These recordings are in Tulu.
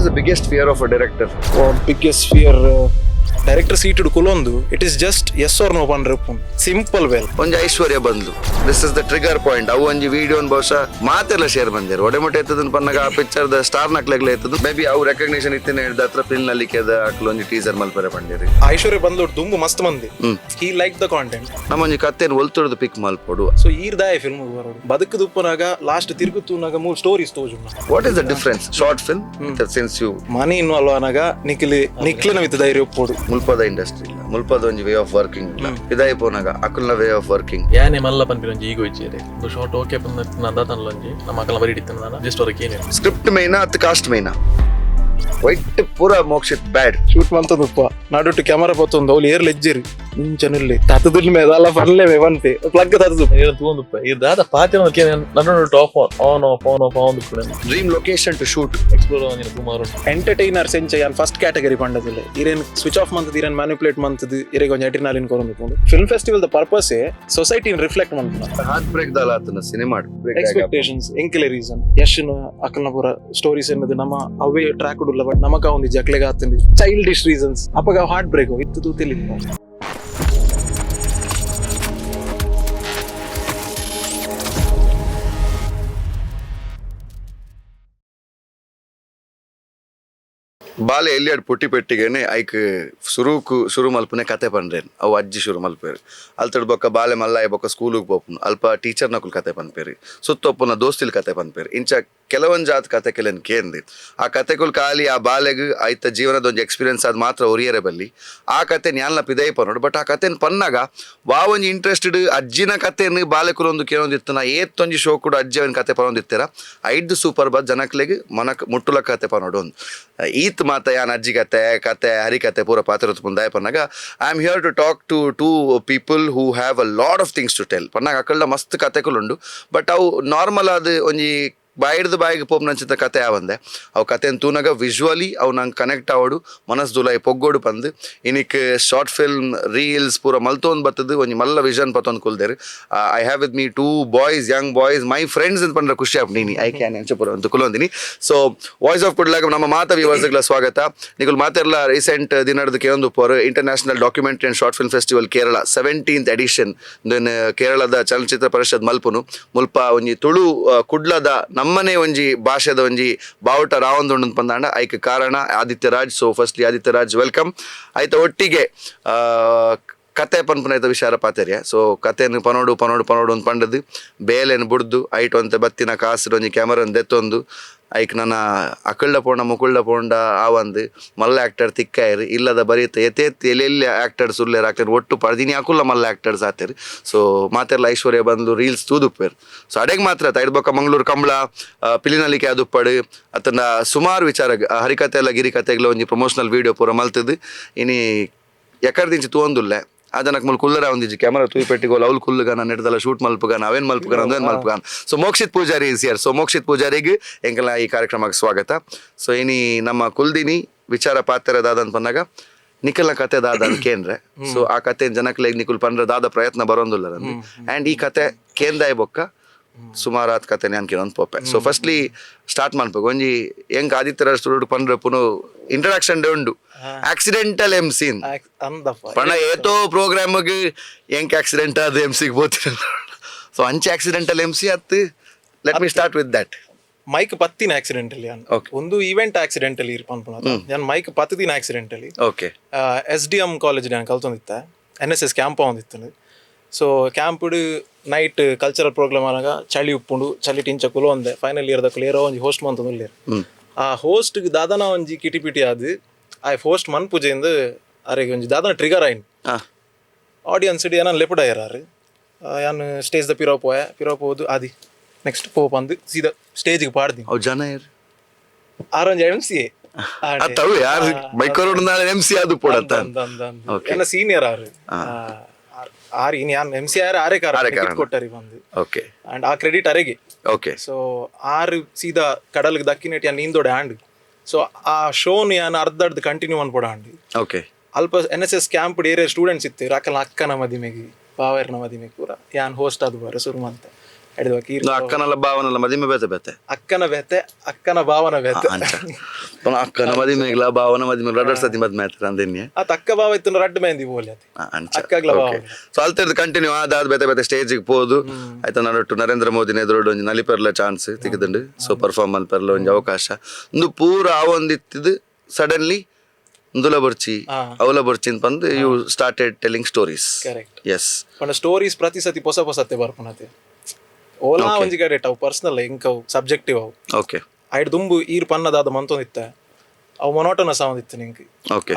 What is the biggest fear of a director? Biggest fear director seat ಕುಲೊಂದು it is just yes or no ಪನ್ರೆ simple well. ಒಂಜಿ ಐಶ್ವರ್ಯ ಬಂದ್ಲು, this is the trigger point. ಅವು ಒಂಜಿ ವಿಡಿಯೋನ್ ಬಹುಶಃ ಮಾತೆಲ್ಲ ಶೇರ್ ಬಂದಿರು ಒಡೆಮೊಟ್ಟೆ ಎತ್ತದನ್ ಪನ್ನಗ ಆ picture the star ನಕ್ಲೆಗ್ಲ ಎತ್ತದು may be ಅವು ರೆಕಗ್ನಿಷನ್ ಇತ್ತಿನ ಹಿಡ್ದ ಹತ್ರ ಫಿಲ್ಮ್ ನಲ್ಲಿಕೆದ ಅಕ್ಲು ಒಂಜಿ ಟೀಸರ್ ಮಲ್ಪರೆ ಪಂಡಿರಿ. ಐಶ್ವರ್ಯ ಬಂದ್ಲು ದುಂಬು ಮಸ್ತ್ ಮಂದಿ he like the content. ನಮ್ಮೊಂಜಿ ಕತ್ತೆನ್ ಒಲ್ತುರ್ದು ಪಿಕ್ ಮಲ್ಪೊಡು. ಸೊ ಈರ್ದಾಯ ಫಿಲ್ಮ್ ಬರೋಡು ಬದುಕು ದುಪ್ಪನಾಗ ಲಾಸ್ಟ್ ತಿರುಗುತ್ತೂನಾಗ ಮೂರು stories ತೋಜು. What is the difference short film since you money involve ಆನಾಗ ನಿಕ್ಲಿ ನಿಕ್ಲಿನ ವಿತ್ ಧೈರ್ಯ ಒಪ್ಪೋಡು. ಮುಲ್ಪದ ಇಂಡಸ್ಟ್ರಿ ಇಲ್ಲ, ಮುಲ್ಪದ ಒಂಜಿ way of working ಇಲ್ಲ, ಇದಾಯಿ ಪೋನಾಗ ಅಕುಲ್ನ way of working. ಯಾನೆ ಮಲ್ಲ ಪನ್ಪಿನ ಒಂಜಿ ಈಗೋ ಇಜ್ಜೆರೆ ಒಂದು ಶಾರ್ಟ್ ಓಕೆ ಪಂದ್ ದಾತನ್ಲೊಂಜಿ ನಮ್ಮ ಅಕಲ್ನ ಬರಿ ಇತ್ತಿನ ಜಸ್ಟ್ ಹೊರಗೆ ಏನೇ. ಸ್ಕ್ರಿಪ್ಟ್ ಮೇನಾ ಅತ್ ಕಾಸ್ಟ್ ಮೇನಾ? ವೈಟ್ ಪೂರ ಮೋಕ್ಷಿತ್ ಬ್ಯಾಡ್. ಶೂಟ್ ಮಂತದುಪ್ಪ ನಡುಟು ಕ್ಯಾಮರಾ ಪತ್ತೊಂದು ಅವ್ಲು ಏರ್ಲ ಎಜ್ಜಿರಿ ಇಂಚನುಲ್ಲಿ ತತದುಲ್ ಮೇದಲ್ಲ ಫನ್ಲೆ ಮೇ ಪನ್ಪೆ ಪ್ಲಗ್ ತತದು. ಏನ ತೂಂದುಪ್ಪ ಈ ದಾದ ಪಾತಿನ ನಡು top on off on off on ಕುಡೆ. Dream location to shoot? Explore ಒಂಜಿನ ಸುಮಾರು. ಎಂಟರ್ಟೈನರ್ ಸೆಂಚ ಯಾನ್ ಫಸ್ಟ್ ಕ್ಯಾಟಗರಿ ಪಂಡದಿಲ್ಲ, ಇರೇನ್ ಸ್ವಿಚ್ ಆಫ್ ಮಂತದ ಇರೇನ್ ಮ್ಯಾನಿಪುಲೇಟ್ ಮಂತದ ಇರೇಗ್ ಒಂಜಿ ಅಡ್ರಿನಾಲಿನ್ ಕೊರೊಂದು. Film festival the purpose ಸೊಸೈಟಿನ್ reflect ಮನ್ಪುನ. Heart break ದಾಲ ಆತನ ಸಿನಿಮಾ. ಎಕ್ಸ್ಪೆಕ್ಟೇಷನ್ಸ್ ಎಂಕಲೆ ರೀಸನ್ ಯಶ್ನ ಅಕಲ್ನ ಪೂರ ಸ್ಟೋರೀಸ್ ಎನ್ನದು ನಮ್ಮ ಅವೇ ಟ್ರ್ಯಾಕ್ ಉಡುಲ್ಲ, ಬಟ್ ನಮಕ ಒಂದು ಜಕ್ಲೆಗ ಆತಂడి ಚೈಲ್ಡಿಶ್ ರೀಸನ್ಸ್ ಅಪಗ ಹಾರ್ಟ್ ಬ್ರೇಕ್ ಇತ್ತು ತೂತಿಲ್ಲ. ಬಾಲೆ ಎಲ್ಲಿಯಾಡ್ ಪುಟ್ಟಿ ಪೆಟ್ಟಿಗೆನೆ ಐಕ್ ಸುರುಕು ಶುರು ಮಲ್ಪನೆ ಕತೆ ಪನ್ರೇನ್ ಅವು ಅಜ್ಜಿ ಶುರು ಮಲ್ಪೇರು. ಅಲ್ತಡ್ ಬೊಕ್ಕ ಬಾಲೆ ಮಲ್ಲಾಯ ಬೊಕ್ಕ ಸ್ಕೂಲಿಗೆ ಪೋಪುನು, ಅಲ್ಪ ಟೀಚರ್ ನಕುಲ್ ಕತೆ ಪನ್ಪೇರು, ಸುತ್ತೊಪ್ಪುನ ದೋಸ್ತಿಲ್ ಕತೆ ಪನ್ಪೇರು. ಇಂಚ ಕೆಲವೊಂದು ಜಾತ್ ಕತೆ ಕೆಲನ್ ಕೇಂದ್ ಆ ಕತೆಕುಲ್ ಖಾಲಿ ಆ ಬಾಲೆಗ್ ಐತ ಜೀವನದ ಒಂಜಿ ಎಕ್ಸ್ಪೀರಿಯನ್ಸ್ ಅದು ಮಾತ್ರ ಒರಿಯರೆ ಬಲ್ಲಿ. ಆ ಕತೆ ನ್ಯಾಲ್ನ ಪಿದೈ ಪನ್ನೋಡು, ಬಟ್ ಆ ಕತೆನ್ ಪನ್ನಾಗ ವಾ ಒಂಜಿ ಇಂಟ್ರೆಸ್ಟೆಡ್ ಅಜ್ಜಿನ ಕತೆನ್ ಬಾಲೆಕುಲೊಂದು ಕೇಳೊಂದಿತ್ತು. ನಾ ಏತ್ತೊಂಜಿ ಶೋ ಕೂಡ ಅಜ್ಜಿ ಅವನ ಕತೆ ಪನೊಂದಿತ್ತೆರ ಐದು ಸೂಪರ್ ಬದ್ ಜನಕ್ಲೆಗ್ ಮನಕ್ ಮುಟ್ಟುಲ ಕತೆ ಪನೋಡು. ಒಂದು ಈತ್ ಮಾತ ಯಾನ್ ಅಜ್ಜಿ ಕತೆ ಕತೆ ಹರಿಕತೆ ಪೂರ ಪಾತ್ರ ಮುಂದಾಯ ಪನ್ನಾಗ I am here to talk to two people who have a lot of things to tell ಪನ್ನಾಗ ಅಕ್ಕಳ್ಳ ಮಸ್ತ್ ಕತೆಕುಲುಂಡು. ಬಟ್ ಅವು ನಾರ್ಮಲ್ ಆದ್ ಒಂಜಿ ಬಾಯಿಡ್ದು ಬಾಯಿಗೆ ಪೋಪ್ನಂಚಿತ ಕತೆ ಆವಂದೆ ಅವು ಕತೆನ್ ತೂನಗ ವಿಜುವಲಿ ಅವು ನಂಗೆ ಕನೆಕ್ಟ್ ಆವಡು ಮನಸ್ ದುಲಾಯಿ ಪೊಗ್ಗೋಡು ಪಂದು ಇನಿಕ್ short film reels ಪೂರ ಮಲ್ತೊಂದು ಬತ್ತದು ಒಂಜಿ ಮಲ್ಲ vision ಪತ್ತೊಂದು ಕುಲ್ದೇರು. I have with me two boys, young boys, my friends ಅಂತ ಪಂಡ್ರೆ ಖುಷಿ ಆಪ್ ನೀನಿ I can ಅಂಚ ಪೂರ ಅಂತ ಕುಲೊಂದಿನಿ. So voice of ಕುಡ್ಲಾಗ ನಮ್ಮ ಮಾತ ವ್ಯೂವರ್ಸ್ಗಳ ಸ್ವಾಗತ. ನಿಕುಲ್ ಮಾತೆಲ್ಲ ರೀಸೆಂಟ್ ದಿನದ ಕೇಳೊಂದು ಪೋರು international documentary and short film festival Kerala 17th edition ಕೇರಳದ ಚಲನಚಿತ್ರ ಪರಿಷತ್ ಮಲ್ಪುನು ಮುಲ್ಪ ಒಂಜಿ ತುಳು ಕುಡ್ಲದ ನಮ್ಮನೆ ಒಂಜಿ ಭಾಷೆದ ಒಂಜಿ ಬಾವುಟ ರಾವಂದುಂಡು ಪಂದಾಂಡ ಐಕ್ ಕಾರಣ Aditya Raj. So firstly Aditya Raj welcome. ಆಯ್ತ ಒಟ್ಟಿಗೆ ಕತೆ ಪನ್ಪುನ ವಿಚಾರ ಪಾತೆರ್ಯ. ಸೊ ಕತೆನ್ ಪನೋಡು ಪನೋಡು ಪನೋಡು ಅಂತ ಪಂಡದು ಬೇಲೆನ್ ಬುಡ್ದು ಐಟ್ ಒಂತೆ ಬತ್ತಿನ ಕಾಸು ಒಂಜಿ ಕ್ಯಾಮರನ್ ದೆತ್ತೊಂದು ಐಕ್ ನನ್ನ ಅಕಳ್ಳ ಪೋಂಡ ಮುಕುಳ್ಳ ಪೋಂಡ ಆವಂದು ಮಲ್ಲ ಆ್ಯಕ್ಟರ್ ತಿಕ್ಕಾಯರು ಇಲ್ಲದ ಬರೀತ ಎತ್ತೇತ್ ಎಲ್ಲೆಲ್ಲಿ ಆ್ಯಕ್ಟರ್ಸ್ ಉಲ್ಲೇರ್ ಆಕ್ಟರ್ ಒಟ್ಟು ಪಡ್ದಿನಿ ಅಕುಲ್ಲ ಮಲ್ಲ ಆ್ಯಕ್ಟರ್ಸ್ ಆತೇರು. ಸೊ ಮಾತೆರ್ಲ ಐಶ್ವರ್ಯ ಬಂದು ರೀಲ್ಸ್ ತೂದುಪ್ಪೇರು. ಸೊ ಅಡೆಗೆ ಮಾತ್ರ ತೈಡ್ ಬೊಕ್ಕ ಮಂಗಳೂರು ಕಂಬಳ ಪಿಲಿನಲಿಕೆ ಅದುಪ್ಪಡು ಅತನ ಸುಮಾರು ವಿಚಾರ ಹರಿಕತೆ ಎಲ್ಲ ಗಿರಿಕತೆಗಳ ಒಂಜಿ ಪ್ರಮೋಷನಲ್ ವೀಡಿಯೋ ಪೂರ ಮಲ್ತದು ಇನಿ ಎಕರ್ದಿಂಚಿ ತೂವೊಂದುಲ್ಲೆ ಆ ಜನಕ್ಕೆ ಮುಲ್ ಕುಲ್ಲರ ಒಂದಿಜ್ಜಿ ಕ್ಯಾಮರಾ ತೂಯಿ ಪೆಟ್ಟಿಗೋಲ್ ಅವ್ಲು ಕುಲ್ಲುಗ ನಾನು ನೆಡ್ದಲ್ಲ ಶೂಟ್ ಮಲ್ಪುಗ ನಾವೇನ್ ಮಲ್ಪುಗ ಅಂದೇನ್ ಮಲ್ಪುಗ. So Mokshith Poojary is here. So Mokshith ಪೂಜಾರಿಗೆ ಎಂಕಲ್ನ ಈ ಕಾರ್ಯಕ್ರಮಕ್ಕೆ ಸ್ವಾಗತ. ಸೊ ಇನಿ ನಮ್ಮ ಕುಲ್ದಿನಿ ವಿಚಾರ ಪಾತ್ರ ದಾದ ಅಂತ ಪನ್ನಾಗ ನಿಖಲ್ನ ಕತೆ ದಾದ ಅಂತ ಕೇಂದ್ರೆ ಸೊ ಆ ಕತೆ ಜನಕ್ಲೆಗ್ ನಿಕುಲ್ ಪಂಡ್ರೆ ದಾದ ಪ್ರಯತ್ನ ಬರೋಂದಿಲ್ಲ ಆ್ಯಂಡ್ ಈ ಕತೆ ಕೇಂದಾಯ್ ಬೊಕ್ಕ ಸುಮಾರಾತ್ ಕತೆ ನಾನು ಕೇಳೊಂದು ಪೋಪೆ. So firstly start ಮನ್ಪುಗ ಒಂಜಿ ಎಂಕ್ ಆದಿತ್ಯ ರಾಜ್ ತುಳುಡು ಪಂಡ್ರೆ ಪುನು ಇಂಟ್ರಡಕ್ಷನ್ ಡೇ ಉಂಡು accidental M scene. ಅಂದಪ್ಪ. ಪಂಡ ಏತೋ ಪ್ರೋಗ್ರಾಮ್ಗೆ ಎಂಕ್ ಆಕ್ಸಿಡೆಂಟ್ ಆದ ಎಮ್ ಸಿಗೆ ಬೋತಿರ. ಸೊ ಅಂಚೆ accidental M C ಅತ್ತು let me start with that. Mic ಪತ್ತಿನ ಆಕ್ಸಿಡೆಂಟಲಿ ಯಾನ್ ಒಂದು ಇವೆಂಟ್ ಆಕ್ಸಿಡೆಂಟಲಿ ಪನ್ಪುನ ಯಾನ್ mic ಪತ್ತದಿನ accidentally. Okay. S D M college ನಾನು ಕಲ್ತೊಂದಿತ್ತೆ, N S S camp ಒಂದಿತ್ತು. ಸೊ ಕ್ಯಾಂಪ್ಡ್ night cultural program ಆನಾಗ ಚಳಿ ಉಪ್ಪುಂಡು, ಚಳಿ ಟಿಂಚ ಕುಲು ಒಂದೆ ಫೈನಲ್ ಇಯರ್ ದಕ್ಕಲು ಏರೋ ಒಂಜಿ ಹೋಸ್ಟ್ ಮಂತೊಂದು ಆ ಹೋಸ್ಟ್ ದಾದನ ಒಂಜಿ ಕಿಟಿ ಪಿಟಿ ಆದ್ ಆ ಹೋಸ್ಟ್ ಮನ್ ಪೂಜೆಯಿಂದ ಅರೆಗೆ ಒಂಜಿ ದಾದನ ಟ್ರಿಗರ್ ಆಯ್ನ್. ಆಡಿಯನ್ಸ್ ಇಡೀ ಏನ ಲೆಪುಡಾಯರಾರು ಯಾನ್ ಸ್ಟೇಜ್ ದ ಪಿರೋ ಪೋಯ ಪಿರೋ ಪೋದು ಆದಿ ನೆಕ್ಸ್ಟ್ ಪೋಪ್ ಅಂದು ಸೀದಾ ಸ್ಟೇಜ್ಗೆ ಪಾಡ್ದಿ. ಅವು ಜನ ಏರ್? ಆರೊಂಜಿ M C A. ಅತ್ತವು ಯಾರು ಮೈಕೋರೋಡ್ ನಾಳೆ ಎಮ್ ಸಿ ಅದು ಪೋಡತ್ತ. ಎನ್ನ ಸೀನಿಯರ್ ಆರು ಆರ್ ಇನ್ ಯಾನ್ M C R ಆರೇ ಕಾರ ಕೊಟ್ಟರಿ ಬಂದು. ಓಕೆ. ಅಂಡ್ ಆ ಕ್ರೆಡಿಟ್ ಅರೆಗೆ. ಓಕೆ. ಸೊ ಆರು ಸೀದಾ ಕಡಲ್ಗೆ ದಕ್ಕಿನೆಟ್ ಯಾನ್ ನೀಂದೋಡೆ ಆಂಡ್ ಸೊ ಆ ಶೋನ್ ಯಾನ್ ಅರ್ಧ ಅರ್ಧ ಕಂಟಿನ್ಯೂ ಅನ್ಪೋಡ ಆಂಡ್. ಓಕೆ. ಅಲ್ಪ N S S camp area students ಇತ್ತು ರಾಕಲ್ನ ಅಕ್ಕನ ಮದಿಮೆಗೆ ಬಾವೇರ್ನ ಮದಿಮೆಗೆ ಪೂರ ಯಾನ್ ಹೋಸ್ಟ್ ಅದು ಬಾರ ಶುರು ಮಂತೆ. ಅಡಿದ ಕೀರ್ ಅಕ್ಕನಲ್ಲ ಭಾವನಲ್ಲ ಮದಿಮೆ ಬೇತೆ ಬೇತೆ. ಅಕ್ಕನ ಬೇತೆ, ಅಕ್ಕನ ಭಾವನ ಬೇತೆ. ಅಂಚ ಪುನಃ ಅಕ್ಕನ ಮದಿಮೆಗ್ಲ ಭಾವನ ಮದಿಮೆಗ್ಲ ರಡ್ಡ್ ಸತಿ ಮದ್ಮೆ ಆಯ್ತಾರ ಅಂದೆನ್ನೆ. ಆತ ಅಕ್ಕ ಭಾವ ಇತ್ತು, ರಡ್ಡ್ ಮೆಹಂದಿ ಬೋಲಿ ಆತ. ಅಂಚ. ಅಕ್ಕಗ್ಲ ಭಾವ. ಸೊ ಅಲ್ತೇರ್ದು ಕಂಟಿನ್ಯೂ ಆದಾದ ಬೇತೆ ಬೇತೆ ಸ್ಟೇಜಿಗೆ ಪೋದು ಆಯ್ತಾ, ನಡುಟ್ಟು ನರೇಂದ್ರ ಮೋದಿನ ಎದುರುಡು ಒಂಜಿ ನಲಿಪೆರ್ಲ ಚಾನ್ಸ್ ತಿಕ್ಕದುಂಡು. ಸೊ ಪರ್ಫಾರ್ಮ್ ಮಲ್ಪೆರ್ಲ ಒಂಜಿ ಅವಕಾಶ ಇಂದು ಪೂರ ಆವೊಂದಿತ್ತಿದ್ದು ಸಡನ್ಲಿ ಇಂದುಲ ಬೊರ್ಚಿ ಅವಲ ಬೊರ್ಚಿ ಅಂತ ಬಂದು you started telling stories. Correct. S. ಪಂಡ ಸ್ಟೋರೀಸ್ ಪ್ರತಿ ಸತಿ ಪೊಸ ಪೊಸತ್ತೆ ಬರ್ಪುನತೆ. ಓಲಾ ಒಂಜಿ ಕಡೆಟ್ ಅವು ಪರ್ಸನಲ್ ಎಂಕ್ ಅವು ಸಬ್ಜೆಕ್ಟಿವ್ ಅವು. ಐಡ್ ದುಂಬು ಈರ್ ಪನ್ನದಾದ ಮಂತೊಂದಿತ್ತ, ಅವು ಮೊನೋಟನಸ್ ಆವೊಂದಿತ್ತು ನಿಂಕ್.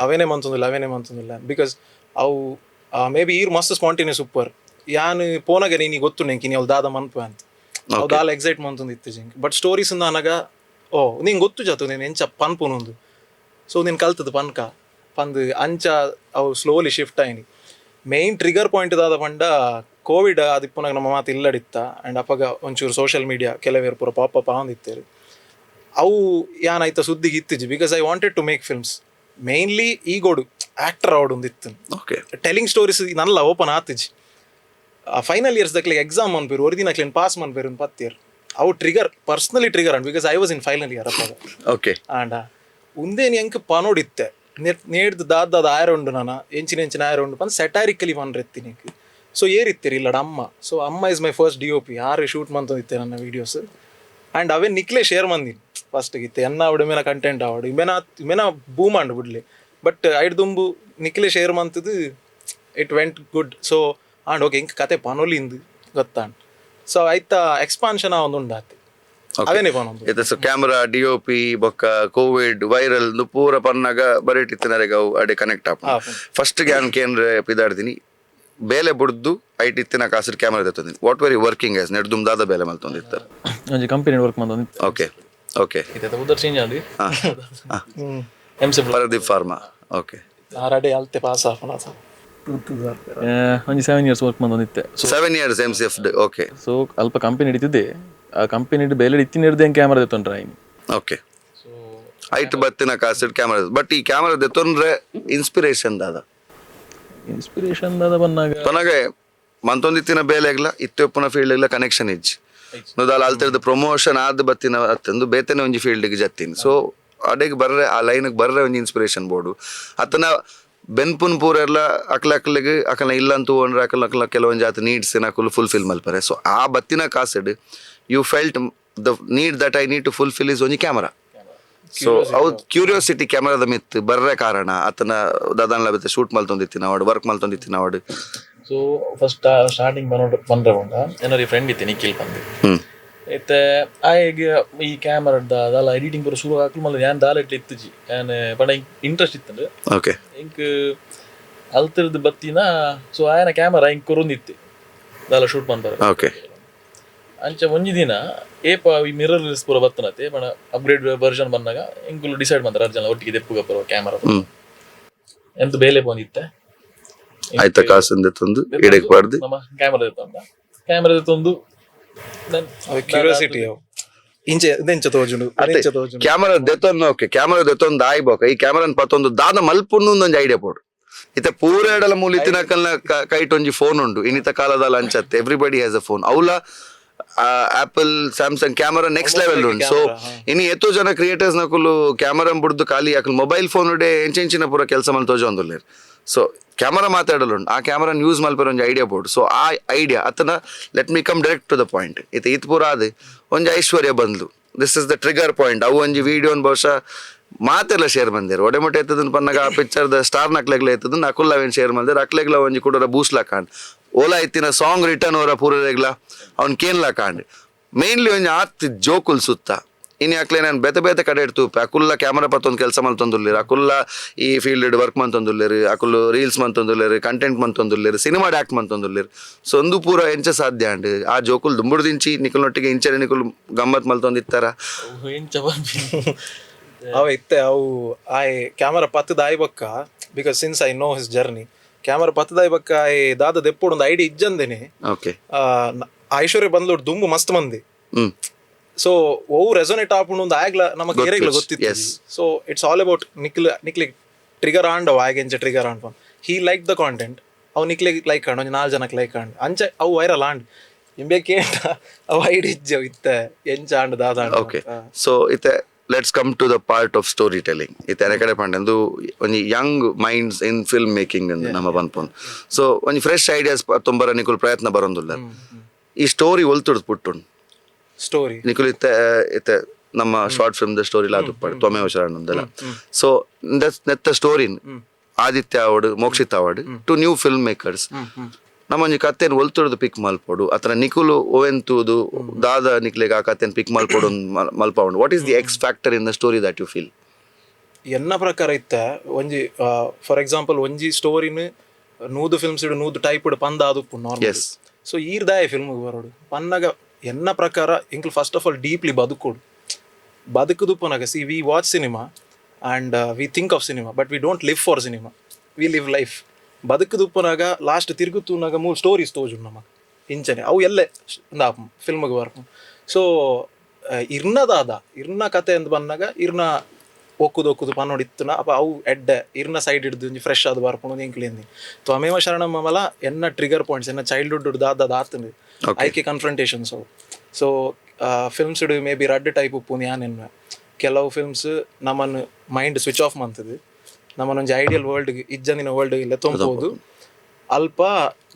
ಅವೇನೇ ಮಂತೊಂದಿಲ್ಲ, ಅವೇನೇ ಮಂತೊಂದಿಲ್ಲ. Because ಅವು ಮೇ ಬಿ ಈರ್ ಮಸ್ತ್ ಸ್ಪಾಂಟೇನಿಯಸ್ ಸೂಪರ್. ಯಾನ್ ಪೋನಾಗ ನೀನಿ ಗೊತ್ತು ನೆಂಕಿ ನೀ ಅವ್ಲು ದಾದ ಮನ್ಪು ಅಂತ, ಅವು ದಾಲ ಎಕ್ಸೈಟ್ ಮಂತೊಂದಿತ್ತು ಜಿಂಕ್. ಬಟ್ ಸ್ಟೋರೀಸ್ ಅನಗ ಓ ನಿಂಗೆ ಗೊತ್ತು ಜಾತು ನೀನು ಎಂಚ ಪನ್ಪುನೊಂದು. ಸೊ ನೀನು ಕಲ್ತದ ಪನ್ಕ ಪಂದ್ ಅಂಚ ಅವು ಸ್ಲೋಲಿ ಶಿಫ್ಟ್ ಆಯ್ನಿ. Main trigger point ದಾದ ಪಂಡ ಕೋವಿಡ್ ಅದಿಪ್ಪುನಾಗ ನಮ್ಮ ಮಾತು ಇಲ್ಲಡಿತ್ತ. ಆ್ಯಂಡ್ ಅಪಗ ಒಂಚೂರು ಸೋಷಿಯಲ್ ಮೀಡಿಯಾ ಕೆಲವೇರು ಪೂರ ಪಾಪ್ ಅಪ್ ಆವೊಂದಿತ್ತೇರು. ಅವು ಯಾನಾಯ್ತ ಸುದ್ದಿಗೆ ಇತ್ತಿಜಿ, because I wanted to make films mainly. ಈಗೋಡು actor ಆವಡು ಒಂದು ಇತ್ತು. ಟೆಲಿಂಗ್ ಸ್ಟೋರೀಸ್ ನಲ್ಲ ಓಪನ್ ಆತಿಜಿ. ಫೈನಲ್ ಇಯರ್ಸ್ ದಕ್ಲಿಗೆ ಎಕ್ಸಾಮ್ ಅನ್ಪೇರು, ಒರಿದಿನ ಕ್ಲೇನ್ ಪಾಸ್ ಮನ್ಪೇರು ಪತ್ತಿಯರ್. ಅವು trigger, personally trigger and because I was in final year ಅಪ್ಪಾಗ. ಆಂಡ ಉಂದೇನು ಎಂಕ್ ಪನೋಡಿತ್ತೆ ನೇಡ್ದು ದಾದ ದಾದ ಆಯರ ಉಂಡು, ನಾನ ಎಂಚಿನ ಎಂಚಿನ ಆಯರ ಉಂಡು ಪಂದ್ ಸೆಟಾರಿಕಲಿ ಪನ್ರೆತ್ತಿ ನಿಂಕ್. ಸೊ ಏರಿತ್ತೀರಿ ಇಲ್ಲಡ ಅಮ್ಮ. ಸೊ ಅಮ್ಮ is my first D O P. ಆರು ಶೂಟ್ ಮಂತೊಂದಿತ್ತೆ ನನ್ನ ವೀಡಿಯೋಸ್. ಆ್ಯಂಡ್ ಅವೇ ನಿಕ್ಲೆ ಶೇರ್ ಮಂದಿನಿ ಫಸ್ಟ್ ಇತ್ತೆ. ಎನ್ನ ಆವಡು ಮೇನ ಕಂಟೆಂಟ್ ಆವಡು ಇಮೆನ ಇಮೆನ ಬೂಮ್ ಅಂಡ್ ಬಿಡ್ಲಿ, ಬಟ್ ಐಡ್ ದುಂಬು ನಿಕ್ಲೆ ಶೇರ್ ಮಂತದ್ದು it went good. So and okay, ಇಂಕ್ ಕತೆ ಪನೊಲಿಂದು ಗೊತ್ತಾಂಡ್. ಸೊ ಐತ ಎಕ್ಸ್ಪಾನ್ಷನ್ ಒಂದು ಉಂಡಾತಿ, ಅವೇನೇ ಪನೊಂದು. ಇತ್ತೆ so camera, D O P ಬೊಕ್ಕ ಕೋವಿಡ್ ವೈರಲ್ ಪೂರ ಪನ್ನಾಗ ಬರೀಟಿತ್ತಿನರೆಗ ಅವು ಅಡೆ ಕನೆಕ್ಟ್ ಆಪ. ಫಸ್ಟ್ ಗ್ಯಾನ್ ಕೇಂದ್ರ ಪಿದಾಡ್ತೀನಿ ಬೇಲೆ ಬುಡ್ದು ಐಟ್ ಇತ್ತಿನ ಕಾಸು ಕ್ಯಾಮರಾ ದೆತ್ತೊಂದಿನಿ. What very working as ನೆಡ್ ದಾದ ಬೇಲೆ ಮಲ್ತೊಂದಿತ್ತಾರೆ? ಒಂಜಿ ಕಂಪನಿ ವರ್ಕ್ ಮಂದೊಂದಿತ್ತೆ. ಓಕೆ ಓಕೆ ಇತ್ತೆ ಉದರ್ ಚೇಂಜ್ ಆಂಡ್ M C. Paradeep pharma, okay. ಆರಡೆ ಅಲ್ತೆ pass ಆಪನ. ಒಂಜಿ 7 ಇಯರ್ಸ್ ವರ್ಕ್ ಮಂದೊಂದಿತ್ತೆ. So 7 years M C F, okay. So ಅಲ್ಪ ಕಂಪನಿ ಹಿಡಿತಿದ್ದೆ. ಆ ಕಂಪನಿ ಬೇಲೆ ಇತ್ತಿನ ಹಿಡ್ದು ಹೆಂಗೆ ಕ್ಯಾಮರಾ ದೆತ್ತೊಂಡ್ರ ಆಯ್ನಿ. ಓಕೆ. ಸೊ ಐಟ್ ಬತ್ತಿನ ಕಾಸು ಕ್ಯಾಮರಾ. ಬಟ್ ಈ ಕ್ಯಾಮರಾ ದೆತ್ತೊಂಡ್ರೆ ಇನ್ಸ್ಪಿರೇಷನ್ ದಾದ? ಇನ್ಸ್ಪಿರೇಷನ್ ದಾದ ಬಂದಾಗ ಕೊನಗೆ ಮಂತೊಂದಿತ್ತಿನ ಬೇಲೆಗ್ಲ ಇತ್ತೆಪ್ಪುನ ಫೀಲ್ಡ್ ಕನೆಕ್ಷನ್ ಇಜ್ಜಿ. ದಾಲ ಅಲ್ತಿರ್ದ ಪ್ರಮೋಷನ್ ಆದ್ ಬತ್ತಿನ ಅತ್ತಂದು ಬೇತನೆ ಒಂಜಿ ಫೀಲ್ಡ್ಗೆ ಜತ್ತೀನಿ. ಸೊ ಅಡೆಗ್ ಬರ್ರೆ, ಆ ಲೈನ್ಗೆ ಬರ್ರೆ ಒಂಜಿ ಇನ್ಸ್ಪಿರೇಷನ್ ಬೋರ್ಡು ಅತನ ಬೆನ್ಪುನ್ ಪೂರೆಲ್ಲ ಅಕ್ಲ ಅಕ್ಲಿಗೆ ಅಕಲ್ನ ಇಲ್ಲ ಅಂತ ಅಂದ್ರೆ ಅಕಲ್ ಅಕಲ್ನ ಕೆಲವೊಂದು ಜಾತಿ ನೀಡ್ಸ್ ಅಕುಲು ಫುಲ್ಫಿಲ್ ಮಲ್ಪರೆ. ಸೊ ಆ ಬತ್ತಿನ ಕಾಸಡ್ you felt the need that I need to fulfil is ಒಂಜಿ ಕ್ಯಾಮರಾ. ಸೊ ಅವು ಕ್ಯೂರಿಯಾಸಿಟಿ ಕ್ಯಾಮರಾದ ಮಿತ್ ಬರ್ರೆ ಕಾರಣ ಅತನ ದಾದಾನ್ಲ ಬಿತ್ತೆ ಶೂಟ್ ಮಲ್ತೊಂದಿತ್ತಿನ ಅವಾಡು, ವರ್ಕ್ ಮಲ್ತೊಂದಿತ್ತಿನ ಅವಾಡು. So first starting ಬನ್ನೋಡು ಬಂದ್ರೆ ಉಂಡ ಏನಾರು ಫ್ರೆಂಡ್ ಇತ್ತೆ ನಿಖಿಲ್ ಬಂದು. ಇತ್ತೆ ಆಯೆಗ್ ಈ ಕ್ಯಾಮರಾದ ದಾಲ ಎಡಿಟಿಂಗ್ ಪೂರ ಶುರು ಹಾಕಲು ಮಲ್ಲ. ಯಾನ್ ದಾಲ ಇಟ್ಲೆ ಇತ್ತುಜಿ ಯಾನ್, ಪಂಡ ಇಂಟ್ರೆಸ್ಟ್ ಇತ್ತಂಡು. ಎಂಕ್ ಅಲ್ತಿರ್ದು ಬತ್ತಿನ. ಸೊ ಆಯನ ಕ್ಯಾಮರಾ ಇಂಕ್ ಕೊರೊಂದಿತ್ತೆ ದಾಲ ಶೂಟ್ ಮನ್ಪರೆ. ಅಂಚ ಒಂಜಿ ದಿನ ಏಪ ಈ ಮಿರರ್ ಲೆಸ್ ಪೂರ ಬತ್ತನತೆ, ಪಂಡ ಅಪ್ಗ್ರೇಡ್ ವರ್ಷನ್ ಬಂದಾಗ ಎಂಕುಲು ಡಿಸೈಡ್ ಮಾಡ್ತಾರೆ ಅರ್ಜನ ಒಟ್ಟಿಗೆ ದೆಪ್ಪುಗ ಪೂರ ಕ್ಯಾಮರಾ. ಎಂತ ಬೇಲೆ ಬಂದಿತ್ತೆ. ಆಯ್ತಾ, ಕಾಸಿಂದ ತಂದು ಇಡಕ್ಕೆ ಬಾರ್ದು. ನಮ್ಮ ಕ್ಯಾಮರಾ ತಂದ, ಕ್ಯಾಮರಾ ತಂದು. ಅವೆ ಕ್ಯೂರಿಯಾಸಿಟಿ ಅವು ಇಂಚೆ ಇದೆಂಚ ತೋಜುಂಡು, ಅದೆಂಚ ತೋಜುಂಡು. ಕ್ಯಾಮರಾ ದೆತ್ತೊಂದು, ಓಕೆ, ಕ್ಯಾಮರಾ ದೆತ್ತೊಂದು ಆಯ್ಬೋಕ ಈ ಕ್ಯಾಮರಾನ್ ಪತ್ತೊಂದು ದಾದ ಮಲ್ಪುನ್ನು ಒಂಜಿ ಐಡಿಯಾ ಪೋಡು. ಇತ್ತೆ ಪೂರ ಎಡಲ ಮೂಲಿತ್ತಿನ ಕೈಟ್ ಒಂಜಿ ಫೋನ್ ಉಂಡು. ಇನ್ನಿತ ಕಾಲದ ಅಂಚತ್ತೆ everybody has a phone. Avala apple, Samsung camera next level ಉಂಡು. ಸೊ ಇನ್ನು ಎತ್ತೋ ಜನ ಕ್ರಿಯೇಟರ್ಸ್ ನಕುಲು ಕ್ಯಾಮರಾ ಬುಡ್ದು ಖಾಲಿ ಅಕುಲು ಮೊಬೈಲ್ ಫೋನ್ ಉಡೆ ಎಂಚೆಂಚಿನ ಪೂರ ಕೆಲಸ ಮಲ್ ತೋಜೊಂದುಲ್ಲೇರ್. ಸೊ ಕ್ಯಾಮರಾ ಮಾತಾಡಲು ಉಂಡು, ಆ ಕ್ಯಾಮರಾ ಯೂಸ್ ಮಲ್ಪರ ಒಂಜಿ ಐಡಿಯಾ ಬೋರ್ಡ್. ಸೊ ಆ idea ಅತನ let me come direct to the point. ಇತ್ತೆ ಇತ್ ಪೂರ ಅದು ಒಂಜಿ ಐಶ್ವರ್ಯ ಬಂದ್ಲು, this is the trigger point. ಅವು ಒಂಜಿ ವಿಡಿಯೋನ್ ಬಹುಶಃ ಮಾತೆಲ್ಲ ಶೇರ್ ಬಂದಿರು. ಒಡೆಮೊಟ್ಟೆ ಎತ್ತದನ್ ಪನ್ನಗ ಆ ಪಿಕ್ಚರ್ದ ಸ್ಟಾರ್ ನಕ್ಲೆಗ್ಲ ಎತ್ತದನ್ ಅಕುಲ್ಲ ಅವೇನ್ ಶೇರ್ ಬಂದಿರು. ಅಕ್ಲೆಗ್ಲ ಒಂಜಿ ಕುಡರ ಬೂಸ್ಲಾ ಕಾಂಡ್. ಓಲಾ ಇತ್ತಿನ ಸಾಂಗ್ ರಿಟರ್ನ್ ಅವರ ಪೂರರೆಗ್ಲ ಅವ್ನ್ ಕೇನ್ಲಾ ಕಾಂಡ್. ಮೇನ್ಲಿ ಒಂಜಿ ಆತ್ ಜೋಕುಲ್ ಸುತ್ತ ಇನ್ನು ಅಕ್ಲೆ ನಾನು ಬೇತೆ ಬೇತೆ ಕಡೆ ಇಡ್ತು ಅಕುಲ್ಲ ಕ್ಯಾಮರಾ ಪತ್ತೊಂದು ಕೆಲಸ ಮಲ್ತೊಂದುಲ್ಲೇರು. ಅಕುಲ್ಲ ಈ ಫೀಲ್ಡ್ ವರ್ಕ್ ಮಂತೊಂದುಲ್ಲೇರು. ಅಕುಲು ರೀಲ್ಸ್ ಮಂತೊಂದುಲ್ಲೇರು, ಕಂಟೆಂಟ್ ಮಂತೊಂದುಲ್ಲೇರು, ಸಿನಿಮಾ ಆಕ್ಟ್ ಮಂತೊಂದುಲ್ಲೇರು. ಸೊ ಒಂದು ಪೂರ ಎಂಚ ಸಾಧ್ಯ ಅಂಡ್ ಆ ಜೋಕುಲ್ ದುಂಬುಡ್ದಿಂಚಿ ನಿಕುಲ್ನೊಟ್ಟಿಗೆ ಇಂಚನೆ ನಿಕುಲು ಗಮ್ಮತ್ ಮಲ್ತೊಂದಿತ್ತಾರ? ಎಂಚ ಪನ್ಪಿ. ಅವ ಇತ್ತೆ ಅವು ಆಯ್ ಕ್ಯಾಮರಾ ಪತ್ತದ ಆಯ್ ಬೊಕ್ಕ, because since I know his journey, camera ಪತ್ತದ ಬೊಕ್ಕ ಆಯ್ ದಾದ ದೆಪ್ಪೊಡು ಒಂದು ಐಡಿಯಾ ಇಜ್ಜಂದೇನೆ. ಐಶ್ವರ್ಯ ಬಂದ್ಲೋಡ್ ದುಂಬು ಮಸ್ತ್ ಮಂದಿ. ಸೊ ಒವು ರೆಸೊನೇಟ್ ಆಪುಂಡು ಒಂದು ಆಗ್ಲ ನಮಕ್ ಏರೆಗ್ಲ ಗೊತ್ತಿತ್ತು. So it's all about ನಿಕ್ಲ್ ನಿಕ್ಲಿಗ್ trigger and ಅವ ಆಗ ಎಂಚ trigger and he like the content. ಅವು ನಿಕ್ಲಿಗ್ ಲೈಕ್ ಆಂಡ್ ಒಂಜಿ ನಾಲ್ ಜನಕ್ಕೆ ಲೈಕ್ ಆಂಡ್ ಅಂಚ ಅವು ವೈರಲ್ ಆಂಡ್. ಇಂಬೆ ಕೇಂಡ ಅವು ಐಡಿ ಇಜ್ಜ ಇತ್ತೆ ಎಂಚ ಆಂಡ್ ದಾದ ಆಂಡ್. ಓಕೆ, ಸೊ ಇತ್ತೆ let's come to the part of story telling. ಇತ್ತೆ ಅರೆ ಕಡೆ ಪಂಡ ಒಂಜಿ young minds in film making ನಮ್ಮ ಪನ್ಪುನ್. ಸೊ ಒಂಜಿ ಫ್ರೆಶ್ ಐಡಿಯಾಸ್ ತುಂಬರ ನಿಕುಲ್ ಪ್ರಯತ್ನ ಬರೋದಿಲ್ಲ. ಈ ಸ್ಟೋರಿ ಒಲ್ತುಡ್ದು ಪುಟ್ಟುಂಡು? ಸ್ಟೋರಿ? ನಿಕುಲ್ ಇತ್ತೆ ಇತ್ತೆ ನಮ್ಮ short film the story ಲಾದು ತ್ವಮೇವ ಶರಣಂದೆಲ್ಲ. ಸೊ ನೆತ್ತ story Aditya award, Mokshith award to new film makers, ನಮ್ಮೊಂಜಿ ಕತ್ತೆನ್ ಒಲ್ತುಡ್ದು ಪಿಕ್ ಮಲ್ಪೊಡು ಅತರ ನಿಕುಲು ಓವೆಂತೂದು ದಾದ ನಿಕ್ಲೆಗ್ ಆ ಕತ್ತೆನ್ ಪಿಕ್ ಮಲ್ಪೊಡು ಮಲ್ಪೌಂಡು? What is the X factor in the story that you feel? ಎನ್ನ ಪ್ರಕಾರ ಇತ್ತ ಒಂಜಿ, ಫಾರ್ ಎಕ್ಸಾಂಪಲ್, ಒಂಜಿ ಸ್ಟೋರಿನ 100 ಫಿಲ್ಮ್ಸ್ ಇಡು 100 ಟೈಪ್ ಪಂದ ಆದುಪ್ಪು ನಾರ್ಮಲ್. ಸೊ ಈರ್ದಾಯ ಫಿಲ್ಮ್ ಬರೋಡು ಪನ್ನಗ ಎನ್ನ ಪ್ರಕಾರ ಎಂಕ್ಲು first of all deeply ಬದುಕೋಡು. ಬದುಕುದುಪ್ಪನಾಗ, see, we watch cinema and we think of cinema, but we don't live for cinema, we live life. ಬದುಕುದುಪ್ಪನಾಗ last ತಿರುಗುತ್ತೂನಾಗ ಮೂರು ಸ್ಟೋರೀಸ್ ತೋಜುಂಡು ನಮಕ್. ಇಂಚನೆ ಅವು ಎಲ್ಲೆ ಫಿಲ್ಮ್ಗೆ ಬರ್ಪು. ಸೊ ಇರ್ನದಾದ ಇರ್ನ ಕತೆ ಅಂದ್ ಬಂದಾಗ ಇರ್ನ ಒಕ್ಕುದು ಒಕ್ಕುದು ಪನ್ನೊಡಿತ್ತುನ ಅಪ್ಪ ಅವು ಎಡ್ಡೆ ಇರ್ನ ಸೈಡ್ ಹಿಡ್ದು ಒಂಜಿ ಫ್ರೆಶ್ ಆದ್ ಬರ್ಪುಂಡು ಎಂಕ್ಲೇಂದಿ. ತ್ವಮೇವ ಶರಣಂ ಮಮಲ ಎನ್ನ ಟ್ರಿಗರ್ ಪಾಯಿಂಟ್ಸ್, ಎನ್ನ ಚೈಲ್ಡ್ಹುಡ್ ದಾದ ಆತಂದು ಐಕೆ ಕನ್ಫ್ರಂಟೇಷನ್ಸ್ ಅವು. So films may be ರಡ್ಡ್ ಟೈಪ್ ಉಪ್ಪು ಯಾನ್ ಎನ್ನುವೆ. ಕೆಲವು ಫಿಲ್ಮ್ಸ್ ನಮ್ಮನ್ನು mind switch off ಮಂತದು, ನಮ್ಮನ್ನೊಂಜಿ ideal world, ಇಜ್ಜಂದಿನ world ಲೆತ್ತೊಂಬೋದು. ಅಲ್ಪ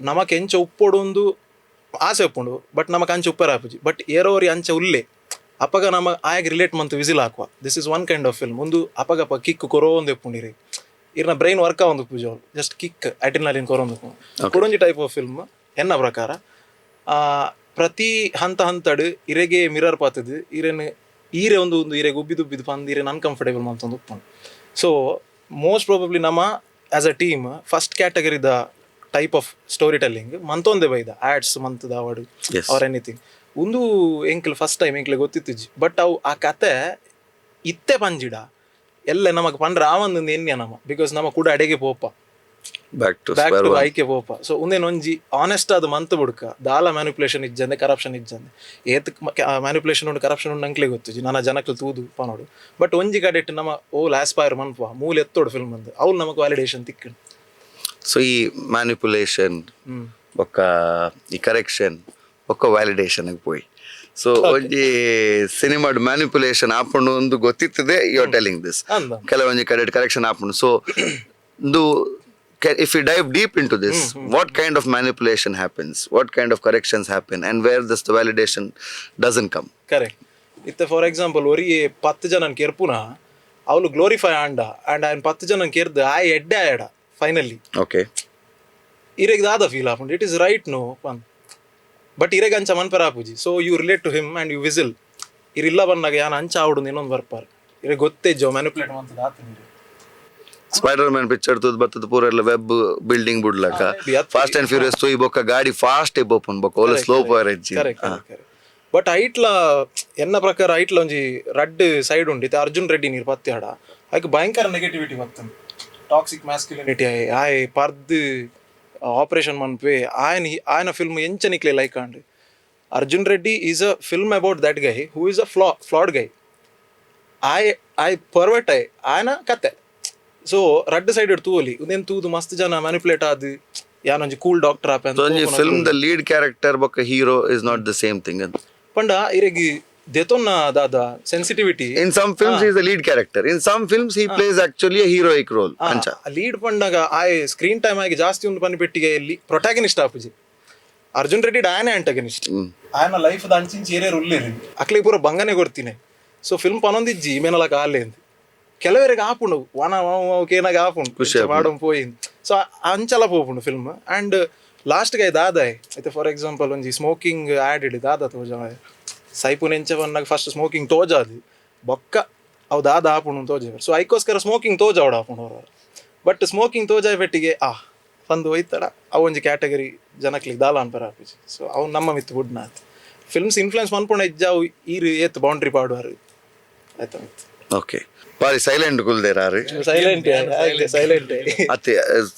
ನಮಕ್ ಎಂಚ ಉಪ್ಪೊಡು ಒಂದು ಆಸೆ ಉಪ್ಪುಂಡು, ಬಟ್ ನಮಕ್ ಅಂಚ ಉಪ್ಪರ ಆಪುಜಿ. ಬಟ್ ಏರೋರಿ ಅಂಚ ಉಲ್ಲೆ ಅಪಗ ನಮ್ಮ ಆಯಾಗ ರಿಲೇಟ್ ಮಂತ್ ವಿಸಿಲ್ ಹಾಕುವ. This is one kind of film. ಒಂದು ಅಪಗಪ ಕಿಕ್ ಕೊರೋ ಒಂದು ಉಪ್ಪುಂಡಿರಿ, ಇರ್ನ ಬ್ರೈನ್ ವರ್ಕ್ ಒಂದು ಪೂಜೆ, just kick adrenaline ಕೊರೊಂದು. ಕುಡೊಂಜಿ type of film ಎನ್ನ ಪ್ರಕಾರ ಪ್ರತಿ ಹಂತ ಹಂತಡು ಇರೆಗೆ ಮಿರರ್ ಪಾತದು, ಇರೆನ್ ಈರೆ ಒಂದು ಒಂದು ಇರೆಗೆ ಉಬ್ಬಿದು ಉಬ್ಬಿದು ಪಂದ್ ಇರೆನ್ ಅನ್ಕಂಫರ್ಟೇಬಲ್ ಮಂತೊಂದು ಉಪ್ಪುಂಡು. So most probably ನಮ್ಮ as a team first ಕ್ಯಾಟಗರಿದ type of story telling ಮಂತೊಂದೆ ಬೈದ ಆಡ್ಸ್ ಮಂತದ award or anything. ಒಂದು ಎಂಕ್ಲ್ ಫಸ್ಟ್ ಟೈಮ್ ಎಂಕ್ಲೆ ಗೊತ್ತಿತ್ತಿಜ್ಜಿ. ಬಟ್ ಅವು ಆ ಕತೆ ಇತ್ತೆ ಪಂಜಿಡ ಎಲ್ಲ ನಮಗ್ ಪಂಡ್ರ ಆವಂದು ಎನ್ಯ ನಮ, because ನಮ್ಮ ಕೂಡ ಅಡೆಗೆ ಪೋಪ. Back to back square to one. ಐಕೆ ಪೋಪ. ಸೊ ಒಂದೇನೊಂಜಿ ಆನೆಸ್ಟ್ ಅದು ಮಂತ್ ಬುಡ್ಕ ದಾಲ ಮ್ಯಾನಿಪುಲೇಷನ್ ಇಜ್ಜಂದೆ, ಕರಪ್ಷನ್ ಇಜ್ಜಂದೆ. ಏತ್ ಮ್ಯಾನಿಪುಲೇಷನ್ ಉಂಡು, ಕರಪ್ಷನ್ ಉಂಡು ಅಂಕ್ಲೆ ಗೊತ್ತಿಜ್ಜಿ. ನನ್ನ ಜನಕ್ಲು ತೂದು ಪನೋಡು. ಬಟ್ ಒಂಜಿ ಕಡೆಟ್ ನಮ್ಮ ಓಲ್ ಆಸ್ಪೈರ್ ಮನ್ಪುವ ಮೂಲ ಎತ್ತೋಡು ಫಿಲ್ಮ್ ಅಂದ್ ಅವ್ಲು ನಮಕ್ ವ್ಯಾಲಿಡೇಷನ್ ತಿಕ್ಕಂಡು. ಸೊ ಈ ಮ್ಯಾನಿಪುಲೇಷನ್ ಬೊಕ್ಕ ಈ ಕರೆಕ್ಷನ್ ಬೊಕ್ಕ ವ್ಯಾಲಿಡೇಷನ್ ಪೋಯಿ. ಸೊ ಒಂಜಿ ಸಿನಿಮಾಡ್ ಮ್ಯಾನಿಪುಲೇಷನ್ ಆಪುಂಡು ಒಂದು ಗೊತ್ತಿತ್ತದೆ, you are telling this. ಅಂದ. ಕೆಲವೊಂಜಿ ಕಡೆ ಕರೆಕ್ಷನ್ ಆಪುಂಡು. ಸೊ ಇದು if you dive deep into this, what kind of manipulation happens, what kind of corrections happen, and where this the validation doesn't come? Correct. ಇತ್ತೆ ಫಾರ್ ಎಕ್ಸಾಂಪಲ್ ಒರಿ 10 ಜನನ್ ಕೆರ್ಪುನ ಅವಳು ಗ್ಲೋರಿಫೈ ಆಂಡ ಅಂಡ್ ಆಯನ್ 10 ಜನನ್ ಕೆರ್ದು ಆಯ್ ಎಡ್ಡೆ ಆಯಡ ಫೈನಲಿ ಇರೆಗ್ ದಾದ ಫೀಲ್ ಆಪುಂಡು? It is right no ಪನ್. ಬಟ್ ಇರೆಗ್ ಅಂಚ ಮನ್ಪೆರ ಆಪುಜಿ. So you relate to him and you whistle. ಇರಿಲ್ಲ ಬಂದಾಗ ಯಾನ್ ಅಂಚ ಆವಡು ಇನ್ನೊಂದು ಬರ್ಪಾರ್ ಇರೆ ಗೊತ್ತೇ ಜೋ ಮ್ಯಾನಿಪುಲೇಟ್ ಮಂತದ ಆತ. Spider man picture ತೂದ್ ಬತ್ತದ ಪೂರ ಎಲ್ಲ ವೆಬ್ ಬಿಲ್ಡಿಂಗ್ ಬುಡ್ಲಕ. Fast and furious ತೂಯಿ ಬೊಕ್ಕ ಗಾಡಿ ಫಾಸ್ಟ್ ಪೋಪುನ್ ಬೊಕ್ಕ ಓಲ ಸ್ಲೋ ಪೋಯರ್ ಹೆಜ್ಜಿ. Correct correct. But ಐಟ್ಲ ಎನ್ನ ಪ್ರಕಾರ ಐಟ್ಲ ಒಂಜಿ ರಡ್ಡ್ ಸೈಡ್ ಉಂಡು. ಇತ್ತೆ ಅರ್ಜುನ್ ರೆಡ್ಡಿ ನೀರು ಪತ್ತೆ ಆಡ ಐಕ್ ಭಯಂಕರ ನೆಗೆಟಿವಿಟಿ ಬರ್ತಂದು. ಟಾಕ್ಸಿಕ್ ಮ್ಯಾಸ್ಕ್ಯುಲಿನಿಟಿ ಆಯ್ ಪರ್ದ್ ಆಪರೇಷನ್ ಮನ್ಪೆ ಆಯನ ಆಯನ ಫಿಲ್ಮ್ ಎಂಚ ನಿಕ್ಲೆ ಲೈಕ್ ಆಂಡ್? Arjun Reddy is a film about that guy who is a flawed guy. ಆಯ್ ಆಯ್ ಪರ್ವರ್ಟ್ ಆಯ್ ಆಯನ ಕತೆ. ಸೊ ರಡ್ಡ್ ಸೈಡ್ ತೂವಲಿ. ಉಂದೇನ್ ತೂದು ಮಸ್ತ್ ಜನ ಮ್ಯಾನಿಪುಲೇಟ್ ಆದ್ ಯಾನೊಂಜಿ ಕೂಲ್ ಡಾಕ್ಟರ್ ಆಪೆ. ಸೊ ಒಂಜಿ film the lead character ಬೊಕ್ಕ hero is not the same thing ಅಂತ. ಪಂಡ ಇರೆಗ್ ದೆತೊನ್ನ ದಾದ sensitivity. In some films is the lead character, in some films he plays actually heroic role ಅಂಚ. ಲೀಡ್ ಪಂಡಾಗ ಆಯ್ ಸ್ಕ್ರೀನ್ ಟೈಮ್ ಆಗಿ ಜಾಸ್ತಿ ಒಂದು ಪನಿ ಪೆಟ್ಟಿಗೆ ಇಲ್ಲಿ ಪ್ರೊಟ್ಯಾಗನಿಸ್ಟ್ ಆಪುಜಿ. ಅರ್ಜುನ್ ರೆಡ್ಡಿ ಆಯನ ಆಂಟಗನಿಸ್ಟ್. ಆಯನ ಲೈಫ್ the ಅಂಚಿಂಚಿ ಏರಿಯರ್ ಉಲ್ಲೇರಿ ಅಕ್ಲೆ ಪೂರ ಬಂಗನೆ ಕೊಡ್ತೀನಿ. ಸೊ ಫಿಲ್ಮ್ ಪನೊಂದಿಜ್ಜಿ ಮೇನಲಕ ಆಲೆ ಅಂತ ಕೆಲವರಿಗೆ ಆಪುಂಡು ವನ ಕೇನಾಗ ಆಪುಂಡು ಖುಷಿ ಆಪುಂಡು. ಮಾಡಂ ಪೋಯಿ. ಸೊ ಅಂಚಲ ಪೋಪುಂಡು ಫಿಲ್ಮ್. ಅಂಡ್ ಲಾಸ್ಟ್ ಗಾಯ್ ದಾದಾಯ್ ಐತೆ, ಫಾರ್ ಎಕ್ಸಾಂಪಲ್ ಒಂಜಿ ಸ್ಮೋಕಿಂಗ್ ಆಡ್ ಇಡಿ ದಾದ ತೋಜ ಸೈಪು ನೆಂಚ ಬಂದಾಗ ಫಸ್ಟ್ ಸ್ಮೋಕಿಂಗ್ ತೋಜಾದು ಬೊಕ್ಕ ಅವು ದಾದ ಆಪುಂಡು ತೋಜ. ಸೊ ಐಕೋಸ್ಕರ ಸ್ಮೋಕಿಂಗ್ ತೋಜಾವಡ ಆಪುಂಡು ಅವರು. ಬಟ್ ಸ್ಮೋಕಿಂಗ್ ತೋಜಾಯ್ ಪೆಟ್ಟಿಗೆ ಆ ಬಂದು ಹೋಯ್ತಡ ಅವು ಒಂಜಿ ಕ್ಯಾಟಗರಿ ಜನಕ್ಲಿಗೆ ದಾಲ ಅನ್ಪರ ಆಪುಜಿ. ಸೊ ಅವು ನಮ್ಮ ಮಿತ್ತು ಬುಡ್ನಾತ್ ಫಿಲ್ಮ್ಸ್ ಇನ್ಫ್ಲುಯೆನ್ಸ್ ಮನ್ಪುಣ ಇಜ್ಜ. ಅವು ಈರು ಏತ್ ಬೌಂಡ್ರಿ ಪಾಡುವಾರು ಆಯ್ತಾ ಮಿತ್ತು. ಓಕೆ, ಬಾರಿ ಸೈಲೆಂಟ್ ಕುಲ್ದೇರಾರು. Silent silent. ಅತ್ತೆ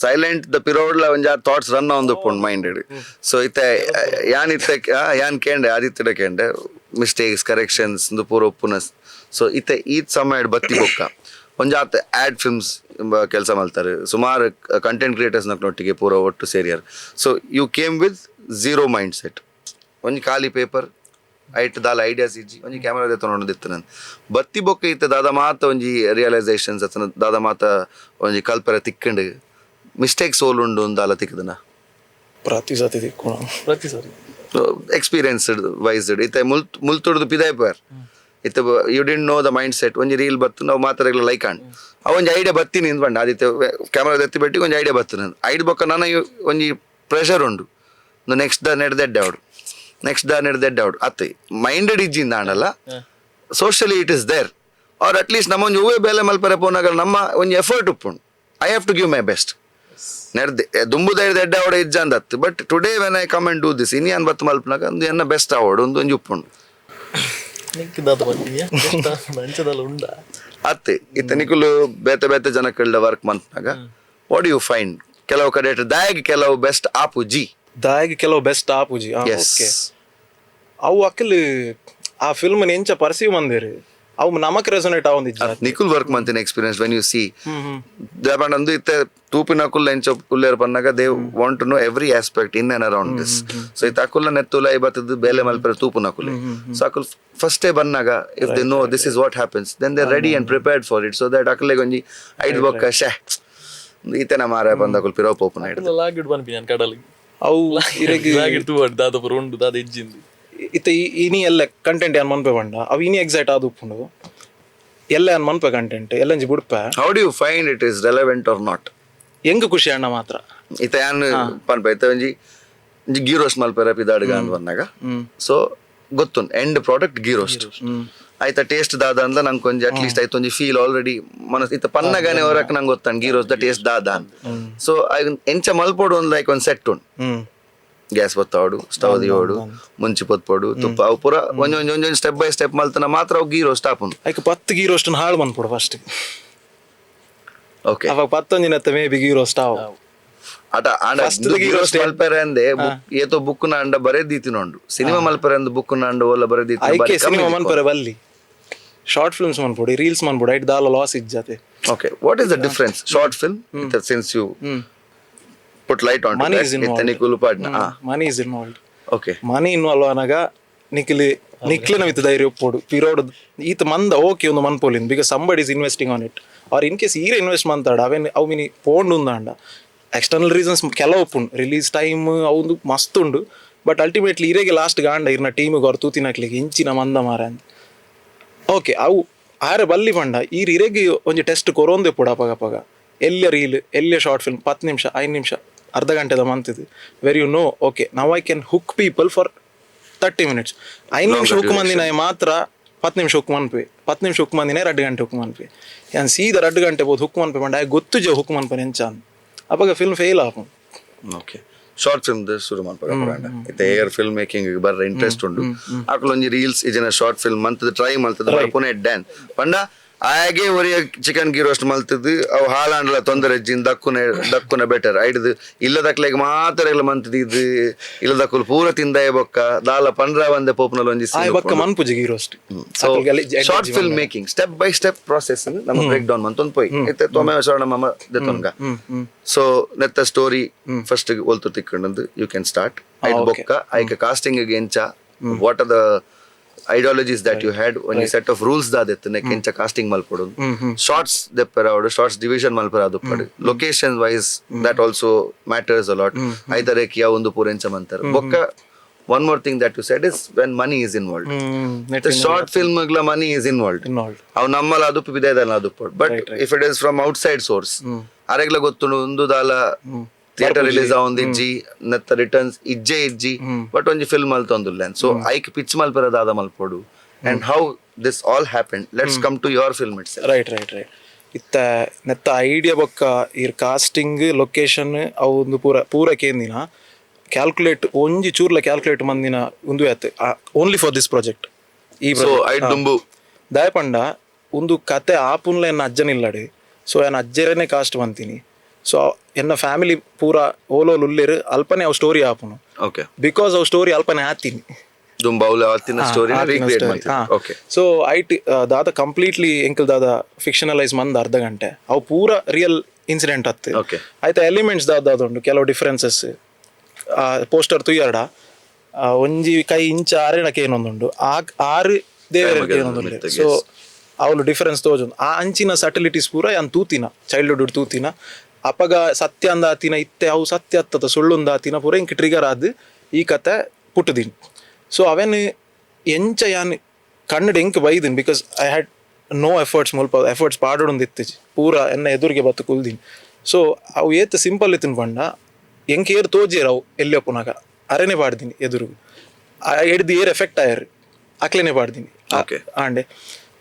ಸೈಲೆಂಟ್ the ಪಿರೋಡ್ಲ ಒಂಜಿ ಥಾಟ್ಸ್ ರನ್ ಒಂದು ಉಪ್ಪುಂಡು ಮೈಂಡ್. ಸೊ ಇತ್ತೆ ಯಾನ್ ಇತ್ತೆ ಯಾನ್ ಕೇಂಡೆ ಆದಿತ್ಯಡ ಕೇಂಡೆ ಮಿಸ್ಟೇಕ್ಸ್ ಕರೆಕ್ಷನ್ಸ್ ಪೂರ ಒಪ್ಪುನ. ಸೊ ಇತ್ತೆ ಈತ್ ಸಮಯ ಬತ್ತಿ ಬೊಕ್ಕ ಒಂಜಾತ್ ಆಡ್ ಫಿಲ್ಮ್ಸ್ ಕೆಲಸ ಮಾಡ್ತಾರೆ, ಸುಮಾರು ಕಂಟೆಂಟ್ ಕ್ರಿಯೇಟರ್ಸ್ ನೊಟ್ಟಿಗೆ ಪೂರ ಒಟ್ಟು ಸೇರಿಯಾರ. So you came with zero mind set. ಒಂಜಿ ಖಾಲಿ ಪೇಪರ್ ಐಟ್ ದಾಲ ಐಡಿಯಾಸ್ ಇಜ್ಜಿ, ಒಂಜಿ ಕ್ಯಾಮ್ರಾ ದೆತ್ತೊಂದು ನಾನು ಬತ್ತಿ ಬೊಕ್ಕ ಇತ್ತೆ ದಾದ ಮಾತ ಒಂಜಿ ರಿಯಲೈಸೇಷನ್ಸ್ ಅತ್ತನ ದಾದ ಮಾತ ಒಂಜಿ ಕಲ್ಪರೆ ತಿಕ್ಕಂಡು, ಮಿಸ್ಟೇಕ್ಸ್ ಓಲ್ ಉಂಡು ದಾಲ ತಿಕ್ಕದನ? ಪ್ರತಿ ಸತಿ ತಿಕ್ಕುಣ. ಪ್ರತಿ ಸರಿ. ಎಕ್ಸ್ಪೀರಿಯನ್ಸ್ ವೈಸ್ ಇತ್ತೆ ಮುಲ್ತುಡ್ದು ಪಿದಾಯ್ಪರ್ ಇತ್ತೆ you didn't know the mindset. ಒಂಜಿ ರೀಲ್ ಬತ್ತು, ನಾವು ಮಾತಾಡಗ್ಲ ಲೈಕ್ ಆಂಡ್ ಅವ ಒಂಜಿ ಐಡಿಯಾ ಬತ್ತೀನಿ ಇಂದ್ ಪಂಡ, ಆದಿತ್ತೆ ಕ್ಯಾಮ್ರಾ ಎತ್ತಿ ಬೆಟ್ಟಿಗೆ ಒಂಜಿ ಐಡಿಯಾ ಬತ್ತು ನಾನು ಐಡ್ ಬೊಕ್ಕ ನನ್ನ ಒಂಜಿ ಪ್ರೆಷರ್ ಉಂಡು, ನೆಕ್ಸ್ಟ್ the ನೆಡ್ದೆಡ್ಡೆ ಅವಡು, next the ನೆಡ್ದೆಡ್ಡೆ ಅವಡು ಅತ್ತೆ minded ಇಜ್ಜಿಂದ ಆಂಡಲ್ಲ, socially it is there or at least ನಮ್ಮ ಒಂಜಿ ಹೂವೇ ಬೇಲೆ ಮಲ್ಪರೆ ಪೋನಾಗ ನಮ್ಮ ಒಂಜಿ ಎಫರ್ಟ್ ಉಪ್ಪುಂಡು, I have to give my best. ನೆಡ್ದೆ ದುಂಬುದ ಎಡ್ಡೆ ಅವಡ ಇಜ್ಜ ಅಂದತ್ತು, but today when I come and do this ಇನಿ ಅನ್ ಬತ್ತು ಮಲ್ಪನಾಗ ಒಂದು ಎನ್ನ ಬೆಸ್ಟ್ ಅವಡು ಒಂದು ಒಂಜಿ ಉಪ್ಪುಂಡು. ನಿಕ್ ದಾದ ಬರ್ತೀನಿಯಾ ಅಂಚದಲ್ಲ ಉಂಡ. ಅತ್ತೆ ಇತ್ತೆ ನಿಕುಲು ಬೇತೆ ಬೇತೆ ಜನಕಳ್ಳ ವರ್ಕ್ ಮನ್ಪನಾಗ what you find? ಕೆಲವು ಕಡೆ ದಾಯಗ್ ಕೆಲವು ಬೆಸ್ಟ್ ಆಪು ಜಿ. ದಾಯಗ್ ಕೆಲವು ಬೆಸ್ಟ್ ಆಪುಜಿ. ಎಸ್. ಓಕೆ, ಅವು ಅಕ್ಕಲು ಆ ಫಿಲ್ಮ್ ಎಂಚ ಪರ್ಸೀವ್ ಮಂದಿರು, ಅವು ನಮಕ್ ರೆಸೊನೇಟ್ ಆವೊಂದಿಜ್ಜ. ನಿಕುಲ್ ವರ್ಕ್ ಮಂತಿನ experience when U C ನಂದು ಇತ್ತೆ ತೂಪಿನ ಕುಲ್ಲ ಎಂಚ ಕುಲ್ಲೇರ್ ಪನ್ನಾಗ they want to know every aspect in and around this. So ಇತ್ತ ಅಕುಲ್ಲ ನೆತ್ತುಲ ಬತ್ತದ ಬೇಲೆ ಮಲ್ಪರೆ ತೂಪುನ ಕುಲೆ, ಸೊ ಅಕುಲ್ ಫಸ್ಟೇ ಬನ್ನಾಗ if they know this is what happens, then they ready and prepared for it, so that ಅಕುಲೆಗ್ ಒಂಜಿ ಐಡ್ ಬೊಕ್ಕ ಶೇ ಈತೆನ ಮಾರ ಬಂದ ಅಕುಲ್ ಪಿರೋ ಪೋಪುನ ಹಿಡ್ದು. ಲಾಗಿಡ್ ಪನ್ಪಿ ನಾನು ಕಡಲಿಗೆ. ಅವು ಇರೆಗ್ ಲಾಗಿಡ್ ತೂವಡ್ ದಾದ ಪೂರ ಉಂಡು ದಾದ ಇಜ್ಜಿಂದು. ಇತ್ತೆ ಇನಿ ಎಲ್ಲ ಕಂಟೆಂಟ್ ಯಾನ್ ಮನ್ಪೆ ಪಂಡ ಅವು ಇನಿ ಎಕ್ಸೈಟ್ ಆದ್ ಉಪ್ಪುಂಡು, ಎಲ್ಲ ಯಾನ್ ಮನ್ಪೆ ಕಂಟೆಂಟ್ ಎಲ್ಲಂಜಿ ಬುಡ್ಪೆ. How do you find it is relevant or not? ಎಂಗ್ ಖುಷಿ ಅಣ್ಣ ಮಾತ್ರ. ಇತ್ತೆ ಯಾನ್ ಪನ್ಪ ಇತ್ತೆ ಒಂಜಿ ಒಂಜಿ ಗೀ ರೋಸ್ಟ್ ಮಲ್ಪೆರ ಪಿದಾಡ್ಗ ಅಂದ್ ಬಂದಾಗ, ಸೊ ಗೊತ್ತುಂಡು end product ghee roast ಆಯ್ತಾ, ಟೇಸ್ಟ್ ದಾದ ಅಂದ ನಂಗೆ ಒಂಜಿ ಅಟ್ಲೀಸ್ಟ್ ಆಯ್ತು ಒಂಜಿ ಫೀಲ್ ಆಲ್ರೆಡಿ ಮನಸ್ ಇತ್ತ ಪನ್ನಗಾನೆ ಹೊರಕ್ ನಂಗೆ ಗೊತ್ತಾಂಡ್ ಗೀ roast the taste ದಾದ ಅಂದ್. ಸೊ ಎಂಚ ಮಲ್ಪೊಡು ಒಂದು ಲೈಕ್ ಒಂದು ಸೆಟ್ ಉಂಡು, ಗ್ಯಾಸ್ ಬತ್ತಾವಡು, ಸ್ಟವ್ ದಿಯೋಡು, ಮುಂಚಿ ಪೊತ್ಪೊಡು, ತುಪ್ಪ ಅವು ಪೂರ ಒಂಜಿ ಒಂಜಿ ಒಂಜಿ step by step ಮಲ್ತನ ಮಾತ್ರ ಅವು ಗೀ ರೋಸ್ಟ್ ಆಪುಂಡು. ಐಕ್ 10 ಗೀ ರೋಸ್ಟ್ ಹಾಳು ಮನ್ಪೊಡು ಫಸ್ಟ್. ಓಕೆ. ಅವಾಗ ಪತ್ತೊಂಜಿನತ್ತ ಮೇ ಬಿ ಗೀ ರೋಸ್ಟ್ ಆವು. ಆಟ ಆಂಡ First ghee ghee roast ಮಲ್ಪೆರೆ ಅಂದೆ ಏತೋ ಬುಕ್ ನಾಂಡ ಬರೆದೀತಿನೊಂಡು, ಸಿನಿಮಾ ಮಲ್ಪೆರೆ ಅಂದ್ ಬುಕ್ ನಾಂಡ ಓಲ ಐಕೆ ಸಿನಿಮಾ ಬರೆದೀತಿ. ಮನ್ಪರೆ ಬಲ್ಲಿ, ಶಾರ್ಟ್ ಫಿಲ್ಮ್ಸ್ ಮನ್ಪೊಡು, ರೀಲ್ಸ್ ಮನ್ಪೊಡು, ಐಟ್ ದಾಲ loss ಇಜ್ಜಾತೆ. Okay, what is the difference short film, since you put light on? Money is involved. ನಿಕುಲು ಪಾಡ್ನ. Money is involved. Okay. Money involve ಆನಾಗ ನಿಕ್ಲಿ ನಿಕ್ಲಿನ ವಿತ್ ಧೈರ್ಯ ಒಪ್ಪೋಡು ಪಿರೋಡ್ ಈತ ಮಂದ ಓಕೆ ಒಂದು ಮನ್ಪೋಲಿನ್, because somebody is investing on it, or in case ಈರೆ invest ಮಂತಾಡ ಅವೇನ್ ಅವು ಮಿನಿ ಪೋಂಡು ಉಂದಾಂಡ ಎಕ್ಸ್ಟರ್ನಲ್ ರೀಸನ್ಸ್ ಕೆಲವು ಉಪ್ಪುಂಡು, ರಿಲೀಸ್ ಟೈಮ್ ಅವು ಮಸ್ತ್ ಉಂಡು, ಬಟ್ ಅಲ್ಟಿಮೇಟ್ಲಿ ಇರೆಗೆ ಲಾಸ್ಟ್ ಗಾಂಡ ಇರ್ನ ಟೀಮಿಗೆ ಅವ್ರು ತೂತಿನಕ್ಲಿಗೆ ಇಂಚಿನ ಮಂದ ಮಾರ ಅಂತ. ಓಕೆ, ಅವು ಆರೆ ಬಲ್ಲಿ ಪಂಡ ಈರ್ ಇರೆಗೆ ಒಂಜಿ ಟೆಸ್ಟ್ ಕೊರೊಂದೆ ಪೋಡು ಅಪಗ ಅಪಗ, ಎಲ್ಲ ರೀಲ್ ಎಲ್ಲ ಶಾರ್ಟ್ ಫಿಲ್ಮ್ 10 ನಿಮಿಷ 5 ನಿಮಿಷ ಅರ್ಧ ಗಂಟೆದ ಮಂತಿದ್ದು, where you know okay now I can hook people for 30 minutes. 5 ನಿಮಿಷ ಹುಕ್ ಮಂದಿನ ಮಾತ್ರ 10 ನಿಮಿಷ ಹುಕ್ ಮನ್ಪೆ, 10 ನಿಮಿಷ ಹುಕ್ ಮಂದಿನ 2 ಗಂಟೆ ಹುಕ್ ಮನ್ಪೆ, ಯಾನ್ ಸೀದಾ 2 ಗಂಟೆ ಬೋದು ಹುಕ್ ಮನ್ಪೆ ಪಂಡ ಆಯ್ ಗೊತ್ತುಜೆ ಹುಕ್ ಮನ್ಪೆ ಎಂಚ ಅಂದ್. ಅಪಗ ಫಿಲ್ಮ್ ಫೇಲ್ ಆಪುಂಡು. Okay, short film ಶುರು ಮನ್ಪಗ ಇತ್ತೆ air film making ಬರ್ರ ಇಂಟ್ರೆಸ್ಟ್ ಉಂಡು, ಅಕುಲು ಒಂಜಿ ರೀಲ್ಸ್ ಇಜಿನ ಶಾರ್ಟ್ ಫಿಲ್ಮ್ ಮಂತದ ಟ್ರೈ ಮಲ್ತದ ಪುನೆ ಡ್ಯಾನ್ ಪಂಡ ಆಗೆ ಒರಿಯ ಚಿಕನ್ ಗೀ ರೋಸ್ಟ್ ಮಲ್ತದ್ದು ಅವು ಹಾಲಾಂಡ್ಲ ತೊಂದರೆ ಇಜ್ಜಿನ್ ದಕ್ಕುನೆ ದಕ್ಕುನ ಬೆಟರ್ ಐಡ್ದು ಇಲ್ಲದಕ್ಲೆಗ್ ಮಾತ್ರ ಇಲ್ಲ ಮಂತದ ಇದು ಇಲ್ಲದಕ್ಕುಲು ಪೂರ ತಿಂದಾಯ ಬೊಕ್ಕ ದಾಲ ಪಂಡ್ರ ಒಂದೆ ಪೋಪುನಲ್ ಒಂಜಿ ಆಯ್ ಬೊಕ್ಕ ಮನ್ಪುಜಿ ghee roast. So short film making step by step process ನಮ್ಮ ಬ್ರೇಕ್ ಡೌನ್ ಮಂತೊಂದು ಪೋಯ್ ಇತ್ತೆ ತೊಮೆ ಶರಣ ಮಮ ದೆತ್ತೊನ್ಗ. ಸೊ ನೆತ್ತ ಸ್ಟೋರಿ ಫಸ್ಟ್ ಒಲ್ತು ತಿಕ್ಕಂಡು you can start ಐಟ್ ಬೊಕ್ಕ ಐಕ ಕಾಸ್ಟಿಂಗ್ ಎಂಚ, what are the ideologies that you had, ಒಂಜಿ set of rules ದಾದೆತ್ತು neck ಎಂಚ ಕಾಸ್ಟಿಂಗ್ ಮಲ್ಪೊಡು, ಶಾರ್ಟ್ಸ್ ದೆಪ್ಪರ ಅವಡು, ಶಾರ್ಟ್ಸ್ ಡಿವಿಷನ್ ಮಲ್ಪರ ಅದು, location wise that also matters a lot, ಐತರೆ ಕಿಯಾ ಒಂದು ಪೂರ ಎಂಚ ಮಂತಾರೆ ಬೊಕ್ಕ. One more thing that you said is when money is involved, short film money is involved. Involved. ಅವು ನಮ್ಮಲ್ಲ ಅದು ಬಿದೆದಲ್ಲ ಅದು, but if it is from outside source ಅರೆಗ್ಲ ಗೊತ್ತುಂಡು ಒಂದು ದಾಲ ಥಿಯೇಟರ್ ರಿಲೀಸ್ ಆವೊಂದು ಇಜ್ಜಿ, ನೆತ್ತ ರಿಟರ್ನ್ಸ್ ಇಜ್ಜೆ ಇಜ್ಜಿ, ಬಟ್ ಒಂಜಿ ಫಿಲ್ಮ್ ಮಲ್ತೊಂದುಲ್ಲ, ಸೊ ಐಕ್ ಪಿಚ್ ಮಲ್ಪರ ದಾದ ಮಲ್ಪೊಡು and how this all happen, let's come to your film it's. Right right right ಇತ್ತ ನೆತ್ತ ಐಡಿಯಾ ಬೊಕ್ಕ ಇರ್ ಕಾಸ್ಟಿಂಗ್ ಲೊಕೇಶನ್ ಅವು ಒಂದು ಪೂರ ಪೂರ ಕೇಂದಿನ ಕ್ಯಾಲ್ಕುಲೇಟ್ ಒಂಜಿ ಚೂರ್ಲ ಕ್ಯಾಲ್ಕುಲೇಟ್ ಮಂದಿನ ಒಂದು ಆತು only for this project ಈ ಸೊ ಐಟ್ ದುಂಬು ದಾಯ ಪಂಡ ಒಂದು ಕತೆ ಆಪುನ್ಲ ಎನ್ನ ಅಜ್ಜನಿಲ್ಲಡೆ, ಸೊ ಎನ್ನ ಅಜ್ಜರನೇ ಕಾಸ್ಟ್ ಬಂತೀನಿ, ಸೊ ಎನ್ನ ಫ್ಯಾಮಿಲಿ ಪೂರ ಓಲೋಲ್ ಉಲ್ಲೇರು ಅಲ್ಪನೆ ಅವು ಸ್ಟೋರಿ ಆಪುನು. ಓಕೆ. Because ಅವು ಸ್ಟೋರಿ ಅಲ್ಪನೆ ಆತೀನಿ. ದುಂಬು ಅವ್ಲ ಆತಿನ ಸ್ಟೋರಿ ರೀಕ್ರಿಯೇಟ್ ಮಾಡ್ತೀನಿ. ಓಕೆ. ಸೊ ಐಟ್ ದಾದ ಕಂಪ್ಲೀಟ್ಲಿ ಎಂಕಲ್ ದಾದ ಫಿಕ್ಷನಲೈಸ್ ಮಂದ ಅರ್ಧ ಗಂಟೆ ಅವು ಪೂರ ರಿಯಲ್ ಇನ್ಸಿಡೆಂಟ್ ಅತ್ತು. ಓಕೆ. ಆಯ್ತಾ ಎಲಿಮೆಂಟ್ಸ್ ದಾದ ಉಂಡು ಕೆಲವು ಡಿಫ್ರೆನ್ಸಸ್, ಪೋಸ್ಟರ್ ತುಯ್ಯರ್ಡ ಒಂಜಿ ಕೈ ಇಂಚ ಅರೆನ ಕೇನೊಂದುಂಡು, ಆ ಆರು ದೇವರ ಕೇನೊಂದುಂಡು. ಸೊ ಅವಳು ಡಿಫರೆನ್ಸ್ ತೋಜೊಂದು ಆ ಅಂಚಿನ ಸಟಲಿಟೀಸ್ ಪೂರ ಯಾನ್ ತೂತಿನ, ಚೈಲ್ಡ್ಹುಡ್ ತೂತಿನ. ಅಪಗ ಸತ್ಯ ಅಂದ ಆತಿನ, ಇತ್ತೆ ಅವು ಸತ್ಯ ಅತ್ತದ ಸುಳ್ಳುಂದ ಆತಿನ ಪೂರ ಇಂಕ್ ಟ್ರಿಗರ್ ಆದ್ ಈ ಕತೆ ಪುಟ್ಟುದಿನಿ. ಸೊ ಅವೆನ್ ಎಂಚ ಯಾನ್ ಕಣ್ಣಡ್ ಎಂಕ್ ಬೈದಿನಿ, because I had no efforts, ಮುಲ್ಪ ಎಫರ್ಟ್ಸ್ ಪಾಡೊಡೊಂದು ಇತ್ತಿಜಿ, ಪೂರ ಎನ್ನ ಎದುರಿಗೆ ಬತ್ತು ಕುಲ್ದಿನಿ. ಸೊ ಅವು ಏತ್ ಸಿಂಪಲ್ ಇತ್ತಿನ ಪಂಡ, ಎಂಕ್ ಏರ್ ತೋಜಿಯರ್, ಅವು ಎಲ್ಲಿ ಒಪ್ಪುನಾಗ ಅರೆನೆ ಪಾಡ್ದಿನಿ ಎದುರುಗು, ಎಡ್ದು ಏರ್ ಎಫೆಕ್ಟ್ ಆಯರ್ ಅಕ್ಲೆನೆ ಪಾಡ್ದಿನಿ. ಆಂಡೆ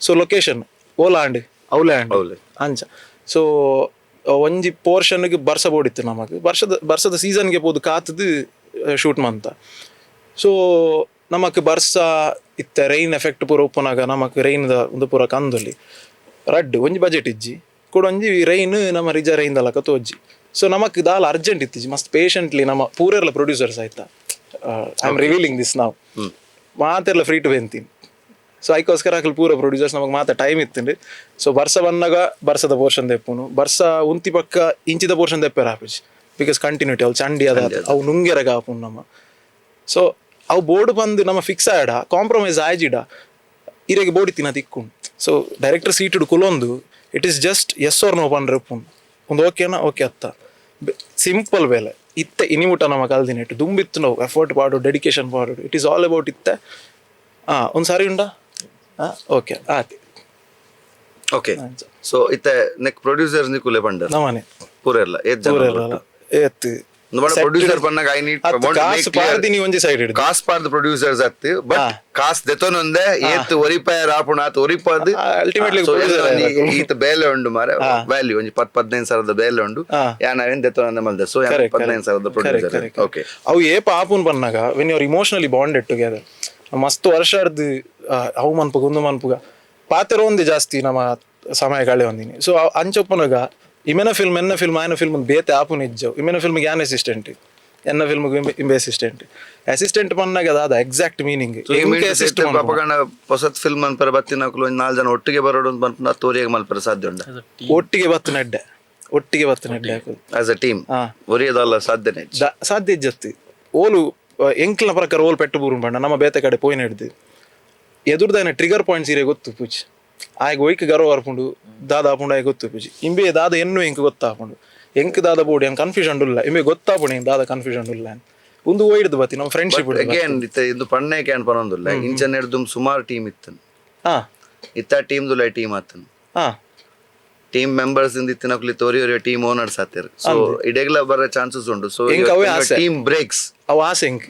ಸೊ ಲೊಕೇಶನ್ ಓಲ ಆಂಡ್ ಅವಲೇ ಆಂಡ್ ಅವ್ಲೆ. ಅಂಚ. ಸೊ ಒಂಜಿ ಪೋರ್ಷನ್ಗೆ ಬರ್ಸ ಬೋಡಿತ್ತು ನಮಗ್, ವರ್ಷದ ಬರ್ಸದ ಸೀಸನ್ಗೆ ಪೋದು ಕಾತದು ಶೂಟ್ ಮಂತ. ಸೊ ನಮಕ್ ಬರ್ಸ ಇತ್ತೆ ರೈನ್ ಎಫೆಕ್ಟ್ ಪೂರ ಉಪ್ಪುನಾಗ ನಮಕ್ ರೈನ್ದ ಒಂದು ಪೂರ ಕಂದೊಲಿ ರಡ್ಡ್ ಒಂಜಿ ಬಜೆಟ್ ಇಜ್ಜಿ, ಕೂಡ ಒಂಜಿ ರೈನ್ ನಮ್ಮ ರಿಜ ರೈನ್ ದಲಕ ತೋಜಿ. ಸೊ ನಮಕ್ ದಾಲ ಅರ್ಜೆಂಟ್ ಇತ್ತಿಜಿ, ಮಸ್ತ್ ಪೇಷಂಟ್ಲಿ. ನಮ್ಮ ಪೂರೆರ್ಲ ಪ್ರೊಡ್ಯೂಸರ್ಸ್ ಆಯ್ತಾ, I am revealing this, ನಾವು ಮಾತೆರ್ಲ ಫ್ರೀ ಟು ಬೆಂತೀನಿ. ಸೊ ಐಕೋಸ್ಕರ ಅಕಲ್ ಪೂರ ಪ್ರೊಡ್ಯೂಸರ್ಸ್, ನಮಗೆ ಮಾತ ಟೈಮ್ ಇತ್ತುಂಡು. ಸೊ ಬರ್ಸ ಬಂದಾಗ ಬರ್ಸದ ಪೋರ್ಷನ್ ದೆಪ್ಪುನು, ಬರ್ಸ ಉಂತಿ ಪಕ್ಕ ಇಂಚಿದ ಪೋರ್ಷನ್ ದೆಪ್ಪೆರ ಆಪುಜಿ, because continuity ಅವು ಚಂಡಿ ಅದ, ಅವು ನುಂಗೆರಗ ಆಪುನು ನಮ್ಮ. ಸೊ ಅವು ಬೋರ್ಡ್ ಬಂದು ನಮ್ಮ ಫಿಕ್ಸ್ ಆಯಡ, ಕಾಂಪ್ರಮೈಸ್ ಆಯ್ಜಿಡ ಇರೆಗೆ ಬೋಡಿ ತಿನ್ನ ತಿಕ್ಕು. So director seated ಕುಲೊಂದು it is just yes or no ಪಂಡ್ರೆ ಉಪ್ಪುಂಡು. ಒಂದು ಓಕೆನಾ ಓಕೆ ಅತ್ತ, ಸಿಂಪಲ್ ಬೇಲೆ ಇತ್ತೆ. ಇನಿಮುಟ ನಮ್ಮ ಕಲ್ದಿನೆಟ್ಟು ದುಂಬಿತ್ತು ನಾವು ಎಫರ್ಟ್ ಪಾಡು, ಡೆಡಿಕೇಶನ್ ಪಾಡು, it is all about ಇತ್ತೆ. ಹಾಂ, ಒಂದು ಸಾರಿ ಉಂಡಾ? ಹಾಂ, ಓಕೆ ಆತಿ. ಓಕೆ, ಸೊ ಇತ್ತೆ ನೆಕ್ ಪ್ರೊಡ್ಯೂಸರ್ಸ್ ನಿಕುಲೆ ಪಂಡರ್? ನಮ್ಮನೆ. ಪೂರ ಎಲ್ಲ ಏತ್ ಜನ? ಪೂರ ಏತ್? ಪ್ರೊಡ್ಯೂಸರ್ ಪನ್ನಾಗ I need ಅತ್ತು, ಕಾಸು ಪಾಡ್ದಿನಿ ಒಂಜಿ ಸೈಡ್ ಹಿಡ್ದು. ಕಾಸ್ ಪಾಡ್ದ ಪ್ರೊಡ್ಯೂಸರ್ಸ್ ಅತ್ತು, ಬಟ್ ಕಾಸ್ ದೆತೊನೊಂದೆ ಏತ್ ಒರಿಪಾಯರ್ ಆಪುಣ ಆತ್ ಒರಿಪಾದ್. Ultimately So, producer ಒಂಜಿ ಈತ ಬೇಲೆ ಉಂಡು ಮಾರೆ, ವ್ಯಾಲ್ಯೂ ಒಂಜಿ 10 15 ಸಾವಿರದ ಬೇಲೆ ಉಂಡು. ಯಾನ್ ಅವೇನ್ ದೆತೊನೊಂದೆ ಮಲ್ದೆ, ಸೊ 15,000ದ ಪ್ರೊಡ್ಯೂಸರ್, ಓಕೆ. ಅವು ಏಪ ಆಪುನ್ ಪನ್ನಾಗ when you are emotionally bonded together. ಮಸ್ತ್ ವರ್ಷ ಅರ್ದು ಅವು ಮನ್ಪುಗ ಒಂದು ಮನ್ಪುಗ ಪಾತೆರ ಒಂದೇ ಜಾಸ್ತಿ ನಮ್ಮ ಸಮಯ ಕಳೆ ಒಂದಿನಿ. ಸೊ ಅಂಚೊಪ್ಪನಾಗ ಇಮೆನ ಫಿಲ್ಮ್ ಎನ್ನ ಫಿಲ್ಮ್ ಆಯನ ಫಿಲ್ಮ್ ಬೇತೆ ಆಪುನ ಇಜ್ಜವು. ಇಮೆನ ಫಿಲ್ಮ್ಗೆ ಯಾನ್ ಅಸಿಸ್ಟೆಂಟ್, ಎನ್ನ ಫಿಲ್ಮ್ ಇಂಬೆ ಅಸಿಸ್ಟೆಂಟ್. ಅಸಿಸ್ಟೆಂಟ್ ಪನ್ನಾಗ ಅದಾದ exact meaning. Assist ಅಪಗಣ ಹೊಸತ್ film ಅನ್ಪರ ಬತ್ತಿನಕುಲು ಒಂಜಿ ನಾಲ್ ಜನ ಒಟ್ಟಿಗೆ ಬರೋಡು ಅಂತ ಮನ್ಪುನ ತೋರಿಯಾಗ ಮಲ್ಪರ ಸಾಧ್ಯ ಉಂಡ? ಒಟ್ಟಿಗೆ ಬತ್ತು ನಡ್ಡೆ, ಒಟ್ಟಿಗೆ ಬತ್ತು ನಡ್ಡೆ ಹಾಕುದು. As a team ಒರಿಯದಲ್ಲ ಸಾಧ್ಯನೇ ಇಜ್ಜಿ. ಸಾಧ್ಯ ಇಜ್ಜತ್ತಿ. ಓಲು ಎಂಕ್ಲ ಪ್ರಕಾರ ಓಲ್ ಪೆಟ್ಟು ಬೂರು ಪಂಡ ನಮ್ಮ ಬೇತೆ ಕಡೆ ಪೋಯಿನ ಹಿಡ್ದು ಎದುರ್ದಾಯನ ಟ್ರಿಗರ್ ಪಾಯಿಂಟ್ಸ್ ಇರೆ ಗೊತ್ತು ಪೂಜಿ. ಆಯ್ಗ ಒಯ್ಕ್ ಗರ್ವ ಬರ್ಪುಂಡು, ದಾದ ಆಪುಂಡು ಆಯ್ ಗೊತ್ತು ಪೂಜಿ. ಇಂಬೆ ದಾದ ಎನ್ನು ಎಂಕ್ ಗೊತ್ತಾಪುಂಡು, ಎಂಕ್ ದಾದ ಬೋಡಿ ಅಂಗ್ ಕನ್ಫ್ಯೂಷನ್ ಉಲ್ಲ, ಇಂಬೆ ಗೊತ್ತಾಪುಂಡು ಎಂಕ್ ದಾದ ಕನ್ಫ್ಯೂಷನ್ ಉಲ್ಲ. ಒಂದು ಒಯ್ದು ಬತ್ತಿ ನಮ್ಮ ಫ್ರೆಂಡ್ಶಿಪ್. ಅಗೇನ್ ಇತ್ತೆ ಇಂದು ಪಣ್ಣೆ can ಪನೊಂದುಲ್ಲ, ಇಂಚ ನೆಡ್ದು ಸುಮಾರು ಟೀಮ್ ಇತ್ತು. ಇತ್ತ ಟೀಮ್ ದುಲ ಟೀಮ್ ಆತನ್. ಟೀಮ್ ಮೆಂಬರ್ಸ್ ಇಂದ ಇತ್ತಿನಕುಲಿ ತೋರಿ ಒರಿಯ ಟೀಮ್ ಓನರ್ಸ್ ಆತೇರ್. ಸೊ ಇಡೆಗ್ಲ ಬರ ಚಾನ್ಸಸ್ ಉಂಡು. ಸೊ ಎಂಕ್ ಅವೇ ಆಸೆ. Team breaks. ಅವು ಆಸೆ ಎಂಕ್.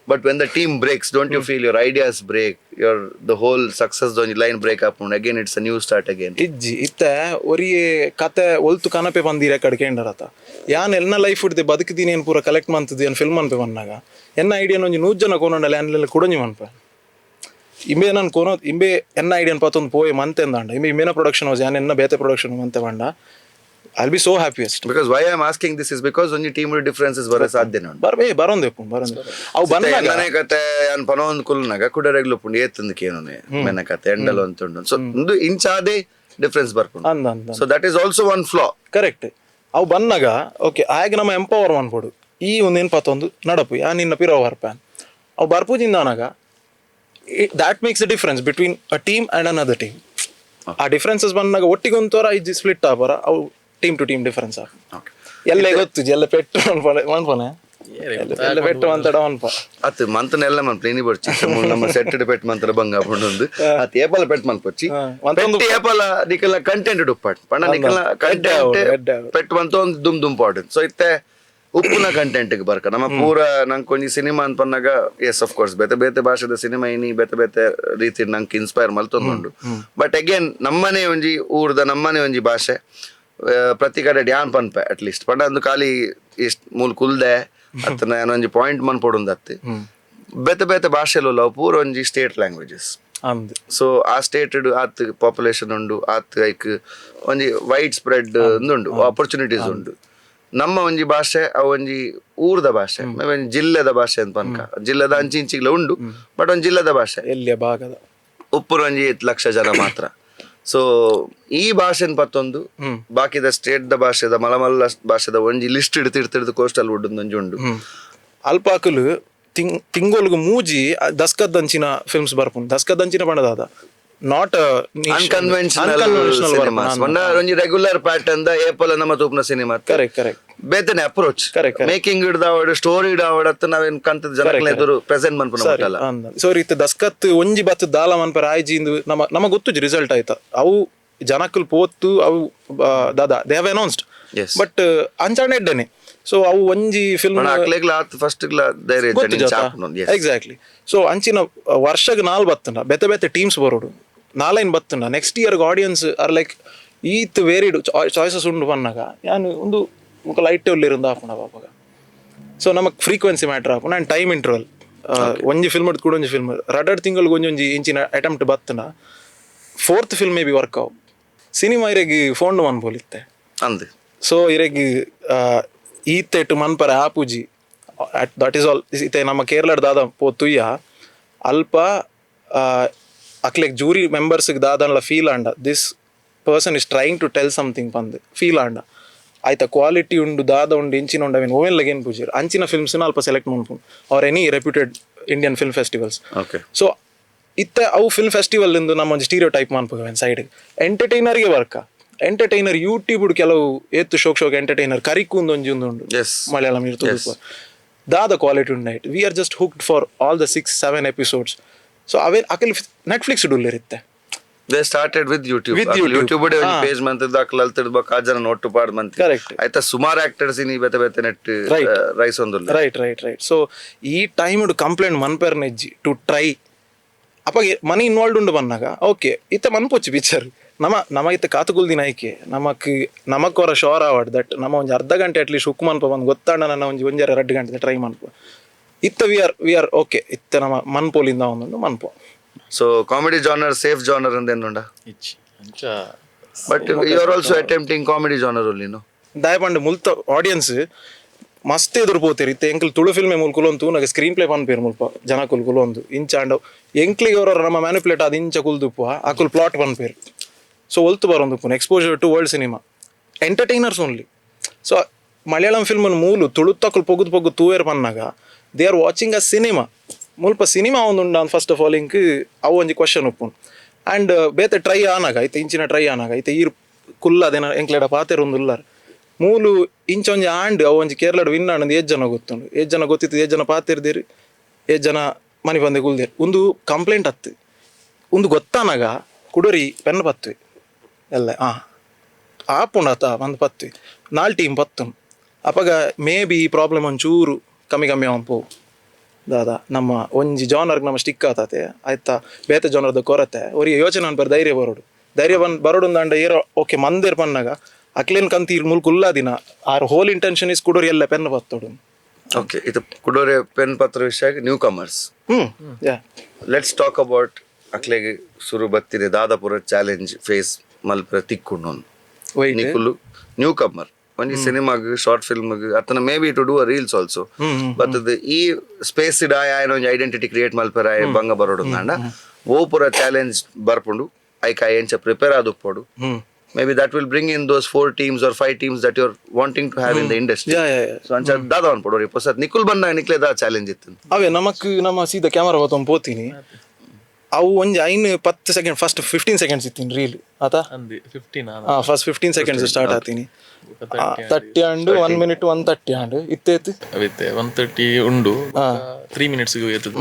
But when the team breaks, don't you feel your ideas break, your the whole success line break up, again it's a new start again? ಇಜ್ಜಿ. ಇತ್ತೆ ಒರಿಯೇ ಕತೆ ಒಲ್ತು ಕನಪೆ ಬಂದಿರ ಕಡೆ ಕೇಂಡರತ, ಯಾನ್ ಎನ್ನ ಲೈಫ್ ಹಿಡ್ದೆ ಬದುಕಿದೀನಿ, ಏನು ಪೂರ ಕಲೆಕ್ಟ್ ಮಂತದ್ದು ಏನು ಫಿಲ್ಮ್ ಅನ್ಪೆ ಬಂದಾಗ ಎನ್ನ ಐಡಿಯಾನ ಒಂಜಿ 100 ಜನ ಕೋನಂಡಲ್ಲ ಅನ್ಲೆಲ್ಲ ಕುಡಂಜಿ ಮನ್ಪೆ. ಇಂಬೆ ನಾನು ಕೋನೋ ಇಂಬೆ ಎನ್ನ ಐಡಿಯಾನ್ ಪತ್ತೊಂದು ಪೋಯೆ ಮಂತೆ ಅಂದಾಂಡ, ಇಂಬೆ ಇಂಬೇನ ಪ್ರೊಡಕ್ಷನ್ ಹೌಸ್, ಯಾನ್ ಎನ್ನ ಬೇತೆ ಪ್ರೊಡಕ್ಷನ್ ಮಂತೆ ಬಂಡ, I be so happiest. Because why I am asking this is because ಒಂಜಿ ಟೀಮ್ ಡಿಫರೆನ್ಸಸ್ ಬರ ಸಾಧ್ಯನೇ ಉಂಟು. ಬರ್ಬೇ ಬರೋಂದೆ ಬರೋಂದೆ ಅವು ಬಂದಾಗ. ಎನ್ನನೆ ಕತೆ ಯಾನ್ ಪನೊಂದು ಕುಲ್ನಾಗ ಕುಡರೆಗ್ಲು ಪುಂಡು ಏತಂದು ಕೇನುನೆ ಮೆನ ಕತೆ ಎಂಡಲ್ ಅಂತುಂಡು. ಸೊ ಇಂದು ಇಂಚಾದೆ ಡಿಫರೆನ್ಸ್ ಬರ್ಪುಂಡು. ಅಂದ ಅಂದ. So that is also one flaw. Correct. ಅವು ಬಂದಾಗ ಓಕೆ ಆಗ ನಮ್ಮ ಎಂಪವರ್ ಮನ್ಪೊಡು. ಈ ಒಂದು ನೆನ್ಪತ್ತೊಂದು ನಡಪು ಯಾ ನಿನ್ನ ಪಿರೋ ಬರ್ಪಾನ್ ಅವು ಬರ್ಪುಜಿಂದ ಅನಾಗ that makes a difference between a team and another team. ಆ ಡಿಫರೆನ್ಸಸ್ ಬಂದಾಗ ಒಟ್ಟಿಗೆ ಒಂತೋರ ಇಜ್ಜಿ ಸ್ಪ್ಲಿಟ್ ಆಪರ, ಅವು team to team difference ಆಪ. ಎಲ್ಲ ಗೊತ್ತು, ಎಲ್ಲ ಪೆಟ್ಟು ಮನ್ಪನೆ, ಎಲ್ಲ ಪೆಟ್ಟು ಮಂತಡ ಮನ್ಪ. ಅತ್ ಮಂತನೆಲ್ಲ ಮನ್ ಪ್ಲೇನಿ ಬರ್ಚಿ ನಮ್ಮ ಸೆಟ್ ಪೆಟ್ ಮಂತ್ರ ಬಂಗ ಪುಂಡೊಂದು ಅತ್ ಏಪಲ ಪೆಟ್ ಮನ್ಪೊಚ್ಚಿ. ಮಂತೊಂದು ಪೆಟ್ ಏಪಲ ನಿಕಲ ಕಂಟೆಂಟ್ ಉಪ್ಪಾಟ್ ಪಂಡ ನಿಕಲ ಕಂಟೆಂಟ್ ಎಡ್ಡೆ ಆವಡ್. ಪೆಟ್ ಮಂತ ಒಂದು ದುಮ್ ದುಮ್ ಪಾಡ್. ಸೊ ಇತ್ತೆ ಉಪ್ಪುನ ಕಂಟೆಂಟ್ ಬರ್ಕ ನಮ್ಮ ಪೂರ ನಂಗೆ ಒಂಜಿ ಸಿನಿಮಾ ಅಂತ ಪನ್ನಾಗ, S of course ಬೇತೆ ಬೇತೆ ಭಾಷೆದ ಸಿನಿಮಾ ಇನಿ ಬೇತೆ ಬೇತೆ ರೀತಿ ನಂಗೆ ಇನ್ಸ್ಪೈರ್ ಮಲ್ತೊಂದುಂಡು. ಬಟ್ ಅಗೇನ್ ನಮ್ಮನೆ ಒಂಜಿ ಊರ್ದ ನಮ್ಮನೆ ಒಂಜಿ ಭಾಷೆ, ಪ್ರತಿ ಕಡೆ ಡ್ಯಾನ್ ಪನ್ಪೆ ಅಟ್ ಲೀಸ್ಟ್ ಪಂಡ ಅಂದು ಖಾಲಿ ಇಷ್ಟ್ ಮೂಲ್ ಕುಲ್ದೆ ಅತ್ತನ ಒಂಜಿ ಪಾಯಿಂಟ್ ಮನ್ಪೊಡುಂದು ಅತ್ತಿ. ಬೇತೆ ಬೇತೆ ಭಾಷೆಲು ಪೂರ ಒಂಜಿ ಸ್ಟೇಟ್ ಲ್ಯಾಂಗ್ವೇಜಸ್. ಅಂದ್. ಸೊ ಆ ಸ್ಟೇಟ್ ಆತ್ ಪಾಪ್ಯುಲೇಷನ್ ಉಂಡು, ಆತ್ ಲೈಕ್ ಒಂಜಿ ವೈಡ್ ಸ್ಪ್ರೆಡ್ ಉಂಡು, ಆಪರ್ಚುನಿಟೀಸ್ ಉಂಡು. ನಮ್ಮ ಒಂಜಿ ಭಾಷೆ ಅವು ಒಂಜಿ ಊರ್ದ ಭಾಷೆ, ಒಂಜಿ ಜಿಲ್ಲೆದ ಭಾಷೆ ಅಂತ ಪನ್ಕ, ಜಿಲ್ಲೆದ ಅಂಚಿ ಇಂಚಿಗ್ಲ ಉಂಡು, ಬಟ್ ಒಂಜಿ ಜಿಲ್ಲೆದ ಭಾಷೆ. ಎಲ್ಲಿಯ ಭಾಗದ. ಉಪ್ಪುರು ಒಂಜಿ 8 ಲಕ್ಷ ಜನ ಮಾತ್ರ. ಸೊ ಈ ಭಾಷೆನ್ ಪತ್ತೊಂದು ಬಾಕಿದ ಸ್ಟೇಟ್ the ಭಾಷೆದ ಮಲಮಲ್ಲ ಭಾಷೆದ ಒಂಜಿ ಲಿಸ್ಟ್ ಹಿಡ್ದು ಹಿಡ್ದು ಹಿಡ್ದು ಕೋಸ್ಟಲ್ ವುಡ್ ಒಂಜಿ ಉಂಡು. ಅಲ್ಪಾಕುಲು ತಿಂಗೊಲ್ಗು ಮೂಜಿ ದಸ್ಕದಂಚಿನ ಫಿಲ್ಮ್ಸ್ ಬರ್ಪುಂಡು. ದಸ್ಕದಂಚಿನ ಪಂಡದಾದ not unconventional cinemas ಪಂಡ ಒಂಜಿ regular pattern the ಏಪಲ ನಮ್ಮ ತೂಪುನ cinema. Correct correct ಬೇತನೆ approach. Correct, correct. Making ಹಿಡ್ದಾವಡ್, story ಹಿಡಾವಡ್ ಅತ್ತ ನಾವೇನ್ ಕಂತದ ಜನಕ್ಲೆ ಎದುರು ಪ್ರೆಸೆಂಟ್ ಮನ್ಪುನ ಮುಟ್ಟಲ್ಲ. ಸೊ ಇತ್ತೆ ದಸ್ಕತ್ ಒಂಜಿ ಬತ್ತು ದಾಲ ಮನ್ಪರ ಆಯ್ಜಿ ಇಂದು ನಮ್ಮ ನಮ ಗೊತ್ತುಜಿ ರಿಸಲ್ಟ್ ಆಯ್ತಾ. ಅವು ಜನಕ್ಕಲ್ ಪೋತು ಅವು ದಾದಾ they have announced. But ಅಂಚಾಣ ಎಡ್ಡನೆ. So ಅವು ಒಂಜಿ ಫಿಲ್ಮ್ ಪಂಡ ಅಕ್ಲೆಗ್ಲ ಆತ್ ಫಸ್ಟ್ ಗ್ಲ ಧೈರ್ಯ ಇಜ್ಜಂಡ ಇಂಚ ಆಪುಂಡು. Yes. Exactly. So ಅಂಚಿನ ವರ್ಷಗ್ ನಾಲ್ ಬತ್ತುಂಡ ಬೇತೆ ಬೇತೆ ಟೀಮ್ಸ್ ಬರೋಡು, ನಾಲೈನ್ ಬತ್ತುಂಡ next year audience are like ಈತ್ ವೇರಿಡ್ ಚಾಯ್ಸಸ್ ಉಂಡು ಪನ್ನಾಗ ಯಾನ್ ಒಂದು ಮುಕ ಲೈಟ್ ಉಲ್ಲಿರುಂದು ಆಪುಂಡ ಪಾಪಗ. ಸೊ ನಮಕ್ ಫ್ರೀಕ್ವೆನ್ಸಿ ಮ್ಯಾಟರ್ ಆಪುಂಡು and time interval. ಒಂಜಿ ಫಿಲ್ಮ್ ಕೂಡ ಒಂಜಿ ಫಿಲ್ಮ್ ರಡಡ್ ತಿಂಗಳಿಗೆ ಒಂಜಿ ಒಂಜಿ ಇಂಚಿನ ಅಟೆಂಪ್ಟ್ ಬತ್ತುಂಡ fourth film may be work ಅವು. ಸಿನಿಮಾ ಇರೆಗ್ ಫೋನ್ ಮನ್ಪೊಲಿತ್ತೆ. ಅಂದ್. ಸೊ ಇರೆಗ್ ಈತೆಟ್ ಮನ್ಪರ ಆಪುಜಿ, that is all. ಇತ್ತೆ ನಮ್ಮ ಕೇರಳಡ್ ದಾದ ಪೋ ತುಯ್ಯ ಅಲ್ಪ ಅಕ್ಲೆಗ್ ಜೂರಿ ಮೆಂಬರ್ಸ್ಗೆ ದಾದನ್ಲ ಫೀಲ್ ಆಂಡ this person is trying to tell something ಪಂದ್ ಫೀಲ್ ಆಂಡ ಆಯ್ತ ಕ್ವಾಲಿಟಿ ಉಂಡು ದಾದ ಉಂಡು ಇಂಚಿನ ಉಂಡು ಅವೇನು ಓವೆನ್ ಲಗೇನ್ ಪೂಜೆರ್ ಅಂಚಿನ ಫಿಲ್ಮ್ಸ್ನ ಅಲ್ಪ select ಮನ್ಪುಂಡು or any reputed Indian film festivals. So ಇತ್ತೆ ಅವು ಫಿಲ್ಮ್ ಫೆಸ್ಟಿವಲ್ ಇಂದು ನಮ್ಮ ಒಂಜಿ ಸ್ಟೀರಿಯೋ ಟೈಪ್ ಮನ್ಪುಗ ಸೈಡ್ ಎಂಟರ್ಟೈನರ್ಗೆ work entertainer YouTube ಕೆಲವು ಏತ್ ಶೋಕ್ ಶೋಕ್ ಎಂಟರ್ಟೈನರ್ ಕರಿಕು ಒಂಜಿ ಒಂದು ಉಂಡು. ಮಲಯಾಳಂ ಇರ್ತದೆ ದಾದ ಕ್ವಾಲಿಟಿ ಉಂಡು night we are just hooked for all the 6-7 episodes. So away Akal Netflix ಇರುತ್ತೆ. They started with YouTube. With YouTube. YouTube ಒಂಜಿ ಪೇಜ್ ಮಂತದ್ದು ಅಕ್ಲ ಅಲ್ತಿಡ್ ಬೊಕ್ಕ ಆ ಜನ ನೋಟು ಪಾಡ್ ಮಂತ್. ಆಯ್ತಾ ಸುಮಾರು ಆಕ್ಟರ್ಸ್ ಇನಿ ಬೇತೆ ಬೇತೆ ನೆಟ್ ರೈಸ್ ಒಂದುಲ್ಲ. Right right right so ಈ ಟೈಮ್ ಕಂಪ್ಲೇಂಟ್ ಮನ್ಪೆರ್ನೆಜ್ಜಿ ಟು ಟ್ರೈ ಅಪ್ಪ ಮನಿ ಇನ್ವಾಲ್ವ್ ಉಂಡು ಬನ್ನಾಗ ಓಕೆ ಇತ್ತೆ ಮನ್ಪೊಚ್ಚಿ ಪಿಕ್ಚರ್ ನಮ ನಮ ಇತ್ತೆ ಕಾತುಗುಲ್ದಿನ ಆಯ್ಕೆ ನಮಕ್ ನಮಕ್ ಹೊರ ಶೋರ್ ಆವಡ್ that ನಮ್ಮ ಒಂಜಿ ಅರ್ಧ ಗಂಟೆ at least hook ಮನ್ಪ ಬಂದು ಗೊತ್ತಾಂಡ ನನ್ನ ಒಂಜಿ ಒಂಜರ 2 ಗಂಟೆ ಟ್ರೈ ಮನ್ಪ ಇತ್ತ we are okay ಇತ್ತೆ ನಮ್ಮ ಮನ್ಪೋಲಿಂದ ಒಂದೊಂದು ಮನ್ಪೋ. So comedy genre safe genre ಅಂದೇನುಂಡ? ಇಚ್ಚಿ ಅಂಚ. But you are also attempting comedy genre only, no? ದಾಯಪಂಡ ಮುಲ್ತ audience ಮಸ್ತ್ ಎದುರು ಪೋತೇರಿ. ಇತ್ತೆ ಎಂಕಲ್ ತುಳು ಫಿಲ್ಮೆ ಮೂಲ್ ಕುಲೊಂದು ತೂನಗ ಸ್ಕ್ರೀನ್ ಪ್ಲೇ ಪನ್ಪೇರು ಮುಲ್ಪ ಜನಕುಲ್ ಕುಲೊಂದು ಇಂಚಾಂಡ ಎಂಕ್ಲಿಗೆ ಅವರ ನಮ್ಮ ಮ್ಯಾನಿಪುಲೇಟ್ ಆದ್ ಇಂಚ ಕುಲ್ದುಪ್ಪು ಅಕುಲ್ ಪ್ಲಾಟ್ ಪನ್ಪೇರು. ಸೊ ಒಲ್ತು ಬರೋಂದುಪ್ಪು exposure to world cinema entertainers only. So Malayalam film ಮೂಲು ತುಳುತ್ತಕುಲ್ ಪೊಗುದು ಪೊಗ್ಗು ತೂವೇರ್ ಪನ್ನಾಗ they are watching a cinema. ಮುಲ್ಪ ಸಿನಿಮಾ ಒಂದು first of all ink ಅವು ಒಂಜಿ ಕ್ವಶನ್ ಉಪ್ಪುಂಡು. ಆ್ಯಂಡ್ ಬೇತೆ ಟ್ರೈ ಆನಾಗ ಐತೆ ಇಂಚಿನ ಟ್ರೈ ಆನಾಗ ಐತೆ ಈರ್ ಕುಲ್ಲದೇನ ಎಂಕ್ಲೆಡ ಪಾತೆರ್ ಒಂದು ಉಲ್ಲಾರ್ ಮೂಲು ಇಂಚ ಒಂಜಿ ಆಂಡ್ ಅವು ಒಂಜಿ ಕೇರಳಡ್ ವಿನ್ ಆಂಡ್ ಏಜ್ ಜನ ಗೊತ್ತುಂಡು, ಏಜ್ ಜನ ಗೊತ್ತಿತ್ತು, ಏಜ್ ಜನ ಪಾತಿರ್ದಿರು, ಏಜ್ ಜನ ಮನಿ ಬಂದೆ ಕುಲ್ದಿರು. ಒಂದು ಕಂಪ್ಲೇಂಟ್ ಹತ್ತು ಒಂದು ಗೊತ್ತಾನಾಗ ಕುಡೋರಿ ಪೆನ್ ಪತ್ವಿ ಎಲ್ಲ ಆಪುಂಡು ಆತ ಒಂದು ಪತ್ವಿ ನಾಲ್ ಟೀಮ್ ಪತ್ತುಂಡು. ಅಪಗ ಮೇ ಬಿ ಈ ಪ್ರಾಬ್ಲಮ್ ಒಂಚೂರು ಕಮ್ಮಿ ಕಮ್ಮಿ ಪೋ ದಾದಾ ನಮ್ಮ ಒಂಜಿ ಜಾನರ್ಗೆ ನಮ್ಮ ಸ್ಟಿಕ್ ಆತಾತೆ ಆಯ್ತಾ ಬೇತೆ ಜಾನರ್ದ ಕೊರತೆ ಒರಿ ಯೋಚನೆ ಅನ್ಪರ್ ಧೈರ್ಯ ಬರೋಡು ಧೈರ್ಯ ಬಂದು ಬರೋಡು ಅಂಡ ಏರೋ ಓಕೆ ಮಂದಿರ್ ಪನ್ನಾಗ ಅಕ್ಲೇನ್ ಕಂತಿ ಮುಲ್ಕು ದಿನ R hole intention is ಕುಡೋರಿ ಎಲ್ಲ ಪೆನ್ ಬತ್ತೋಡು. ಓಕೆ, ಇದು ಕುಡೋರೆ ಪೆನ್ ಪತ್ರ ವಿಷಯ new comers. Yeah. Let's talk about ಅಕ್ಲೆಗೆ ಸುರು ಬತ್ತಿದೆ ದಾದಾಪುರ ಚಾಲೆಂಜ್ ಫೇಸ್ ಮಲ್ಪರ ತಿಕ್ಕೊಂಡು ನಿಕುಲು ನ್ಯೂ ಕಮರ್ ಒಂಜಿ ಸಿನಿಮಾಗ್ ಶಾರ್ಟ್ ಫಿಲ್ಮ್ ಅತನ maybe to do a reels also but ಈ ಸ್ಪೇಸ್ ಆಯನ ಒಂಜಿ ಐಡೆಂಟಿಟಿ ಕ್ರಿಯೇಟ್ ಮಲ್ಪರ ಆಯ ಬಂಗ ಬರೋಡು ಅಂಡ ಓ ಪುರ ಚಾಲೆಂಜ್ ಬರ್ಪುಂಡು ಐಕ ಎಂಚ prepare ಆದುಪ್ಪೋಡು. Maybe that will bring in those 4 teams or 5 teams that you are wanting to have in the industry. So ಅಂಚ ದಾದ ಅನ್ಪೋಡು ರೀ ಪೊಸತ್ ನಿಕುಲ್ ಬಂದಾಗ ನಿಕ್ಲೆ ದಾ ಚಾಲೆಂಜ್ ಇತ್ತು. ಅವೇ ನಮಕ್ ನಮ್ಮ ಸೀದಾ ಕ್ಯಾಮರಾ ಬತ್ತೊಂದು ಪೋತೀನಿ ಅವು ಒಂಜಿ 5 10 second first 15 seconds ಇತ್ತೀನಿ reel ಆತ. ಅಂದೆ 15. First 15 seconds start ಆತೀನಿ 30 and 1 minute 1:30 and ಇತ್ತೇತ್ ಅವಿತ್ತೆ 1:30 ಉಂಡು 3 ಮಿನಿಟ್ಸ್ ಎತ್ತದು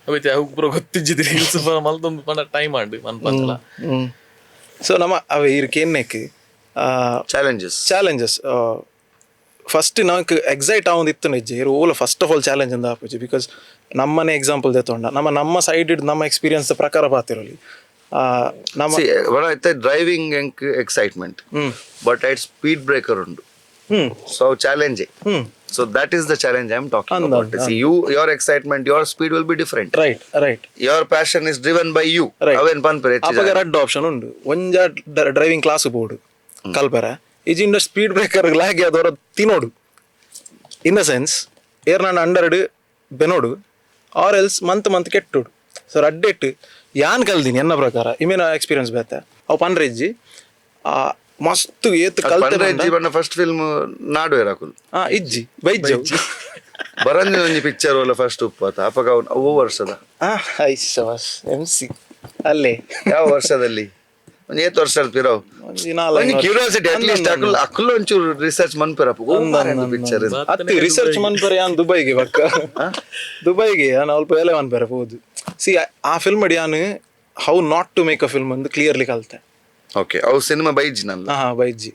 ಅವಿತ್ತೆ ಅವು ಪೂರ ಗೊತ್ತಿಜ್ಜಿದ್ ರೀಲ್ಸ್ ಮಲ್ತೊಂದು ಪಂಡ ಟೈಮ್ ಆಂಡ್ ಮನ್ಪಂತಲ. ಸೊ ನಮ್ಮ ಅವೆ ಇರ್ ಕೇನ್ನೆಕ್ challenges challenges first నాకు ಎಕ್ಸೈಟ್ ಆವೊಂದು ಇತ್ತು ನಿಜ್ಜೆ ಇರು ಓಲ first of all challenge ಅಂದ ಆಪುಜಿ because ನಮ್ಮನೆ ಎಕ್ಸಾಂಪಲ್ ದೆತ್ತೊಂಡ ನಮ್ಮ ನಮ್ಮ ಸೈಡ್ ನಮ್ಮ ಎಕ್ಸ್ಪೀರಿಯನ್ಸ್ ಪ್ರಕಾರ ಪಾತಿರಲಿ ನಮ್ಮ ಡ್ರೈವಿಂಗ್ ಎಂಕ್ excitement but it speed breaker ಉಂಡು. So challenge. So that is the challenge I am talking about. See, you, your excitement, your speed will be different. Right right Your passion is driven by you. ಅವೇನ್ ಪನ್ಪೆರೆ ಹೆಚ್ಚು ಅಪಗ ರಡ್ಡ್ option ಉಂಡು ಒಂಜ driving class ಬೋಡು ಕಲ್ಪೆರ ಇಜಿಂಡ speed breaker ಲಾಗಿ ಅದವರ ತಿನೋಡು in the sense ಏರ್ ನಾನು ಅಂಡರ್ಡ್ ಬೆನೋಡು or else month month ಕೆಟ್ಟೋಡು. So ರಡ್ಡೆಟ್ ಯಾನ್ ಕಲ್ದಿನಿ ಎನ್ನ ಪ್ರಕಾರ ಇಮೇನ ಎಕ್ಸ್ಪೀರಿಯನ್ಸ್ ಬೇತೆ ಅವು ಪನ್ರೆಜ್ಜಿ ಮಸ್ತ್ ಏತ್ ಕಲ್ತೆ. ಪನ್ರೆ ಜೀವನ ಫಸ್ಟ್ ಫಿಲ್ಮ್ ನಾಡು ಏರಾಕುಲ್. ಇಜ್ಜಿ ಬೈಜ್ಜ. ಬರಂದಿನ ಒಂಜಿ ಪಿಕ್ಚರ್ ಒಲ್ಲ ಫಸ್ಟ್ ಉಪ್ಪು ಅಪಗ ಅವ್ನು ಅವು ವರ್ಷದ ಐಶವಾಸ್ ಎಂ ಸಿ ಅಲ್ಲೇ. ಯಾವ ವರ್ಷದಲ್ಲಿ? ಒಂದು ಏತ್ ವರ್ಷ ಪಿರವ್? ಒಂಜಿ ನಾಲ್ ಒಂಜಿ curiosity at least. ಅಕುಲ್ ಅಕುಲ್ ಒಂಚೂರು ರಿಸರ್ಚ್ ಮನ್ಪೆರಪ್ಪ ಪಿಕ್ಚರ್. ಅತ್ತಿ, ರಿಸರ್ಚ್ ಮನ್ಪರೆ ಯಾನ್ ದುಬೈಗೆ ಬಕ್ಕ, ದುಬೈಗೆ ಯಾನ್ ಅಲ್ಪ ಬೇಲೆ ಮನ್ಪರೆ ಪೋದು. ಸಿ, ಆ ಫಿಲ್ಮ್ ಯಾನ್ how not to make a film ಅಂದ್ ಕ್ಲಿಯರ್ಲಿ ಕಲ್ತೆ. ಓಕೆ, ಅವು ಸಿನಿಮಾ ಬೈಜಿ ನಲ್ಲ? ಹಾ, ಬೈಜಿ.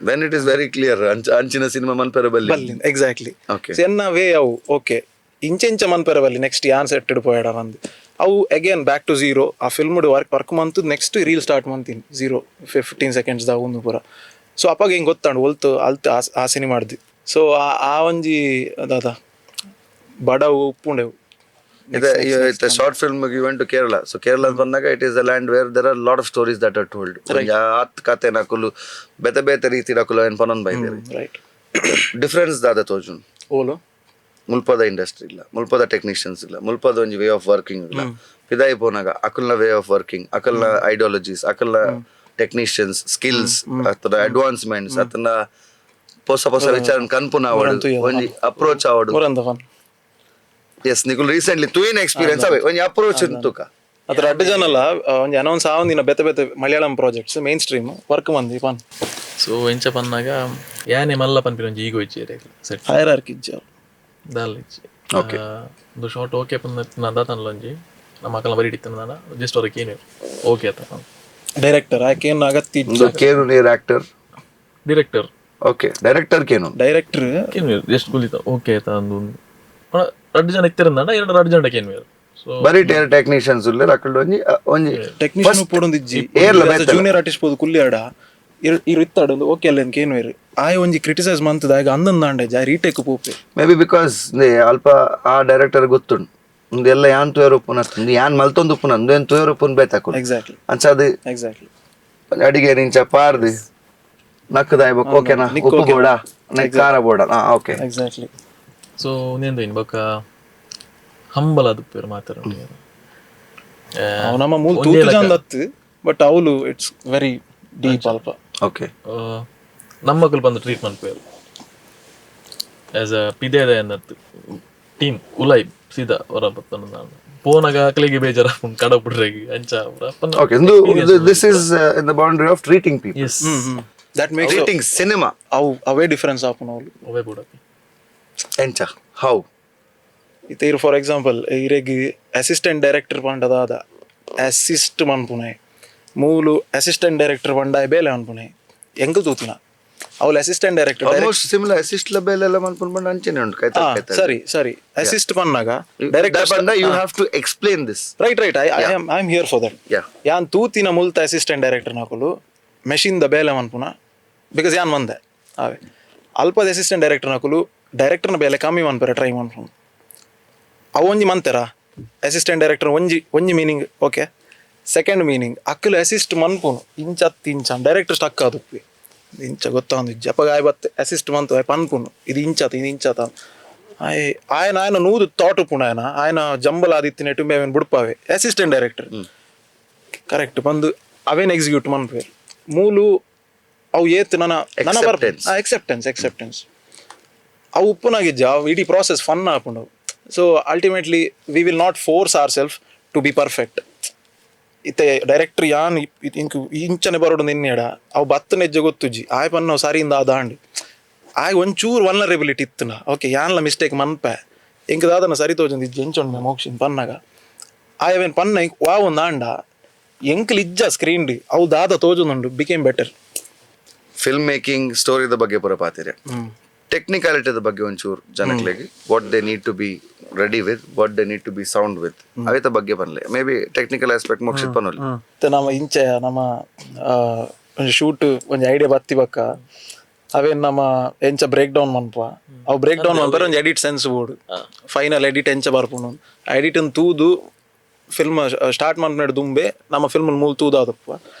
Then it is very clear, ಅಂಚಿನ ಸಿನಿಮಾ ಮನ್ಪೆರ ಬಲ್ಲಿ. ಬಲ್ಲಿ, ಎಕ್ಸಾಕ್ಟ್ಲಿ. ಎನ್ನ ವೇ ಅವು ಓಕೆ, ಇಂಚ ಇಂಚ ಮನ್ಪೆರ ಬಲ್ಲಿ, ನೆಕ್ಸ್ಟ್ ಯಾನ್ ಸೆಟ್ ಪೋಯಡ ಬಂದು ಅವು again back to zero. ಆ film work work ಮಂತು next reel start ಮಂತೀನಿ, 0 15 seconds ದ ಒಂದು ಪೂರ. ಸೊ ಅಪ್ಪಾಗ ಹಿಂಗೆ ಗೊತ್ತಾಂಡು ಒಲ್ತು ಅಲ್ತು ಆ ಸಿನಿಮಾ ಮಾಡ್ದು. ಸೊ ಆ ಆ ಒಂಜಿ ದಾದ ಬಡವು ಉಪ್ಪುಂಡೆವು. ಇದೆ short film. You went to Kerala. So Kerala ಅಂತ ಬಂದಾಗ, it is the land where there are lot of stories that are told. ಆತ್ ಕತೆ ನಕುಲು ಬೇತೆ ಬೇತೆ ರೀತಿ ನಕುಲು ಏನ್ ಪನೊಂದು ಬೈದೇರಿ. ಡಿಫ್ರೆನ್ಸ್ ದಾದ ತೋಜುನ್? ಓಲು? ಮುಲ್ಪದ ಇಂಡಸ್ಟ್ರಿ ಇಲ್ಲ, ಮುಲ್ಪದ ಟೆಕ್ನಿಷಿಯನ್ಸ್ ಇಲ್ಲ, ಮುಲ್ಪದ ಒಂಜಿ way of working ಇಲ್ಲ. ಪಿದಾಯಿ ಪೋನಾಗ ಅಕಲ್ನ way of working, ಅಕಲ್ನ ideologies, ಅಕಲ್ನ technicians skills ಅಥವಾ ಅಡ್ವಾನ್ಸ್ಮೆಂಟ್ಸ್ ಅಥವಾ ಹೊಸ ಹೊಸ ವಿಚಾರ ಕನ್ಪುನ ಆವಡು, ಒಂಜಿ ಅಪ್ರೋಚ್ ಆವಡು. ಮುರಂದ ಫನ್. ಎಸ್, ನಿಕುಲ್ ರೀಸೆಂಟ್ಲಿ ತುಯಿನ ಎಕ್ಸ್ಪೀರಿಯನ್ಸ್ ಅವೇ ಒಂಜಿ ಅಪ್ರೋಚ್ ತುಕ. ಅದ್ರ ಅಡ್ಡ ಜನ ಅಲ್ಲ, ಒಂಜಿ ಅನೌನ್ಸ್ ಆವಂದಿನ ಬೇತೆ ಬೇತೆ Malayalam projects main stream work ಮಂದಿ ಪನ್. ಸೊ ಎಂಚ ಪನ್ನಾಗ ಯಾನೆ ಮಲ್ಲ ಪನ್ಪಿನ ಒಂಜಿ ಈಗೋ ಇಜ್ಜಿ ಸೆಟ್. ಹೈರಾರ್ಕಿ ಇಜ್ಜಿ. ದಾಲ ಇಜ್ಜಿ. ಒಂದು ಶಾರ್ಟ್ ಓಕೆ ಪಂದ್ ದಾತನ್ಲ ಒಂಜಿ ನಮ್ಮ ಅಕಲ್ನ ಬರಿ ಇತ್ತಿನ ದಾನ ಜಸ್ಟ್ ಅವ್ರಿಗೆ ಏನು ಓಕೆ ಆತ. ಡೈರೆಕ್ಟರ್ ಆಕೆ ಏನು ಅಗತ್ಯ ಇಜ್ಜಿ. ಒಂದು ಕೇನು ನೀರ್ actor? Director. Okay, director ಕೇನು. ಡೈರೆಕ್ಟರ್. ಕೇನು ಜಸ್ಟ್ ಕುಲಿತ ಓಕೆ ಆತ ಅಂದು ರಡ್ಡು ಜನ ಇತ್ತಿರಂದಾಂಡ ಎರಡು ರಡ್ಡು ಜನ ಕೇನು ಸೊ. ಬರೀ ಟೆಕ್ನಿಷಿಯನ್ಸ್ ಉಲ್ಲೇರ್ ಅಕಲ್ಡ್ ಒಂಜಿ ಒಂಜಿ ಟೆಕ್ನಿಷಿಯನ್ ಪೋಡೊಂದಿಜ್ಜಿ. ಏರ್ಲ ಬೇತಲ. ಜೂನಿಯರ್ ಆರ್ಟಿಸ್ಟ್ ಪೋದು ಕುಲ್ಲಿಯಾಡ ಇರ್ ಇರ್ ಇತ್ತಾಡ ಒಂದು ಓಕೆ ಅಲ್ಲ ಕೇನು ಇರು ಆಯ್ ಒಂಜಿ ಕ್ರಿಟಿಸೈಸ್ ಮಂತದ ಆಗ ಅಂದಂದಾಂಡೆ ಜಾಯ್ ರೀಟೇಕ್ ಪೋಪೆ. May be because ಅಲ್ಪ ಆ ಡೈರೆಕ್ಟರ್ ಗೊತ್ತುಂಡು, ಒಂದು ಎಲ್ಲ ಯಾನ್ ತುಯರ್ ಉಪ್ಪುನ, ಯಾನ್ ಮಲ್ತೊಂದು ಉಪ್ಪುನ, ಏನು ತುಯರ್ ಉಪ್ಪುನ ಬೇತಾಕು. ಅಂಚ ಅದು. ಅಡಿಗೆ ನಿಂಚ ಪಾರ್ದು ನಕ್ಕದಾಯ್ ಬೊಕ್ಕ ಓಕೆನಾ, ಉಪ್ಪು ಬೋಡ, ನೆಕ್ ಖಾರ ಬೋಡ, ಹಾ okay. Exactly. So ಒಂದೇಂದು ಇನ್ ಬೊಕ್ಕ ಹಂಬಲ ಅದು ಮಾತಾಡ. ಅವ್ ನಮ್ಮ ಮೂಲ ತೂತು ಜಂದತ್ತು, ಬಟ್ ಅವಳು it's very deep ಅಲ್ಪ. ನಮ್ಮಕ್ಕಳು ಬಂದು ಟ್ರೀಟ್ ಮನ್ಪೇರು ಆಸ್ ಅ ಪಿದೇದ ಅನ್ನತ್ತು ಟೀಮ್ ಉಲೈ ಸೀದಾ ಹೊರ ಬತ್ತನ ನಾನು ಪೋನಾಗ ಅಕ್ಲಿಗೆ ಬೇಜಾರ ಕಡ ಬಿಡ್ರೆಗೆ ಅಂಚ. ಓಕೆ, ಒಂದು this is in the boundary of treating people. S. That makes treating cinema. ಅವು ಅವೇ ಡಿಫರೆನ್ಸ್ ಆಪುನ ಅವಳು. ಅವೇ ಬುಡಪಿ. ಎಂಚ, how? ಇತ್ತೆ ಇರು ಫಾರ್ ಎಕ್ಸಾಂಪಲ್ ಇರೆಗ್ ಅಸಿಸ್ಟೆಂಟ್ ಡೈರೆಕ್ಟರ್ ಪಂಡದಾದ ಅಸಿಸ್ಟ್ ಮನ್ಪುನೆ, ಮೂಲು ಅಸಿಸ್ಟೆಂಟ್ ಡೈರೆಕ್ಟರ್ ಪಂಡ ಬೇಲೆ ಮನ್ಪುನೆ ಎಂಕ್ ತೂತಿನ ಅವಳು assistant director. Almost similar assist ಲ ಬೇಲೆ ಎಲ್ಲ ಮನ್ಪುನ್ ಬಂಡ ಅಂಚೆನೆ ಉಂಟು ಕೈತ ಕೈತ. ಸರಿ ಸರಿ, ಅಸಿಸ್ಟ್ ಪನ್ನಾಗ ಡೈರೆಕ್ಟರ್ ಪಂಡ you have to explain this. Right, I am here for that. ಯಾನ್ ತೂತಿನ ಮುಲ್ತ ಅಸಿಸ್ಟೆಂಟ್ ಡೈರೆಕ್ಟರ್ ನಕುಲು ಮೆಷಿನ್ the ಬೇಲೆ ಮನ್ಪುನ, because ಯಾನ್ ಮಂದೆ ಅವೇ. ಅಲ್ಪದ ಅಸಿಸ್ಟೆಂಟ್ ಡೈರೆಕ್ಟರ್ ನಕುಲು ಡೈರೆಕ್ಟರ್ನ ಬೇಲೆ ಕಮ್ಮಿ ಮನ್ಪೆರೆ ಟ್ರೈ ಮನ್ಪುನು. ಅವು ಒಂಜಿ ಮಂತೆರ ಅಸಿಸ್ಟೆಂಟ್ ಡೈರೆಕ್ಟರ್ ಒಂಜಿ ಒಂಜಿ meaning. Okay, second meaning ಅಕ್ಕಲು assist ಮನ್ಪುನು ಇಂಚತ್ ಇಂಚ ಡೈರೆಕ್ಟರ್ ಸ್ಟಕ್ ಆದುಪ್ಪಿ ಇಂಚ ಗೊತ್ತಾಂದು ಇಜ್ಜಿ. ಅಪ್ಪಗ ಆಯ್ ಬತ್ತೆ ಅಸಿಸ್ಟ್ ಮಂತು ಆಯ್ ಪನ್ಪುನು ಇದು ಇಂಚತ ಇದು ಇಂಚತ. ಆಯ್ ಆಯನ ಆಯನ ನೂದು ಥಾಟ್ ಉಪ್ಪುಂಡು, ಆಯನ ಆಯನ ಜಂಬಲ್ ಆದಿತ್ತಿನ ಟುಂಬೆ ಅವೇನು ಬುಡ್ಪಾವೆ. Assistant director correct ಬಂದು ಅವೇನು ಎಕ್ಸಿಕ್ಯೂಟ್ ಮನ್ಪೆ. ಮೂಲು ಅವು ಏತ್ ನನ್ನ ನನ್ನ Acceptance. Acceptance, acceptance. ಅವು ಉಪ್ಪುನಾಗಿಜ್ಜ ಅವು ಇಡೀ ಪ್ರಾಸೆಸ್ ಫನ್ ಆಪುಂಡು. So ultimately we will not force our self to be perfect. ಇತ್ತೆ ಡೈರೆಕ್ಟರ್ ಯಾನ್ ಇಂಕ್ ಇಂಚನೆ ಬರೋಡು ನಿನ್ನೆಡ ಅವು ಬತ್ತನ ಹೆಜ್ಜೆ ಗೊತ್ತುಜ್ಜಿ ಆಯ್ ಪನ್ನ ಸರಿಯಿಂದ ದಾಂಡ್ ಆಯ್ ಒಂಚೂರು ವಲ್ನರೇಬಿಲಿಟಿ ಇತ್ತುನ. ಓಕೆ, ಯಾನ್ಲ ಮಿಸ್ಟೇಕ್ ಮನ್ಪೆ, ಎಂಕ್ ದಾದನ ಸರಿ ತೋಜೊಂದು ಇಜ್ಜಿ ಎಂಚೊಂಡು ಮೋಕ್ಷಿನ್ ಪನ್ನಾಗ ಆಯವೇನ್ ಪನ್ನ ಇಂಕ್ ವಾ ಒಂದು ಆಂಡ ಎಂಕ್ಲ್ ಇಜ್ಜ ಸ್ಕ್ರೀನ್ ಅವು ದಾದ ತೋಜೊಂದುಂಡು became better. Film making ಸ್ಟೋರಿದ ಬಗ್ಗೆ ಪೂರ ಪಾತಿರೆ, ಟೆಕ್ನಿಕಾಲಿಟಿದ ಬಗ್ಗೆ ಒಂಚೂರು ಜನಗಳಿಗೆ, what they need to be ready with, what they need to be sound with, ಅವೇತ ಬಗ್ಗೆ ಪನ್ಲೆ. May be technical aspect Mokshith ಪನೊಲಿ. ಮತ್ತೆ ನಮ್ಮ ಇಂಚೆ ನಮ್ಮ ಒಂಜಿ ಶೂಟ್ ಒಂಜಿ ಐಡಿಯಾ ಬತ್ತಿ ಬಕ್ಕ ಅವೇನ್ ನಮ್ಮ ಎಂಚ ಬ್ರೇಕ್ ಡೌನ್ ಮನ್ಪ, ಅವು ಬ್ರೇಕ್ ಡೌನ್ ಮನ್ಪರೆ ಒಂಜಿ ಎಡಿಟ್ ಸೆನ್ಸ್ ಬೋಡು. ಫೈನಲ್ ಎಡಿಟ್ ಎಂಚ ಬರ್ಪುಂಡು, ಎಡಿಟ್ ತೂದು ಫಿಲ್ಮ್ ಸ್ಟಾರ್ಟ್ ಮನ್ಪುನೆಡ್ ದುಂಬೆ ನಮ್ಮ ಫಿಲ್ಮ್ ಮೂಲ ತೂದಾದಪ್ಪ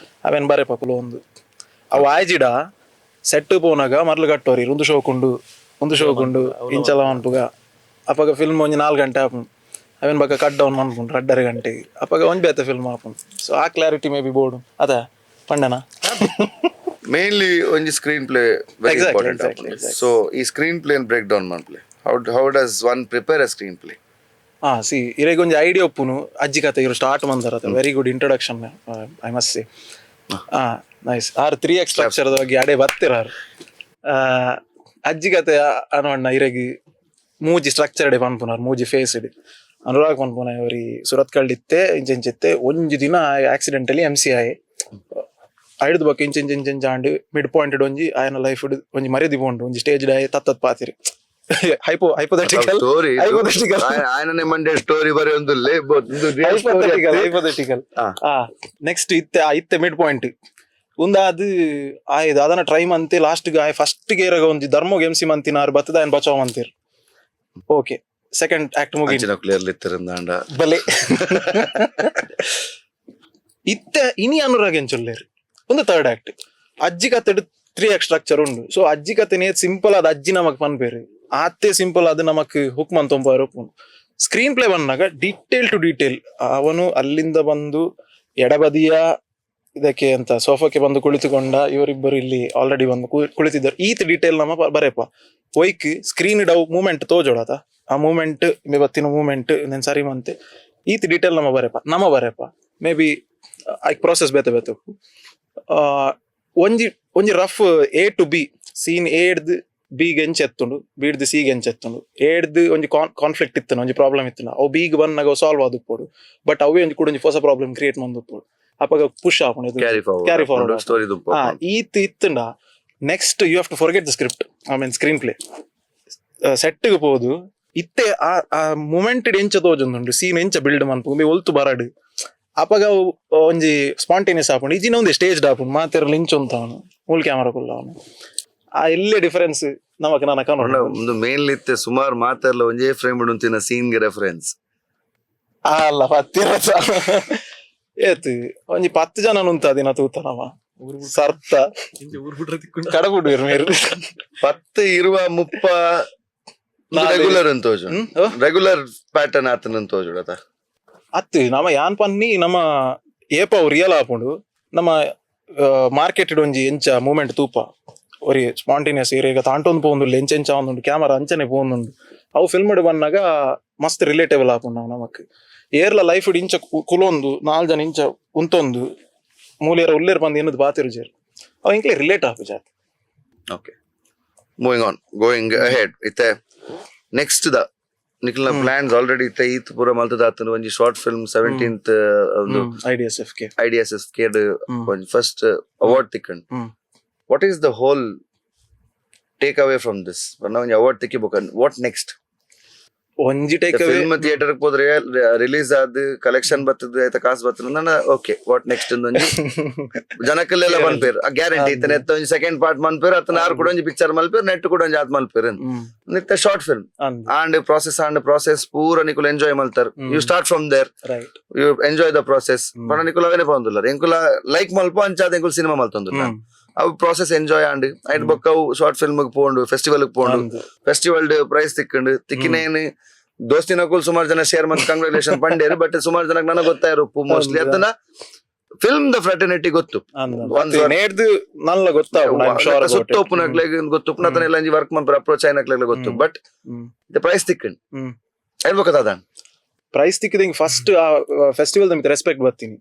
ಅವೇನ್ ಬರೆಪ ಕುಲು ಒಂದು. ಅವು ಆಯ್ಜಿಡ ಸೆಟ್ ಪೋನಾಗ ಮರ್ಲು ಕಟ್ಟೋರಿ ಒಂದು ಶೋಕುಂಡು ಒಂದು ಶೋಕುಂಡು ಇಂಚಲ ಮನ್ಪುಗ. ಅಪಗ ಫಿಲ್ಮ್ ಒಂಜಿ 4 ಗಂಟೆ ಆಪುಂಡು, ಅವೇನ್ ಬಕ್ಕ ಕಟ್ ಡೌನ್ ಮನ್ಪುಂಡು 2.5 ಗಂಟೆಗೆ. ಅಪಗ ಒಂಜಿ ಬೇತೆ ಫಿಲ್ಮ್ ಆಪುಂಡು. ಸೊ ಆ clarity may be ಬೋಡು ಅದ ಪಂಡನ. ಮೇನ್ಲಿ ಒಂಜಿ screen play very important. So ಈ screen play break down ಮನ್ಪ್ಲೆ. How does one prepare a screenplay? ಹಾ, C, ಇರೆಗ್ ಒಂಜಿ ಐಡಿಯಾ ಉಪ್ಪುನು. ಅಜ್ಜಿ ಕತೆ ಇರು ಸ್ಟಾರ್ಟ್ ಮಂದರ, very good introduction, I must say. ಹಾ, nice. R three act structure ಬಗ್ಗೆ ಅಡೆ ಬತ್ತಿರ. ಅಜ್ಜಿ ಕತೆ ಅನವಣ್ಣ ಇರೆಗ್ ಮೂಜಿ ಸ್ಟ್ರಕ್ಚರ್ ಡೆ ಪನ್ಪುನಾರ್, ಮೂಜಿ ಫೇಸ್ ಇಡ್. ಅನುರಾಗ್ ಪನ್ಪುನ ಒರಿ ಸುರತ್ಕಲ್ ಇತ್ತೆ, ಇಂಚ ಇಂಚಿತ್ತೆ, ಒಂಜಿ ದಿನ accidentally M C ಆಯೆ. ಐಡ್ದು ಬೊಕ್ಕ ಇಂಚ ಇಂಚ ಇಂಚ ಇಂಚ and mid point ಒಂಜಿ ಆಯನ ಲೈಫ್ ಒಂಜಿ ಮರ್ಯಾದೆ ಪೋಂಡು, ಒಂಜಿ ಸ್ಟೇಜ್ ಆಯೆ ತತ್ತತ್ ಪಾತಿರಿ. Hypothetical. Story. Hypothetical. ಆಯನನೆ Monday story ಬರೆಯೊಂದುಲ್ಲೆ. Hypothetical, hypothetical. ಆ. ನೆಕ್ಸ್ಟ್ ಇತ್ತೆ ಆ ಇತ್ತೆ ಮಿಡ್ ಪಾಯಿಂಟ್ ಉಂದಾದ್ ಆಯ್ದು ಅದನ್ನ ಟ್ರೈ ಮಂತೆ ಲಾಸ್ಟ್ ಆಯ್ ಫಸ್ಟ್ ಗೇರಾಗ ಒಂಜಿ ಧರ್ಮಗ್ ಎಂ ಸಿ ಮಂತಿನಾರ್ ಬತ್ತದ ಆಯನ್ ಬಚಾವ್ ಮಂತೀರ್. Okay, second act ಮುಗಿ. ಅಂಚಿನ ಕ್ಲಿಯರ್ ಇತ್ತಿರಂದಾಂಡ. ಬಲೆ ಇತ್ತೆ ಇನಿ ಅನುರಾಗ್ ಎಂಚೊಲ್ಲೇರ್ ಒಂದು ಥರ್ಡ್ ಆಕ್ಟ್. ಅಜ್ಜಿ ಕತೆಡ್ three act structure ಉಂಡು. ಸೊ ಅಜ್ಜಿ ಕತೆನೇ ಸಿಂಪಲ್ ಆದ ಅಜ್ಜಿ ನಮಕ್ ಪನ್ಪೇರು, ಆತೆ ಸಿಂಪಲ್ ಆದ ನಮಕ್ ಹುಕ್ ಮಂತೊಂಪಾರು. ಸ್ಕ್ರೀನ್ ಪ್ಲೇ ಬಂದಾಗ detail to detail, ಅವನು ಅಲ್ಲಿಂದ ಬಂದು ಎಡಬದಿಯ ಇದಕ್ಕೆ ಅಂತ ಸೋಫಾಕ್ಕೆ ಬಂದು ಕುಳಿತುಕೊಂಡ, ಇವರಿಬ್ಬರು ಇಲ್ಲಿ ಆಲ್ರೆಡಿ ಬಂದು ಕುಳಿತಿದ್ದರು, ಈತ ಡೀಟೇಲ್ ನಮ್ಮ ಬರೇಪ. ಒಯ್ಕ್ ಸ್ಕ್ರೀನ್ ಡವ್ ಮೂಮೆಂಟ್ ತೋಜೋಡತ, ಆ ಮೂಮೆಂಟ್ ಬತ್ತಿನ ಮೂಮೆಂಟ್ ನೆನ್ ಸರಿ ಮಂತೆ ಈತ ಡೀಟೇಲ್ ನಮ್ಮ ಬರೇಪ, ನಮ್ಮ ಬರೇಪ. May be I process ಬೇತೆ ಬೇತೆ ಉಪ್ಪು. ಒಂಜಿ ಒಂಜಿ rough A to B scene, A ಹಿಡ್ದು ಬಿ ಗೆ ಎಂಚ ಎತ್ತುಂಡು, ಬಿ ಹಿಡ್ದು ಸಿ ಗೆ ಎಂಚ ಎತ್ತುಂಡು, ಎ ಹಿಡ್ದು ಒಂಜಿ ಕಾನ್ಫ್ಲಿಕ್ಟ್ ಇತ್ತು, ಒಂಜಿ ಪ್ರಾಬ್ಲಮ್ ಇತ್ತು, ಅವು ಬಿ ಗೆ ಬಂದಾಗ ಸಾಲ್ವ್ ಆದುಪ್ಪೊಡು. ಬಟ್ ಅವೇ ಒಂಜಿ ಕೂಡ ಒಂಜಿ ಹೊಸ ಪ್ರಾಬ್ಲಮ್ ಕ್ರಿಯೇಟ್ ಮಂದುಪ್ಪೊಡು. ಅಪಗ ಪುಷ್ ಆಪುಂಡು ಇದು. Carry forward. Carry forward. Story ದುಂಪು. ಆ ಈತ್ ಇತ್ತುಂಡ next you have to forget the script, I mean screenplay. ಸೆಟ್ಗೆ ಪೋದು ಇತ್ತೆ ಆ ಆ ಮೂಮೆಂಟ್ ಎಂಚ ತೋಜೊಂದುಂಡು, ಸೀನ್ ಎಂಚ ಬಿಲ್ಡ್ ಮನ್ಪು, ಒಲ್ತು ಬರಡು, ಅಪಗ ಅವು ಒಂಜಿ ಸ್ಪಾಂಟೇನಿಯಸ್ ಆಪುಂಡು. ಇಜಿನ ಒಂದು ಸ್ಟೇಜ್ ಆಪುಂಡು, ಮಾತೆರ್ಲ ಇಂಚ ಉಂತಾವನು, ಮೂಲ್ ಕ್ಯಾಮರಾ ಕುಲ್ಲ ಅವನು. ಆ ಎಲ್ಲೇ ಡಿಫರೆನ್ಸ್ ನಮಕ್ ನನ್ನ ಕನ್ನಡ. ಒಂದು ಮೇನ್ಲಿ ಇತ್ತೆ ಸುಮಾರು ಮಾತಾಡ್ಲ ಒಂಜೇ ಫ್ರೇಮ್ ಉಂತಿನ ಸೀನ್ ಗೆ ರೆಫರೆನ್ಸ್. ಅಲ್ಲ, ಪತ್ತಿರ ಏತ್ ಒಂಜಿ 10 ಜನ ಉಂತ ದಿನ ತೂತ ನಮ ಸರ್ತ. ಇಂಚ ಊರು ಬಿಟ್ರೆ ತಿಕ್ಕೊಂಡು. ಕಡಬುಡುವೆರ್ ಮೇರ್. 10 ಇರುವ 30. ನಾಲೆ. ರೆಗ್ಯುಲರ್ ಅಂತ ಹ್ಮ್? ಓ? ರೆಗ್ಯುಲರ್ ಪ್ಯಾಟರ್ನ್ ಆತನ ತೋಜುಡತ. ಅತ್ತು ನಮ ಯಾನ್ ಪನ್ನಿ, ನಮ್ಮ ಏಪ ಅವು ರಿಯಲ್ ಆಪುಂಡು. ನಮ್ಮ ಮಾರ್ಕೆಟ್ ಒಂಜಿ ಎಂಚ ಮೂಮೆಂಟ್ ತೂಪ, ಒರಿ ಸ್ಪಾಂಟೇನಿಯಸ್ ಈಗ ತಾಂಟೊಂದು ಪೋಂದುಂಡು, ಎಂಚ ಎಂಚ ಆವೊಂದುಂಡು, ಕ್ಯಾಮರಾ ಅಂಚನೆ ಪೋಂದುಂಡು. ಅವು ಫಿಲ್ಮ್ ಬನ್ನಾಗ ಮಸ್ತ್ ರಿಲೇಟೇಬಲ್ ಆಪುಂಡು. ನಾವು ನಮಕ್ ಏರ್ಲ ಲೈಫ್ ಇಂಚ ಕುಲೊಂದು ನಾಲ್ ಜನ ಇಂಚ ಉಂತೊಂದು ಮೂಲಿಯರ ಉಲ್ಲೇರ್ ಬಂದು ಏನದು ಬಾತಿರುಜೇರ್, ಅವು ಇಂಕ್ಲೆ ರಿಲೇಟ್ ಆಪು ಜಾತಿ. Okay, moving on, going ahead, ಇತ್ತೆ ನೆಕ್ಸ್ಟ್ the ನಿಕ್ಲ್ನ plants already ಇತ್ತೆ ಈತ್ ಪೂರ ಮಲ್ತದಾತನ ಒಂಜಿ ಶಾರ್ಟ್ ಫಿಲ್ಮ್ 17th ಒಂದು ಐಡಿಎಸ್ F K. ಐಡಿಎಸ್ಎಫ್ ಕೇಡ್ ಒಂಜಿ ಫಸ್ಟ್ ಅವಾರ್ಡ್ ತಿಕ್ಕಂಡ್. What is the whole take away from this? ಒಂಜಿ ಅವಾರ್ಡ್ ತಿಕ್ಕಿ ಬೊಕ what next? ಒಂಜಿ take away film theatre ಹೋದ್ರೆ ರಿಲೀಸ್ ಆದ್ ಕಲೆಕ್ಷನ್ ಬರ್ತದೆ, ಆಯ್ತಾ, ಕಾಸು ಬರ್ತದೆ, okay, what next? ಒಂಜಿ ಜನಕ್ಕೆಲ್ಲ ಪನ್ಪೇರ್ ಗ್ಯಾರಂಟಿ ಇತ್ತನೆ ಒಂಜಿ ಸೆಕೆಂಡ್ ಪಾರ್ಟ್ ಮನ್ಪೇರ್, ಅತ್ತನ ಆರು ಕೂಡ ಒಂಜಿ ಪಿಕ್ಚರ್ ಮಲ್ಪೇರ್, ನೆಟ್ ಕೂಡ ಒಂಜಿ ಆತ್ ಮಲ್ಪೇರ್. ನಿತ್ತೆ short film and process and process ಪೂರ ನಿಕುಲು enjoy ಮಲ್ತಾರ. You start from there. You enjoy the process. ಪಂಡ ನಿಕುಲು ಅವೇನೆ ಪೋಂದುಲ್ಲ, ಎಂಕುಲ ಲೈಕ್ ಮಲ್ಪ ಅಂಚಾದ ಎಂಕುಲು ಸಿನಿಮಾ ಮಲ್ತೊಂದುಲ್ಲ. ಅವು process enjoy and ಐಟ್ ಬೊಕ್ಕ ಅವು ಶಾರ್ಟ್ ಫಿಲ್ಮ್ ಪೋಂಡು, ಫೆಸ್ಟಿವಲ್ ಪೋಂಡು, ಫೆಸ್ಟಿವಲ್ ಪ್ರೈಸ್ ತಿಕ್ಕಂಡು, ತಿಕ್ಕಿನೇನು ದೋಸ್ತಿನಕುಲ್ ಸುಮಾರು ಜನ ಶೇರ್ ಮತ್ತು ಕಂಗ್ರಾಚುಲೇಷನ್ ಪಂಡೇರು. ಬಟ್ ಸುಮಾರು ಜನಕ್ಕೆ ನನಗೆ ಗೊತ್ತಾಯಿರಪ್ಪು ಮೋಸ್ಟ್ಲಿ, ಅದನ್ನ film the fraternity ಗೊತ್ತು. ಒಂದ್ ನೇಡ್ದು ನಲ್ಲ ಗೊತ್ತಾಗ. ಸುತ್ತ ಉಪ್ಪುನಕ್ಲೆಗ್ ಗೊತ್ತು, ಉಪ್ಪುನತನ ಎಲ್ಲ ವರ್ಕ್ ಮನ್ಪುರ ಅಪ್ರೋಚ್ ಆಯ್ನಕ್ಲೆಗ್ ಗೊತ್ತು. ಬಟ್ ಪ್ರೈಸ್ ತಿಕ್ಕಂಡ್ ಹೇಳ್ಬೇಕದ. ಪ್ರೈಸ್ ತಿಕ್ಕಿದ ಫಸ್ಟ್ ಆ ಫೆಸ್ಟಿವಲ್ ಮಿತ್ ರೆಸ್ಪೆಕ್ಟ್ ಬರ್ತೀನಿ.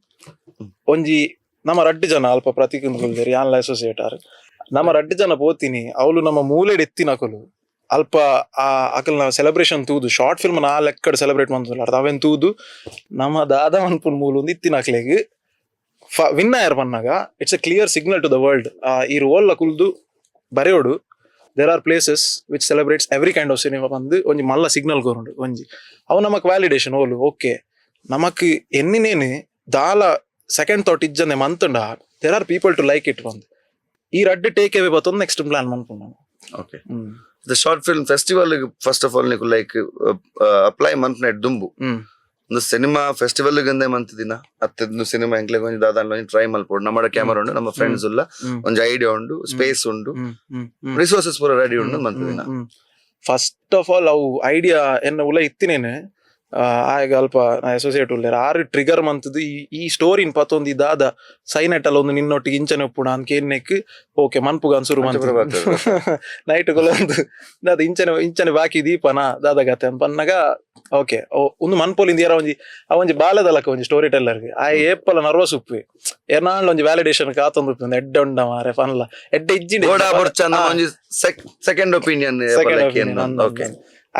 ಒಂಜಿ ನಮ್ಮ ರಡ್ಡು ಜನ ಅಲ್ಪ ಪ್ರತೀಕ್ ಯಾನ್ಲ ಅಸೋಸಿಯೇಟ್ ಆರ್, ನಮ್ಮ ರಡ್ಡು ಜನ ಪೋತೀನಿ. ಅವಳು ನಮ್ಮ ಮೂಲೆಡ್ ಎತ್ತಿನಕುಲು ಅಲ್ಪ ಆ ಅಕಲ್ನ ಸೆಲೆಬ್ರೇಷನ್ ತೂದು, ಶಾರ್ಟ್ ಫಿಲ್ಮ್ ನಾ ಲೆಕ್ಕಡ್ ಸೆಲೆಬ್ರೇಟ್ ಮಂತುಲ್ಲ, ಅವೇನ್ ತೂದು ನಮ್ಮ ದಾದ ಮನ್ಪುನ್ ಮೂಲು ಒಂದು ಇತ್ತಿನಕ್ಲೆಗ್ ವಿನ್ ಆಯರ್ ಪನ್ನಾಗ it's a clear signal to the world. ಈ ರೋಲ್ ಕುಲ್ದು ಬರೆಯೋಡು, there are places which celebrates every kind of cinema ಬಂದು ಒಂಜಿ ಮಲ್ಲ ಸಿಗ್ನಲ್ ಕೊರುಂಡು. ಒಂಜಿ ಅವು ನಮಕ್ ವ್ಯಾಲಿಡೇಷನ್ ಓಲು. ಓಕೆ, ನಮಕ್ ಎನ್ನಿನೇನು ದಾಲ ಸೆಕೆಂಡ್ ಥಾಟ್ ಇಜ್ಜಂದೆ ಮಂತುಂಡ there are people to like it ಬಂದು ಈ ರಡ್ಡ್ ಟೇಕ್ ಅವೇ ಬತ್ತೊಂದು ನೆಕ್ಸ್ಟ್ ಪ್ಲಾನ್ ಮನ್ಪುಂಡು. Okay, the short film festival first of all ನಿಕು like apply ಮನ್ಪುನೆಟ್ ದುಂಬು ಒಂದು ಸಿನಿಮಾ ಫೆಸ್ಟಿವಲ್ ಗಂದೆ ಮಂತಿದಿನ ಅತ್ತದ್ದು ಸಿನಿಮಾ ಎಂಕ್ಲೆಗ್ ಒಂಜಿ ದಾದ ಒಂಜಿ ಟ್ರೈ ಮಲ್ಪೊಡು, ನಮ್ಮ ಕ್ಯಾಮರಾ ಉಂಡು, ನಮ್ಮ ಫ್ರೆಂಡ್ಸ್ ಉಲ್ಲ, ಒಂಜಿ ಐಡಿಯಾ ಉಂಡು, ಸ್ಪೇಸ್ ಉಂಡು, ರಿಸೋರ್ಸಸ್ ಪೂರ ರೆಡಿ ಉಂಡು ಮಂತಿದಿನ? First of all ಅವು ಐಡಿಯಾ ಎನ್ನ ಉಲ ಇತ್ತಿನೇನು. ಆಯಗ ಅಲ್ಪ ಅಸೋಸಿಯೇಟ್ ಉಲ್ಲೇರ್ ಆರು ಟ್ರಿಗರ್ ಮಂತದ್ದು ಈ ಈ ಸ್ಟೋರಿನ್ ಪತ್ತೊಂದು ದಾದ ಸೈನೆಟ್ ಅಲ್ಲ ಒಂದು ನಿನ್ನೊಟ್ಟಿಗೆ ಇಂಚನೆ ಉಪ್ಪುಣ ಅಂತ ಕೇನ್ನೆಕ್ ಓಕೆ ಮನ್ಪುಗ ಅನ್ಸುರು ಮಂತು ನೈಟ್ ಕೊಲೊಂದು ದಾದ ಇಂಚನೆ ಇಂಚನೆ ಬಾಕಿ ದೀಪನ ದಾದ ಕತೆ ಅಂತ ಪನ್ನಗ ಓಕೆ ಒಂದು ಮನ್ಪೊಲಿಂದ ಏರ ಒಂಜಿ ಆ ಒಂಜಿ ಬಾಲದಲಕ ಒಂಜಿ ಸ್ಟೋರಿ ಟೆಲ್ಲರ್ಗೆ ಆ ಏಪಲ ನರ್ವಸ್ ಉಪ್ಪು ಏನಾಂಡ ಒಂಜಿ ವ್ಯಾಲಿಡೇಷನ್ ಕಾತೊಂದು ಉಪ್ಪು ಎಡ್ಡೆ ಉಂಡ ಮಾರೆ ಪನ್ಲ ಎಡ್ಡೆ ಇಜ್ಜಿಂಡ. ಗೋಡಾ ಬೊರ್ಚ ಒಂಜಿ second opinion. Okay.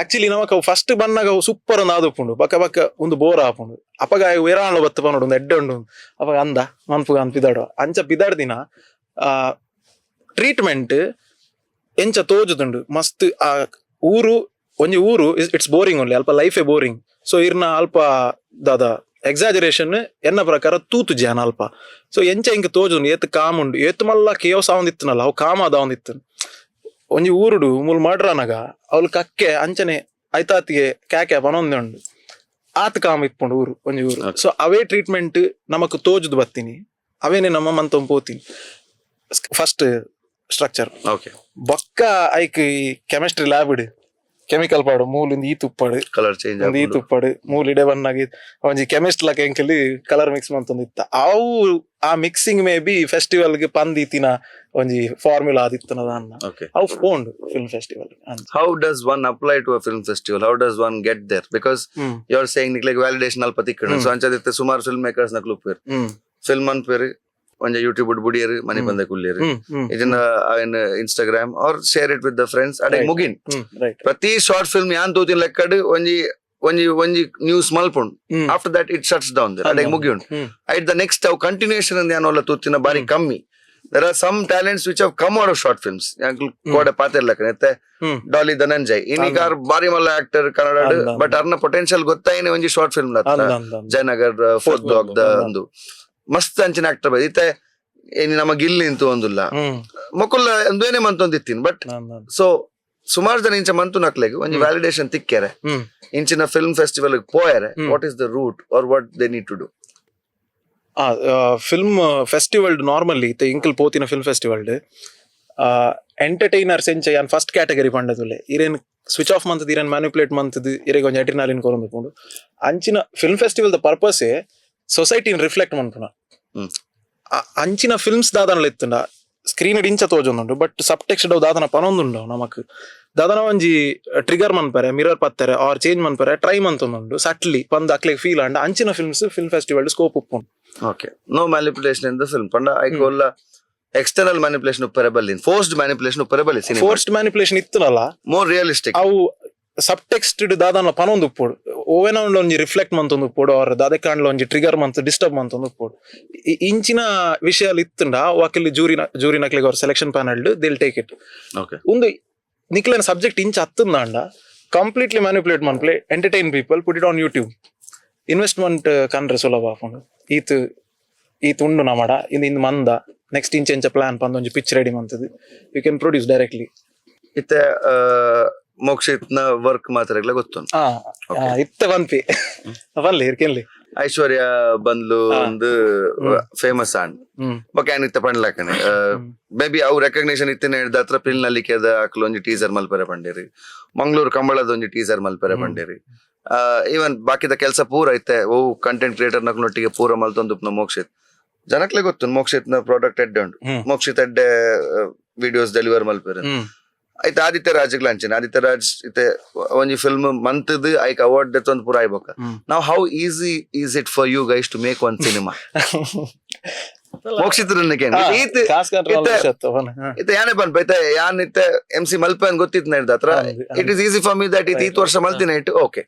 Actually ನಮಕ್ ಫಸ್ಟ್ ಬನ್ನಾಗ ಸೂಪರ್ ಒಂದು ಆದುಪ್ಪುಂಡು ಬಕ್ಕ ಬಕ್ಕ ಒಂದು ಬೋರ್ ಆಪುಂಡು. ಅಪಗ ವೇರಾಣ ಬತ್ತು ಪನೋಡು ಒಂದು ಎಡ್ಡೆ ಉಂಡು. ಅಪಗ ಅಂದ ಮನ್ಪುಗ ಅಂದ್ ಪಿದಾಡು ಅಂಚ ಪಿದಾಡ್ ದಿನ ಟ್ರೀಟ್ಮೆಂಟ್ ಎಂಚ ತೋಜುದುಂಡು ಮಸ್ತ್. ಆ ಊರು ಒಂಜಿ ಊರು, it's boring only ಅಲ್ಪ ಲೈಫೇ ಬೋರಿಂಗ್. ಸೊ ಇರ್ನ ಅಲ್ಪ ದಾದ ಎಕ್ಸಾಜರೇಷನ್ ಎನ್ನ ಪ್ರಕಾರ ತೂತು ಜಾನ ಅಲ್ಪ. ಸೊ ಎಂಚ ಇಂಕ ತೋಜುಂಡು ಏತ್ ಕಾಮ್ ಉಂಡು ಏತ್ ಮಲ್ಲ ಕೇವಸ ಆವೊಂದಿತ್ತನಲ್ಲ ಅವು ಕಾಮ ಅದ ಆವೊಂದಿತ್ತು. ಒಂಜಿ ಊರುಡು ಮೂಲು ಮರ್ಡರ್ ಅವ್ಲು ಕಕ್ಕೆ ಅಂಚನೆ ಐತಾತಿಗೆ ಕ್ಯಾಕೆ ಪನೊಂದೆ ಉಂಡು ಆತ್ ಕಾಮ ಇಪ್ಪುಂಡು ಊರು ಒಂಜಿ ಊರು. ಸೊ ಅವೇ ಟ್ರೀಟ್ಮೆಂಟ್ ನಮಕ್ ತೋಜುದು ಬತ್ತೀನಿ ಅವೇನೆ ನಮ್ಮ ಮಂತೊಂದು ಪೋತೀನಿ first structure. ಬೊಕ್ಕ ಐಕ್ ಈ chemistry lab chemical ಪಾಡು ಮೂಲಿಂದ ಈ ತುಪ್ಪಾಡು ಕಲರ್ ಚೇಂಜ್. ಒಂದು ಈ ತುಪ್ಪಾಡು ಮೂಲು ಇಡೆ ಬನ್ನಾಗಿ ಒಂಜಿ ಕೆಮಿಸ್ಟ್ ಲಕ ಎಂಕಲಿ ಕಲರ್ ಮಿಕ್ಸ್ ಮಂತೊಂದಿತ್ತ. ಅವು ಆ mixing may be festival ಗೆ ಪಂದಿತ್ತಿನ ಒಂಜಿ ಫಾರ್ಮುಲಾ ಆದಿತ್ತನದ ಅನ್ನ. ಅವು ಫೋಂಡ್ film festival. How does one apply to a film festival? How does one get there? Because you are saying like validation ಅಲ್ಪ ತಿಕ್ಕಣ. ಸೊ ಅಂಚದಿತ್ತೆ ಸುಮಾರು ಫಿಲ್ಮ್ ಮೇಕರ್ಸ್ ನಕ್ಲು ಉಪ್ಪೇರು ಫಿಲ್ಮ್ ಅನ್ಪೇರು ಒಂಜ ಯೂಟ್ಯೂಬ್ ಬುಡಿಯರು ಮನೆ ಬಂದ ಕುಲ್ಲೇರು ಹ್ಮ್ ಹ್ಮ್ ಇದನ್ನ ಅವನ್ Instagram or share it with the friends ಅಡೆ ಮುಗಿನ್. ಪ್ರತಿ ಶಾರ್ಟ್ ಫಿಲ್ಮ್ ಯಾನ್ ತೂತಿನ ಲೆಕ್ಕಡ್ ಒಂಜಿ ಒಂಜಿ ಒಂಜಿ ನ್ಯೂಸ್ ಮಲ್ಪುಂಡು. After that it shuts down, ಅಡೆ ಮುಗಿಯುಂಡು. ಐಟ್ the next ಅವು ಕಂಟಿನ್ಯೂಷನ್ ಯಾನ್ ತೂತಿನ ಬಾರಿ ಕಮ್ಮಿ. There are some talents which have come out of short films. ಕೋಡೆ ಪಾತಿರ್ಲಕ್ಕ ಇತ್ತೆ ಡಾಲಿ ಧನಂಜಯ್ ಇನ್ನೀಗಾರ್ ಬಾರಿ ಮಲ್ಲ ಆಕ್ಟರ್ ಕನ್ನಡ. ಬಟ್ ಅರ್ನ ಪೊಟೆನ್ಶಿಯಲ್ ಗೊತ್ತಾಯಿನ ಒಂಜಿ short film. Jayanagar fourth block the ಒಂದು ಮಸ್ತ್ ಅಂಚಿನ ಆಕ್ಟರ್ ಇತ್ತೆ. ಏನಿ ನಮ್ಮ ಗಿಲ್ಲಿ ನಿಂತು ಒಂದುಲ್ಲ ಮೊಕುಲ್ಲ ಒಂದೇನೆ ಮಂತೊಂದಿತ್ತೀನಿ. ಬಟ್ ಸೊ ಸುಮಾರು ಜನ ಇಂಚ ಮಂತು ನಕ್ಲೆಗ್ ಒಂಜಿ ವ್ಯಾಲಿಡೇಷನ್ ತಿಕ್ಕೆರೆ ಇಂಚಿನ ಫಿಲ್ಮ್ ಫೆಸ್ಟಿವಲ್ ಪೋಯರೆ what is the route or what they need to do? Film festival normally ಇತ್ತೆ ಇಂಕಲ್ ಪೋತಿನ film festival entertainers ಎಂಚ ಯಾನ್ ಫಸ್ಟ್ ಕ್ಯಾಟಗರಿ ಪಂಡದುಲ್ಲೆ ಇರೇನ್ ಸ್ವಿಚ್ ಆಫ್ ಮಂತದ ಇರೇನ್ ಮ್ಯಾನಿಪುಲೇಟ್ ಮಂತದ ಇರೆಗ್ ಒಂಜಿ ಅಡ್ರಿನಾಲಿನ್ ಕೊರೊಂದು ಪೋಂಡು. ಅಂಚಿನ film festival the ಪರ್ಪಸೇ ಸೊಸೈಟಿನ್ reflect ಮನ್ಪುನ. ಅಂಚಿನ ಫಿಲ್ಮ್ಸ್ ದಾದನಲ ಇತ್ತುಂಡ ಸ್ಕ್ರೀನ್ ಇಂಚ ತೋಜೊಂದುಂಡು ಬಟ್ ಸಬ್ ಟೆಕ್ಸ್ಟ್ ದಾದನ ಪನೊಂದುಂಡು ನಮಕ್ ದಾದನ ಒಂಜಿ ಟ್ರಿಗರ್ ಮನ್ಪರೆ ಮಿರರ್ ಪತ್ತಾರೆ ಆರ್ ಚೇಂಜ್ ಮನ್ಪರೆ ಟ್ರೈ ಮಂತೊಂದುಂಡು ಸಟ್ಲಿ ಪಂದ್ ಅಕ್ಲೆಗ್ ಫೀಲ್ ಅಂಡ ಅಂಚಿನ films film festival scope ಉಪ್ಪುಂಡು. Okay, no manipulation in the film ಪಂಡ ಐಕೋಲ್ಲ ಎಕ್ಸ್ಟರ್ನಲ್ ಮ್ಯಾನಿಪುಲೇಷನ್ ಉಪ್ಪರೆ ಬಲ್ಲಿ, ಫೋರ್ಸ್ಡ್ ಮ್ಯಾನಿಪುಲೇಷನ್ ಉಪ್ಪರೆ ಬಲ್ಲಿ cinema. Forced manipulation ಇತ್ತುನಲ್ಲ more realistic. ಅವು ಸಬ್ ಟೆಕ್ಸ್ಟ್ ದಾದನ ಪನೊಂದು ಉಪ್ಪೋಡು ಓವೆನ ಒಂಜಿ ರಿಫ್ಲೆಕ್ಟ್ ಮಂತೊಂದು ಉಪ್ಪೋಡು ಆರ್ ದಾದೆ ಕಾಂಡ್ಲ ಒಂಜಿ ಟ್ರಿಗರ್ ಮಂತ್ ಡಿಸ್ಟರ್ಬ್ ಮಂತೊಂದು ಉಪ್ಪೋಡು. ಇಂಚಿನ ವಿಷಯ ಇತ್ತುಂಡ ವಾಕಿಲ್ ಜೂರಿ ಜೂರಿ ನಕ್ಲಿಗೆ ಅವ್ರ selection panel they'll take it. ಒಂದು ನಿಕ್ಲೆನ ಸಬ್ಜೆಕ್ಟ್ ಇಂಚ ಹತ್ತಂದಾಂಡ ಕಂಪ್ಲೀಟ್ಲಿ ಮ್ಯಾನಿಪುಲೇಟ್ ಮನ್ಪ್ಲೆ entertain people, put it on YouTube, investment ಕನ್ರೆ ಸುಲಭ ಆಪುಂಡು. ಈತ್ ಈತ್ ಉಂಡು ನಮಡ ಇಂದು ಇಂದು ಮಂದ ನೆಕ್ಸ್ಟ್ ಇಂಚ ಇಂಚ ಪ್ಲಾನ್ ಪಂದ್ ಒಂಜಿ ಪಿಚ್ ರೆಡಿ ಮಂತದ್ದು you can produce directly. ಇತ್ತೆ ಮೋಕ್ಷಿತ್ನ ವರ್ಕ್ ಮಾತ್ರ ಗೊತ್ತುಂಟು. ಇತ್ತೆ ಪನ್ಪಿ ಪನ್ಲಿ ಇರ್ಕೆನ್ಲಿ. ಐಶ್ವರ್ಯ ಬಂದ್ಲು ಒಂದು ಫೇಮಸ್ ಆಂಡ್ ಬೊಕ ಯಾನ್ ಇತ್ತೆ ಪಂಡ್ಲಕನೆ ಮೇ ಬಿ ಅವು ರೆಕಗ್ನಿಷನ್ ಇತ್ತಿನ ಹಿಡ್ದ ಹತ್ರ ಪಿಲ್ ನಲ್ಲಿಕೆದ ಅಕ್ಲು ಒಂಜಿ ಟೀಸರ್ ಮಲ್ಪರೆ ಪಂಡೇರಿ, ಮಂಗಳೂರು ಕಂಬಳದ ಒಂಜಿ ಟೀಸರ್ ಮಲ್ಪರೆ ಪಂಡೇರಿ. ಈವನ್ ಬಾಕಿದ ಕೆಲಸ ಪೂರ ಇತ್ತೆ ಓ ಕಂಟೆಂಟ್ ಕ್ರಿಯೇಟರ್ ನಕ್ಲೊಟ್ಟಿಗೆ ಪೂರ ಮಲ್ತೊಂದುಪ್ನ ಮೋಕ್ಷಿತ್ ಜನಕ್ಲೆ ಗೊತ್ತು. ಮೋಕ್ಷಿತ್ನ ಪ್ರಾಡಕ್ಟ್ ಎಡ್ಡೆ ಉಂಟು. ಮೋಕ್ಷಿತ್ ಎಡ್ಡೆ ವಿಡಿಯೋಸ್ ಡೆಲಿವರ್ ಮಲ್ಪೆರೆ. ಆಯ್ತು, ಆದಿತ್ಯ ರಾಜ್ ಅಂಚಿನ ಆದಿತ್ಯ ರಾಜ್ ಇತ್ತೆ ಒಂಜಿ ಫಿಲ್ಮ್ ಮಂತದ್ ಐಕ್ ಅವಾರ್ಡ್ ದೆತ್ತೊಂದು ಪೂರ ಆಯ್ಬೊಕ್ಕ. ನಾವು how easy is it for you guys to make one cinema? ಮೋಕ್ಷಿತ್ರನ್ನ ಈತ್ ಇತ್ತೆ ಯಾನೇ ಪನ್ಪ ಇತ್ತೆ ಯಾನ್ ಇತ್ತೆ ಎಂ ಸಿ ಮಲ್ಪೆ ಅಂತ ಗೊತ್ತಿತ್ತು ಹಿಡ್ದ ಹತ್ರ it is easy for me that ಇತ್ ಈತ್ ವರ್ಷ ಮಲ್ತಿನ ಇಟ್ಟು ಓಕೆ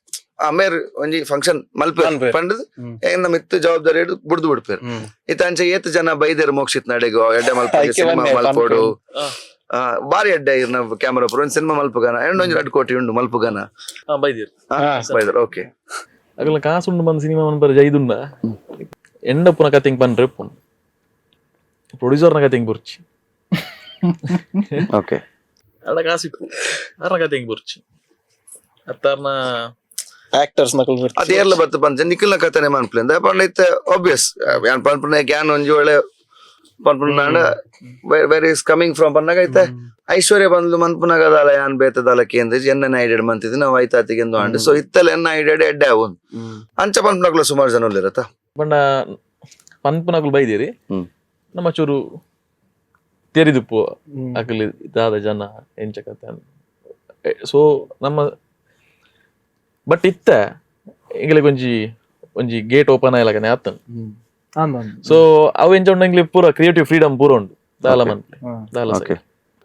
ಆಮೇಲೆ ಒಂಜಿ ಫಂಕ್ಷನ್ ಮಲ್ಪೆ ಪಂಡದ್ ಏನ್ ಮಿತ್ತು ಜವಾಬ್ದಾರಿ ಹಿಡ್ದು ಬುಡ್ದು ಬಿಡ್ಪೇರು. ಇತ್ತ ಅಂಚೆ ಏತ್ ಜನ ಬೈದೇರು ಮೋಕ್ಷಿತ್ ನಡೆಗು ಎಡ್ಡೆ ಮಲ್ಪ ಸಿನಿಮಾ ಮಲ್ಪೋಡು ಬಾರಿ ಎಡ್ಡೆ ಇರ್ನ ಕ್ಯಾಮರಾ ಪೂರ ಒಂಜಿ ಸಿನಿಮಾ ಮಲ್ಪುಗನ ಎಂಡ್ ಒಂಜಿ 2 ಕೋಟಿ ಉಂಡು ಮಲ್ಪುಗನ. ಬೈದಿರ್. ಬೈದರ್, ಓಕೆ. ಅಗಲ ಕಾಸುಂಡು ಬಂದು ಸಿನಿಮಾ ಮನ್ಪರೆ ಜೈದುಂಡ ಎಂಡಪ್ಪುನ ಕತೆಂಗ್ ಪನ್ರೆ ಉಪ್ಪುಂಡು ಪ್ರೊಡ್ಯೂಸರ್ನ ಕತೆಂಗ್ ಬೊರ್ಚಿ. ಅಡ ಕಾಸು ಇಪ್ಪು ಅರ್ನ ಕತೆಂಗ್ ಬೊರ್ಚಿ ಅತ್ತಾರ್ನ ಆಕ್ಟರ್ಸ್ ನಕಲ್. ಅದು ಏರ್ಲ ಬತ್ತು ಪಂಚ ನಿಖಿಲ್ನ ಕಥನೆ ಮನ್ಪ್ಲಿಂದ ಪಂಡ ಇತ್ತೆ ಆಬ್ವಿಯಸ್ ಯಾನ್ ಪನ್ಪುನ ಯಾನ್ ಒಂಜಿ ವೇಳೆ ಪನ್ಪುನ where is coming from ಪನ್ನಾಗ ಐತೆ. ಐಶ್ವರ್ಯ ಬಂದ್ಲು ಮನ್ಪುನಗದಾಲ ಯಾನ್ ಬೇತದಾಲ ಕೇಂದ್ರ ಎನ್ನ ಐಡೆಡ್ ಮಂತಿದ್ ನಾವು ಐತಾತಿಗೆ ಎಂದು ಅಂಡ್ ಸೊ ಇತ್ತಲ್ಲ ಎನ್ನ ಐಡೆಡ್ ಎಡ್ಡೆ ಅವನ್ ಅಂಚ ಪನ್ಪುನಕ್ಲು ಸುಮಾರು ಜನ ಉಲ್ಲೇರತ್ತ. ಬಣ್ಣ ಪನ್ಪುನಕುಲು ಬೈದಿರಿ. ನಮ್ಮ ಚೂರು ತೆರಿದುಪ್ಪು ಅಕುಲು ದಾದ ಜನ ಎಂಚ ಕತೆ. ಸೊ ನಮ್ಮ ಬಟ್ ಇತ್ತ ಎಂಗ್ಲಿಗ್ ಒಂಜಿ ಒಂಜಿ ಗೇಟ್ ಓಪನ್ ಆಯ್ಲಕನೆ ಆತನ್. ಸೊ ಅವು ಎಂಚ ಉಂಡು, ಎಂಗ್ಲಿಗ್ ಪೂರ ಕ್ರಿಯೇಟಿವ್ ಫ್ರೀಡಮ್ ಪೂರ ಉಂಡು ದಾಲ ಮನ್ಪೆ ದಾಲ.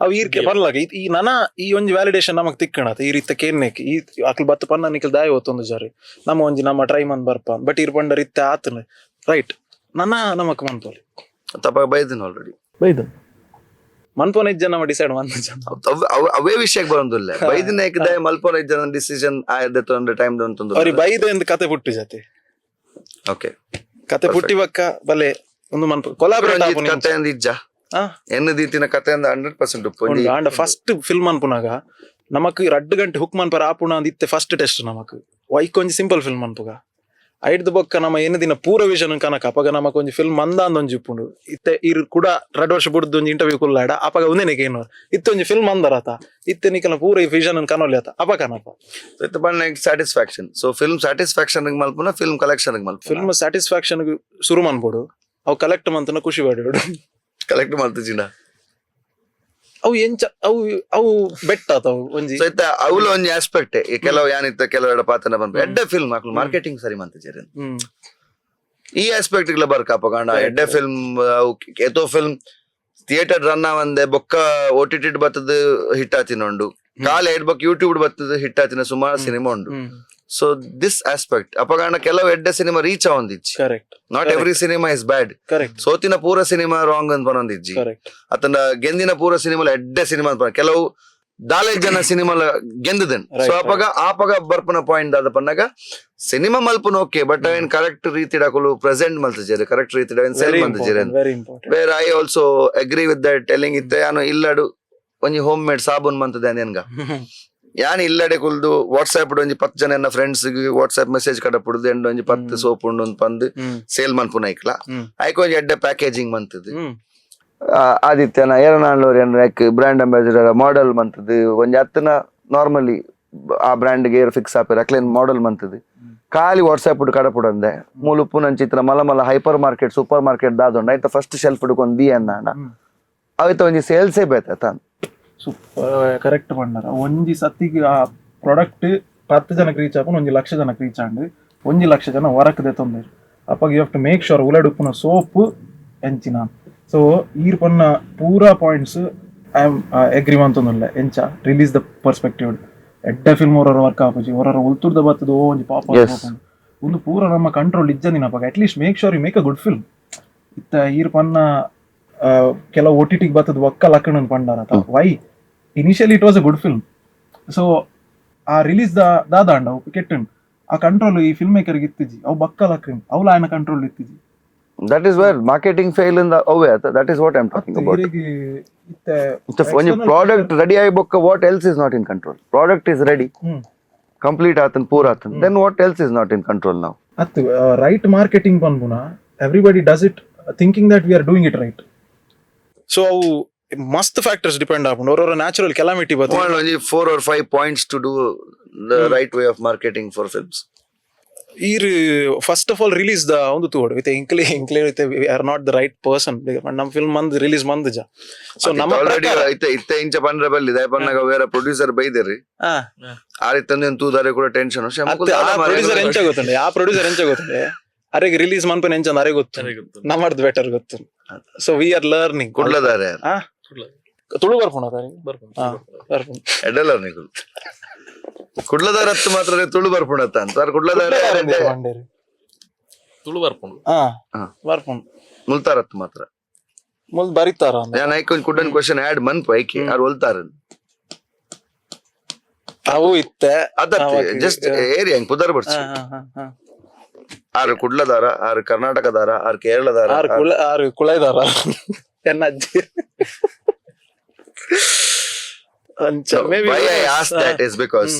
ಅವು ಈರ್ಕೆ ಪನ್ಲಾಗ ಈ ನನ ಈ ಒಂಜಿ ವ್ಯಾಲಿಡೇಷನ್ ನಮಕ್ ತಿಕ್ಕಣತ ಈ ರೀತ ಕೇನ್ನೇಕ್ ಈ ಅಕ್ಲು ಬತ್ತ ಪನ್ನ ನಿಕಲ್ ದಾಯ ಒತ್ತೊಂದು ಜಾರಿ ನಮ್ಮ ಒಂಜಿ ನಮ್ಮ ಟ್ರೈ ಮನ್ ಬರ್ಪ. ಬಟ್ ಇರ್ ಪಂಡರ್ ಇತ್ತೆ ಆತನ ರೈಟ್ ನನ ನಮಕ್ ಮನ್ಪೊಲಿ. ತಪ್ಪ ಬೈದಿನ ಆಲ್ರೆಡಿ. ಬೈದನ್. ಮನ್ಪೋನ ಇಜ್ಜ ನಮ್ಮ ಡಿಸೈಡ್ ಮನ್ ಜನ. ಅವೇ ವಿಷಯಕ್ಕೆ ಬರೋದಿಲ್ಲ, ಬೈದಿನ ಏಕದಾಯ ಮಲ್ಪೋನ ಇಜ್ಜನ ಡಿಸಿಷನ್ ಆಯ್ದೆ ಟೈಮ್. ಅವ್ರಿಗೆ ಬೈದೆ ಎಂದು ಕತೆ ಪುಟ್ಟು ಜೊತೆ. ಕತೆ ಪುಟ್ಟಿ ಬಕ್ಕ ಬಲೆ ಒಂದು ಮನ್ಪ ಕೊಲಾಬರೇಟ್. ಕತೆ ಅಂದ್ ಇಜ್ಜ ಎನ್ನ ದೀತಿನ ಕತೆ ಅಂದ 100% ಉಪ್ಪು. ಆಂಡ ಫಸ್ಟ್ ಫಿಲ್ಮ್ ಅನ್ಪುನಾಗ ನಮಕ್ ರಡ್ಡು ಗಂಟೆ ಹುಕ್ ಮನ್ಪರ ಆಪುಣ ಅಂದ್ ಇತ್ತೆ ಫಸ್ಟ್ ಟೆಸ್ಟ್ ನಮಕ್ ವೈಕ್ ಒಂಜಿ ಸಿಂಪಲ್ ಫಿಲ್ಮ್ ಅನ್ಪುಗ. ಐಡ್ದು ಬೊಕ್ಕ ನಮ್ಮ ಏನ ದಿನ ಪೂರ ವಿಷನ್ ಕನಕ ಅಪಗ ನಮಕ್ ಒಂಜಿ ಫಿಲ್ಮ್ ಮಂದ ಅಂದ್ ಒಂಜಿ ಉಪ್ಪುಂಡು. ಇತ್ತೆ ಇರ್ ಕೂಡ ರಡ್ಡು ವರ್ಷ ಬುಡ್ದು ಒಂಜಿ ಇಂಟರ್ವ್ಯೂ ಕುಲ್ಲಾಡ ಅಪಗ ಒಂದೇನೆ ಏನು ಇತ್ತೆ ಒಂಜಿ ಫಿಲ್ಮ್ ಅಂದರಾತ ಇತ್ತೆ ನಿಕಲ ಪೂರ ಈ ವಿಷನ್ ಕನೊಲಿ ಆತ ಅಪ ಕನಪ. Satisfaction, so film satisfaction ಮಲ್ಪುನ film collection ಮಲ್ಪ? Film satisfaction ಶುರು ಮನ್ಪೊಡು, ಅವು ಕಲೆಕ್ಟ್ ಮಂತನ ಖುಷಿ ಪಡೋಡು. ಕಲೆಕ್ಟ್ ಮಲ್ತಿಜಿನ? ಅವು ಎಂಚ ಅವು ಅವು ಬೆಟ್ಟ ಆತವು ಒಂಜಿ. ಸೊ ಇತ್ತ ಅವಲ ಒಂಜಿ ಆಸ್ಪೆಕ್ಟ್ ಕೆಲವು ಯಾನಿತ್ತ ಕೆಲವು ಪಾತನ ಬಂದ ಎಡ್ಡೆ ಫಿಲ್ಮ್ ಅಕ್ಲು ಮಾರ್ಕೆಟಿಂಗ್ ಸರಿ ಮಂತಿಜೆರ್. ಈ ಆಸ್ಪೆಕ್ಟ್ ಗಳ ಬರ್ಕ ಅಪಗಾಂಡ ಎಡ್ಡೆ ಫಿಲ್ಮ್ ಅವು ಏತೋ film theatre run ಆವಂದೆ ಬೊಕ್ಕ ಓಟಿಟಿ ಬತ್ತದ ಹಿಟ್ ಆತಿನ ಉಂಡು, ಕಾಲ ಎಡ್ ಬೊಕ್ಕ ಯೂಟ್ಯೂಬ್ ಬತ್ತದ ಹಿಟ್ ಆತಿನ ಸುಮಾರು ಸಿನಿಮಾ ಉಂಡು. So this aspect ಅಪಗಾಂಡ ಕೆಲವು ಎಡ್ಡೆ ಸಿನಿಮಾ ರೀಚ್ ಆವೊಂದಿಜ್ಜಿ. Not every cinema is bad. ಸೋತಿನ ಪೂರ ಸಿನಿಮಾ ರಾಂಗ್ ಅಂತ ಬರೋದಿಜ್ಜಿ. ಅತನ ಗೆಂದಿನ ಪೂರ ಸಿನಿಮಾ ಎಡ್ಡೆ ಸಿನಿಮಾ ಅಂತ ಕೆಲವು ದಾಲೈದು ಜನ ಸಿನಿಮಾ ಗೆಂದದನ್. ಸೊ ಅಪಗ ಆಪಗ ಬರ್ಪುನ ಪಾಯಿಂಟ್ ದಾದ ಪನ್ನಗ ಸಿನಿಮಾ ಮಲ್ಪುನ ಓಕೆ, ಬಟ್ ಅವೇನ್ ಕರೆಕ್ಟ್ ರೀತಿಡ್ ಅಕುಲು ಪ್ರೆಸೆಂಟ್ ಮಲ್ತಜೆರ್, ಕರೆಕ್ಟ್ ರೀತಿಡ್ ಅವೇನ್ cell ಮಲ್ತಜೆರ್. Very important. Where I also agree with that telling ಇತ್ತೆ ಯಾನು ಇಲ್ಲಡು ಒಂಜಿ ಹೋಮ್ ಮೇಡ್ ಸಾಬೂನ್ ಮಂತದೆ ಅಂದೇನ್ಗ ಯಾನ್ ಇಲ್ಲಡೆ ಕುಲ್ದು ವಾಟ್ಸ್ಆಪ್ ಒಂಜಿ 10 ಜನ ಎನ್ನ friends WhatsApp message ಕಡಪುಡುದು ಎಂಡ್ ಒಂಜಿ 10 ಸೋಪ್ ಉಂಡು ಒಂದ್ ಪಂದ್ ಸೇಲ್ ಮನ್ಪುನ ಐಕ್ಲ ಐಕ್ ಒಂಜಿ ಎಡ್ಡೆ ಪ್ಯಾಕೇಜಿಂಗ್ ಮಂತದು. ಆದಿತ್ಯನ ಏರನಾಳ್ನವ್ರು ಏನ್ brand ambassador model ಮಂತದು ಒಂಜಿ ಹತ್ತನ ನಾರ್ಮಲಿ ಆ ಬ್ರ್ಯಾಂಡ್ ಗೆ ಫಿಕ್ಸ್ ಆಪೇರ್ ಅಕ್ಲೇನ್ ಮಾಡೆಲ್ ಮಂತದು ಖಾಲಿ ವಾಟ್ಸ್ಆಪ್ ಕಡಪುಡಂದೆ ಮೂಲು ಪುನಂಚಿತ್ರ ಮಲ್ಲ ಮಲ್ಲ hyper market super market ದಾದೊಂಡ ಆಯ್ತ ಫಸ್ಟ್ ಶೆಲ್ಫ್ ಹಿಡ್ಕೊಂಡು the ಅಂದಾಂಡ ಅವಿತ ಒಂಜಿ ಸೇಲ್ಸೇ ಬೇತ ತಾನ್. ಸೂಪರ್, ಕರೆಕ್ಟ್ ಪಂಡರ. ಒಂಜಿ ಸತ್ತಿಗೆ ಆ ಪ್ರಾಡಕ್ಟ್ 10 ಜನಕ್ಕೆ ರೀಚ್ ಆಪುನ 1 ಲಕ್ಷ ಜನಕ್ಕೆ ರೀಚ್ ಆಂಡ್ 1 ಲಕ್ಷ ಜನ ಹೊರಕ್ ದೆತ್ತೊಂದೇರು. ಅಪ್ಪಾಗ you have to make sure ಉಲಡುಪ್ಪುನ soap ಎಂಚಿನ. ಸೊ ಈರ್ ಪನ್ನ ಪೂರಾ points I am agri ಮಂತೊಂದುಲ್ಲೆ. ಎಂಚ release the perspective ಎಡ್ಡೆ ಫಿಲ್ಮ್ ಹೊರರ ವರ್ಕ್ ಆಪುಜಿ, ಹೊರರ ಉಲ್ತುರ್ದ ಬತ್ತದ ಓ ಒಂಜಿ ಪಾಪ್. ಒಂದು ಪೂರ ನಮ್ಮ control ಇಜ್ಜಂದಿನ ಅಪ್ಪಾಗ at least make sure you make a good film. ಇತ್ತ ಈರ್ ಪನ್ನ ಕೆಲವು ಓಟಿಟಿಗೆ ಬತ್ತದ ಒಕ್ಕ Lakkana ಪಂಡಾರ, why initially it was a good film. So ಆ ರಿಲೀಸ್ ದಾದಾಂಡ ಅವು ಕೆಟ್ಟುಂಡು. ಆ ಕಂಟ್ರೋಲ್ ಈ ಫಿಲ್ಮ್ ಮೇಕರ್ಗೆ ಇತ್ತಿಜಿ, ಅವು ಬಕ್ಕ ಲಕ್ಕಂಡ್ ಅವ್ಲ ಆಯನ control ಇತ್ತಿಜಿ. That is where marketing fail in the ಅವೇ, that is what I am talking about. ಇತ್ತೆ ಒಂಜಿ ಪ್ರಾಡಕ್ಟ್ ರೆಡಿ ಆಗಿ ಬೊಕ್ಕ what else is not in control? Product is ready, complete ಆತನ್ ಪೂರ ಆತನ್, then what else is not in control ನಾವು? ಅತ್ತು ರೈಟ್ ಮಾರ್ಕೆಟಿಂಗ್ ಪನ್ಪುನ everybody does it thinking that we are doing it right. So ಅವು ಮಸ್ತ್ factors depend ಆಪುಂಡು, ಅವರವರ ನ್ಯಾಚುರಲ್ ಕೆಲಾಮಿಟಿ ಬತ್ತು. ಒಂಜಿ four or five points to do the right way of marketing for films. ಈರ್ first of all release the ಒಂದು ತೂವಡು with ಇಂಕ್ಲಿ ಇಂಕ್ಲಿ with we are not the right person. ನಮ್ಮ film ಮಂದ್ release ಮಂದ್ ಜ so ನಮ್ಮ already ಇತ್ತೆ ಇತ್ತೆ ಇಂಚ ಪಂಡ್ರೆ ಬಲ್ಲಿ ದಯ ಪನ್ನಾಗ ಬೇರೆ ಪ್ರೊಡ್ಯೂಸರ್ ಬೈದೇರಿ. ಆ ರೀತಿ ತೂದಾರೆ ಕೂಡ ಟೆನ್ಷನ್. ಆ ಪ್ರೊಡ್ಯೂಸರ್ ಎಂಚ ಗೊತ್ತುಂಡೆ, ಆ ಪ್ರೊಡ್ಯೂಸರ್ ಎಂಚ ಗೊತ್ತುಂಡೆ, ಅರೆಗೆ ರಿಲೀಸ್ ಮನ್ಪನ್ ಎಂಚ ಅರೆ ಗೊತ್ತು, ನಮ್ಮರ್ದು ಬೆಟರ್ ಗೊತ್ತು. So we are learning. ಕುಡ್ಲದಾರೆ? ತುಳು ಬರ್ಪುಣ ಬರ್ಪುಣ. ಎಡ್ಡಲ್ಲ ನಿಕುಲು ಕುಡ್ಲದಾರ ಹತ್ತು ಮಾತ್ರ ತುಳು ಬರ್ಪುಣತ್ತ ಅಂತ ಕುಡ್ಲದಾರ. ತುಳು ಬರ್ಪುಂಡು. ಬರ್ಪುಣ. ಮುಲ್ತಾರತ್ತು ಮಾತ್ರ. ಮುಲ್ ಬರಿತಾರ. ഞാൻ ಐಕ್ ಒಂಜಿ ಕುಡ್ಡನ್ ಕ್ವಶನ್ ಆಡ್ ಮನ್ಪು ಐಕಿ ಆರ್ ಒಲ್ತಾರ. ಅವು ಇತ್ತೆ. ಅದ ಜಸ್ಟ್ ಏರಿಯಾ ಹೆಂಗ್ ಪುದರ್ ಬರ್ಸಿ. ಆರು ಕುಡ್ಲದಾರ, ಆರು ಕರ್ನಾಟಕದಾರ, ಆರು ಕೇರಳದಾರ? ಆರು ಕುಳ ಆರು ಕುಳೈದಾರ ಎನ್ನ ಅಜ್ಜಿ ಅಂಚ maybe. Why I ask that is because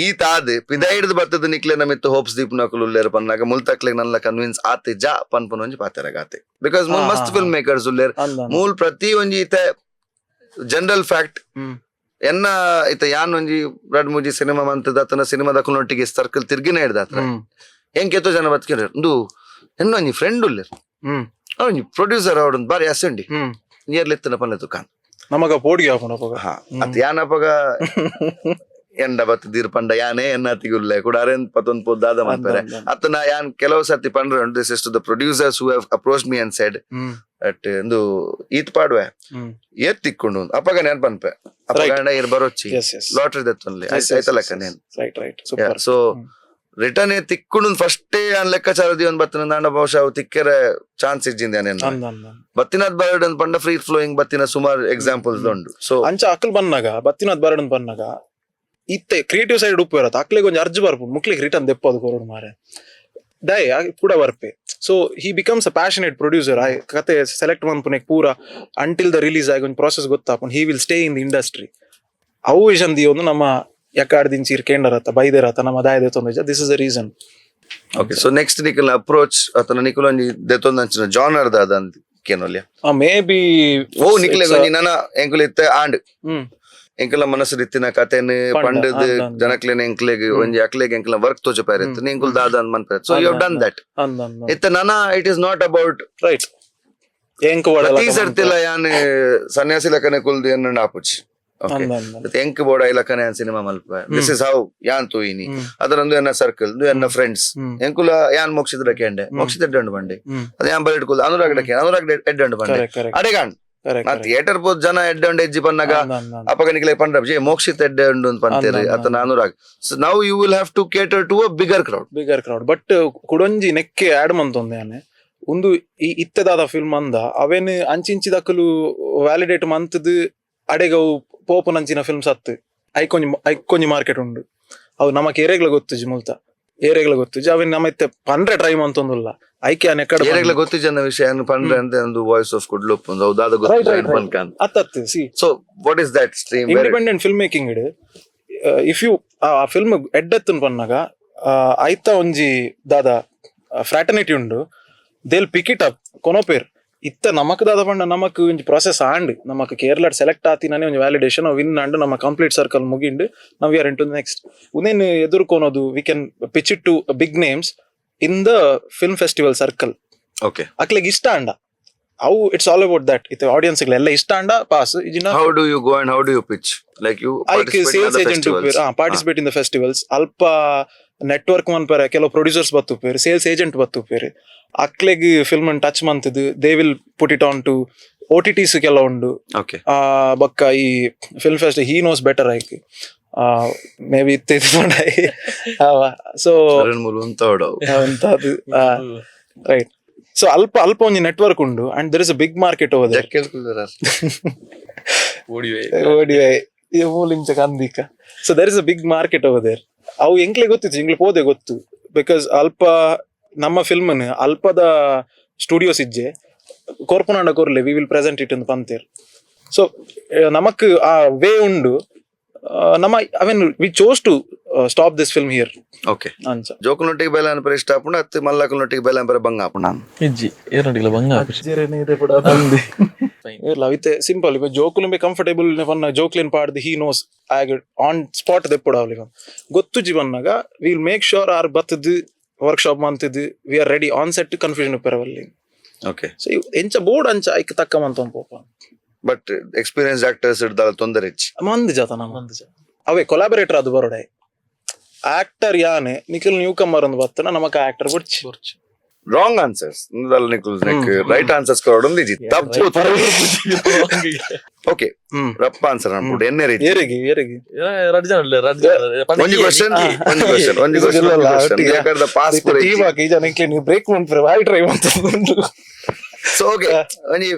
ಈ ತಾದ್ ಪಿದಾಯಿಡ್ದು ಬತ್ತದ ನಿಕ್ಲೆ ನಮಿತ್ತು ಹೋಪ್ಸ್ ದೀಪ್ ನಕುಲು ಉಲ್ಲೇರ್ ಪನ್ನಾಗ ಮುಲ್ತಕ್ಲೆಗ್ ನಲ್ಲ ಕನ್ವಿನ್ಸ್ ಆತೆ ಜಾ ಪನ್ಪುನ ಒಂಜಿ ಪಾತೆರಗಾತೆ because ಮೂಲ್ ಮಸ್ತ್ ಫಿಲ್ಮ್ ಮೇಕರ್ಸ್ ಉಲ್ಲೇರ್. ಮೂಲ್ ಪ್ರತಿ ಒಂಜಿ ಇತ್ತೆ General fact. ಎನ್ನ ಇತ್ತ ಯಾನ್ ಒಂಜಿ ರಡ್ ಮೂಜಿ ಸಿನಿಮಾ ಮಂತದ ಅತನ ಸಿನಿಮಾದಕುಲ್ನೊಟ್ಟಿಗೆ ಸರ್ಕಲ್ ತಿರ್ಗಿನ ಹಿಡ್ದಾತ್ರ ಎಂಕೆತ್ತೋ ಜನ ಬತ್ಕಿರ ಉಂದು ಎನ್ನ ಒಂಜಿ ಫ್ರೆಂಡ್ ಉಲ್ಲೆರ್, ಒಂಜಿ ಪ್ರೊಡ್ಯೂಸರ್ ಅವಡೊಂದು ಬಾರಿ ಅಸಂಡಿ ನಿಯರ್ಲಿ ಇತ್ತಿನ ಪನ್ನೆ ತುಕಾನ್. ನಮಗ ಪೋಡಿಗೆ ಆಪುಂಡು ಅಪಗ. ಹಾ, ಅತ್ ಯಾನಪಗ ಎಂಡ ಬತ್ ದೀರ್ ಪಂಡ ಯಾನೇ ಎನ್ನಾತಿಗೆ ಉಲ್ಲೆ ಕೂಡ ಅರೇನ್ ಪತ್ತೊಂದು ಪೋದ್ ದಾದ ಮನ್ಪೆರೆ. ಅತ್ತನ ಯಾನ್ ಕೆಲವು ಸರ್ತಿ ಪಂಡ್ರೆ, this is to the producers who have approach me and said at ಇಂದು ಈತ್ ಪಾಡುವೆ ಏತ್ ತಿಕ್ಕೊಂಡು ಅಪಗ ನೆನ್ ಪನ್ಪೆ ಅಪಗ ಇರ್ ಬರೋಚ್ಚಿ S S lottery ದತ್ತೊನ್ಲಿ ಐತ ಲೆಕ್ಕ ನೇನ್. Right right super. So return ತಿಕ್ಕೊಂಡು ಫಸ್ಟೇ ಅನ್ ಲೆಕ್ಕಾಚಾರ ದಿವನ್ ಬತ್ತಿನ ನಾಂಡ ಬಹುಶಃ ಅವು ತಿಕ್ಕೆರೆ ಚಾನ್ಸ್ ಇಜ್ಜಿಂದ ನೇನ್. ಅಂದ ಅಂದ. ಬತ್ತಿನದ್ ಬರಡ್ ಅಂದ್ ಪಂಡ ಫ್ರೀ ಫ್ಲೋಯಿಂಗ್ ಬತ್ತಿನ ಸುಮಾರು ಎಕ್ಸಾಂಪಲ್ಸ್ ಉಂಡು, ಸೊ ಅಂಚ ಅಕಲ್ ಬನ್ನಾಗ ಬತ್ತಿನದ್ ಬರಡನ್ ಬನ್ನಾಗ ಇತ್ತೆ ಕ್ರಿಯೇಟಿವ್ ಸೈಡ್ ಉಪ್ಪು ಇರತ್ತ ಅಕ್ಲೆಗ್ ಒಂಜಿ ಅರ್ಜಿ ಬರ್ಪು ಮುಕ್ಲಿಗೆ ರಿಟರ್ನ್ ದೆಪ್ಪದು ಕೊರಡು ಮಾರೆ ದಯ ಕೂಡ ಬರ್ಪೆ. So he becomes a passionate producer. ಆಯ್ ಕತೆ ಸೆಲೆಕ್ಟ್ ಮನ್ಪುನೆಕ್ ಪೂರ until the release ಆಗಿ ಒಂದು ಪ್ರಾಸೆಸ್ ಗೊತ್ತಾಪುಂಡು. He will stay in the industry. ಅವು ವಿಷನ್ ಒಂದು ನಮ್ಮ ಯಕಾಡ್ದಿಂಚಿ ಕೇಂಡರತ್ತ ಬೈದೇರತ್ತ ನಮ್ಮ ದಾಯ ತೊಂದ್ರೆ, this is the reason. Okay, so next ನಿಕಲ್ನ approach ಅತನ ನಿಕುಲ್ ಒಂಜಿ ದೆತ್ತೊಂದಂಚಿನ ಜಾನರ್ ದಾದ ಅಂದ್ ಕೇನೊಲ್ಯ? May be. ಓ ನಿಕ್ಲೆ ಒಂಜಿ ನನ ಎಂಕುಲು ಇತ್ತೆ ಆಂಡ್ ಎಂಕಲ ಮನಸ್ಸು ಇತ್ತಿನ ಕತೆನ್ ಪಂಡ, ಪಂಡದ್ ಅಂದ್ ಅಂದ್. ಜನಕ್ಲೆನ ಎಂಕ್ಲೆಗ್ ಒಂಜಿ ಅಕ್ಲೆಗ್ ಎಂಕಲ ವರ್ಕ್ ತೋಜಪಾರ ಇತ್ತು ಎಂಕುಲ್ ದಾದ ಅಂದ್ ಮನ್ಪೆ. So you have done that. ಅಂದ ಅಂದ. ಇತ್ತೆ ನನ it is not about right ಎಂಕ್. ಪ್ರತಿ ಸರ್ತಿಲ ಯಾನ್ ಸನ್ಯಾಸಿ ಲಕ್ಕನೆ ಕುಲ್ದು ಎನ್ನ ಆಪುಚಿ. ಓಕೆ. ಅಂದ ಅಂದ. ಎಂಕ್ ಬೋಡ ಇಲಕ್ಕನೆ ಯಾನ್ ಸಿನಿಮಾ ಮಲ್ಪ, this is how ಯಾನ್ ತೂಯಿನಿ. ಅದರೊಂದು ಎನ್ನ ಸರ್ಕಲ್ ಎನ್ನ ಫ್ರೆಂಡ್ಸ್ ಎಂಕುಲ ಯಾನ್ ಮೋಕ್ಷಿತ ಕೇಂಡೆ ಮೋಕ್ಷಿತ ಎಡ್ಡಂಡು ಬಂಡೆ. ಅದು ಯಾನ್ ಬರೆಟ್ ಕುಲ್ದು ಅನುರಾಗ್ ಡಕ್ಕೆ ಅನುರಾಗ್ ಎಡ್ಡಂಡು ಬಂಡೆ. ಕರೆಕ್ಟ್ ಕರೆಕ್ಟ್ ಅಡೆಗಾಂಡ್ ಕರೆಕ್ಟ್ ನಾ ಥಿಯೇಟರ್ ಪೋದ್ ಜನ ಎಡ್ಡಂಡು ಎಜ್ಜಿ ಪನ್ನಾಗ ಅಪಗ ನಿಕ್ಲೆ ಪಂಡ ಜೆ ಮೋಕ್ಷಿತ ಎಡ್ಡೆ ಉಂಡು ಅಂತ ಪಂತೇರಿ ಅತನ ಅನುರಾಗ್. ಸೊ now you will have to cater to a bigger crowd. Bigger crowd, but ಕುಡೊಂಜಿ ನೆಕ್ಕೆ ಆಡ್ ಮಂತೊಂದೆ ಯಾನೆ ಒಂದು ಈ ಇತ್ತೆದಾದ ಫಿಲ್ಮ್ ಅಂದ ಅವೇನು ಅಂಚಿಂಚಿದಕಲು ವ್ಯಾಲಿಡೇಟ್ ಮಂತದ್ ಅಡೆಗವು ಪೋಪುನಂಚಿನ ಫಿಲ್ಮ್ಸ್ ಅತ್ತು. ಐಕೊಂಜಿ ಐಕೊಂಜಿ ಮಾರ್ಕೆಟ್ ಉಂಡು. ಅವು ನಮಕ್ ಏರೆಗ್ಲ ಗೊತ್ತುಜಿ, ಮುಲ್ತ ಏರೆಗ್ಲ ಗೊತ್ತುಜಿ. ಅವೇನ್ ನಮ್ಮ ಇತ್ತೆ ಪಂಡ್ರೆ ಟ್ರೈ ಮಂತೊಂದುಲ್ಲ ಐಕೆ ಆನೆ ಕಡೆ. ಏರೆಗ್ಲ ಗೊತ್ತಿಜನ ವಿಷಯ ಪಂಡ್ರೆ ಅಂತ ಒಂದು ವಾಯ್ಸ್ ಆಫ್ ಕುಡ್ಲುಪ್ ಒಂದು ಅವು ದಾದ ಗೊತ್ತಿಜ ಪನ್ಕನ್. ಅತ್ತತ್ತು C. So what is that stream? Independent film making if you ಆ ಫಿಲ್ಮ್ ಎಡ್ಡೆತ್ತನ್ ಪನ್ನಾಗ ಐತ ಒಂಜಿ ದಾದ ಫ್ರಾಟರ್ನಿಟಿ ಉಂಡು, ದೇಲ್ pick it up ಕೊನೋಪೇರ್. ಇತ್ತ ನಮಕ್ ದಾದ ಪಂಡ ನಮಕ್ ಒಂಜಿ ಪ್ರಾಸೆಸ್ ಆಂಡ್ ನಮಕ್ ಕೇರಳ ಸೆಲೆಕ್ಟ್ ಆತಿನೇ ಒಂಜಿ ವ್ಯಾಲಿಡೇಷನ್ ವಿನ್ ಆಂಡ್ ನಮ್ಮ ಕಂಪ್ಲೀಟ್ ಸರ್ಕಲ್ ಮುಗಿಂಡ್ ನಾವು we are in to next. ಉನೇನ್ ಎದುರ್ಕೊನೋದು we can pitch it to big names in the film festival circle. Okay. ಅಕ್ಲೆಗ್ ಇಷ್ಟ ಅಂಡ ಅವು it's all about that. ಇತ್ತೆ ಆಡಿಯನ್ಸ್ ಎಲ್ಲ ಇಷ್ಟ ಅಂಡ pass ಇಜಿನ. How do you go and how do you pitch, like you ಐಕ್ sales agent participate in the festivals. ಅಲ್ಪ ನೆಟ್ವರ್ಕ್ ಮನ್ಪರೆ ಕೆಲವು ಪ್ರೊಡ್ಯೂಸರ್ಸ್ ಬತ್ತುಪೇರು, ಸೇಲ್ಸ್ ಏಜೆಂಟ್ ಬತ್ತುಪೇರು. ಅಕ್ಲೆಗ್ ಫಿಲ್ಮ್ ಟಚ್ ಮಂತದ್ದು they will put it on to OTTs ಕೆಲ ಉಂಡು. ಓಕೆ. ಬೊಕ್ಕ ಈ film fest he knows better. ಐಕ್ may be ಇತ್ತೆ ಸೊ ಮೂಲ ಅಂತ ಅಂತದ್ದು ರೈಟ್. ಸೊ ಅಲ್ಪ ಅಲ್ಪ ಒಂಜಿ ನೆಟ್ವರ್ಕ್ ಉಂಡು and there is a big market over. ಓಡಿವೆ. ಓಡಿವೆ ಮೂಲಿಂಚ ಕಂದಿಕ. So there is a big market over there. ಅವು ಎಂಕ್ಲೆ ಗೊತ್ತಿತ್ತು, ಎಂಕ್ಲೆ ಪೋದೆ ಗೊತ್ತು. Because ಅಲ್ಪ ನಮ್ಮ ಫಿಲ್ಮ್ ಅಲ್ಪದ ಸ್ಟುಡಿಯೋಸ್ ಇಜ್ಜೆ ಕೊರ್ಪುನಾಂಡ ಕೊರ್ಲೆ we will present it ಅಂತ ಪಂತೇರ್. ಸೊ ನಮಕ್ ಆ ವೇ ಉಂಡು. ನಮ್ಮ I mean we chose to stop this film here. Okay. ಅಂಚ. ಜೋಕುಲ್ನೊಟ್ಟಿಗೆ ಬೇಲೆ ಅನ್ಪರೆ ಇಷ್ಟ ಆಪುಂಡು ಅತ್ತು ಮಲ್ಲಕುಲ್ನೊಟ್ಟಿಗೆ ಬೇಲೆ ಅನ್ಪರೆ ಬಂಗ ಆಪುಂಡು ನಾನು? ಇಜ್ಜಿ ಏರ್ನೊಟ್ಟಿಗೆ ಬಂಗ ಆಪುಜಿ. ಇಲ್ಲ ಇತ್ತೆ ಸಿಂಪಲ್ ಇವ ಜೋಕುಲು ಕಂಫರ್ಟೇಬಲ್ ಪನ್ನ ಜೋಕ್ಲಿನ್ ಪಾಡ್ದು he knows ಆಗ ಆನ್ ಸ್ಪಾಟ್ ದೆಪ್ಪುಡು ಅವಲಿಗೆ ಗೊತ್ತುಜಿ ಬನ್ನಾಗ will make sure R ಬತ್ತದು workshop ಮಂತದ್ದು we are ready on set confusion ಉಪ್ಪೆರವಲ್ಲಿ. Okay. So ಎಂಚ ಬೋರ್ಡ್ ಅಂಚ ಐಕ್ ತಕ್ಕ ಮಂತ ಪೋಪ. But experience actors ಇಡ್ದಾಲ ತೊಂದರೆ ಹೆಚ್ಚು. ಮಂದ್ ಜಾತ ನಮ್ಮ ಮಂದ್ ಜ. ಅವೇ ಕೊಲಾಬರೇಟರ್ ಅದು ಬರೋಡೆ ಆಕ್ಟರ್ ಯಾನೆ ನಿಖಿಲ್ ನ್ಯೂ ಕಮರ್ ಒಂದು ಬತ್ತನ ನಮಕ್ ಆಕ್ಟರ್ ಬುಡ್ಚಿ. ಬೊರ್ಚಿ. ರಾಂಗ್ ಆನ್ಸರ್ಸ್ ನಿಕುಲ್ ರೈಟ್ ಆನ್ಸರ್ಸ್ ಕೊಡೊಂದು ಇಜ್ಜಿ ತಪ್ಪು. ಓಕೆ. ರಪ್ಪ ಆನ್ಸರ್ ಅನ್ಬಿಟ್ಟು ಎನ್ನೆ ರೀತಿ. ಏರಿಗೆ ಏರಿಗೆ. ರಡ್ಡ್ ಜನ ಉಲ್ಲೆರ್, ರಡ್ಡ್ ಜನ. ಪಂಡ ಒಂಜಿ ಕ್ವಶನ್, ಒಂಜಿ ಕ್ವಶನ್, ಒಂಜಿ ಕ್ವಶನ್, ಒಂಜಿ ಕ್ವಶನ್ ಬೇಕಾದ ಪಾಸ್. ಟೀಮ್ ಹಾಕಿ ಈ ಜನ ನೀವು ಬ್ರೇಕ್ ಮಾಡ್ತಾರೆ ಬಾಯ್ ಟ್ರೈ ಅಂತ. ಸೊ ಓಕೆ, ಒಂಜಿ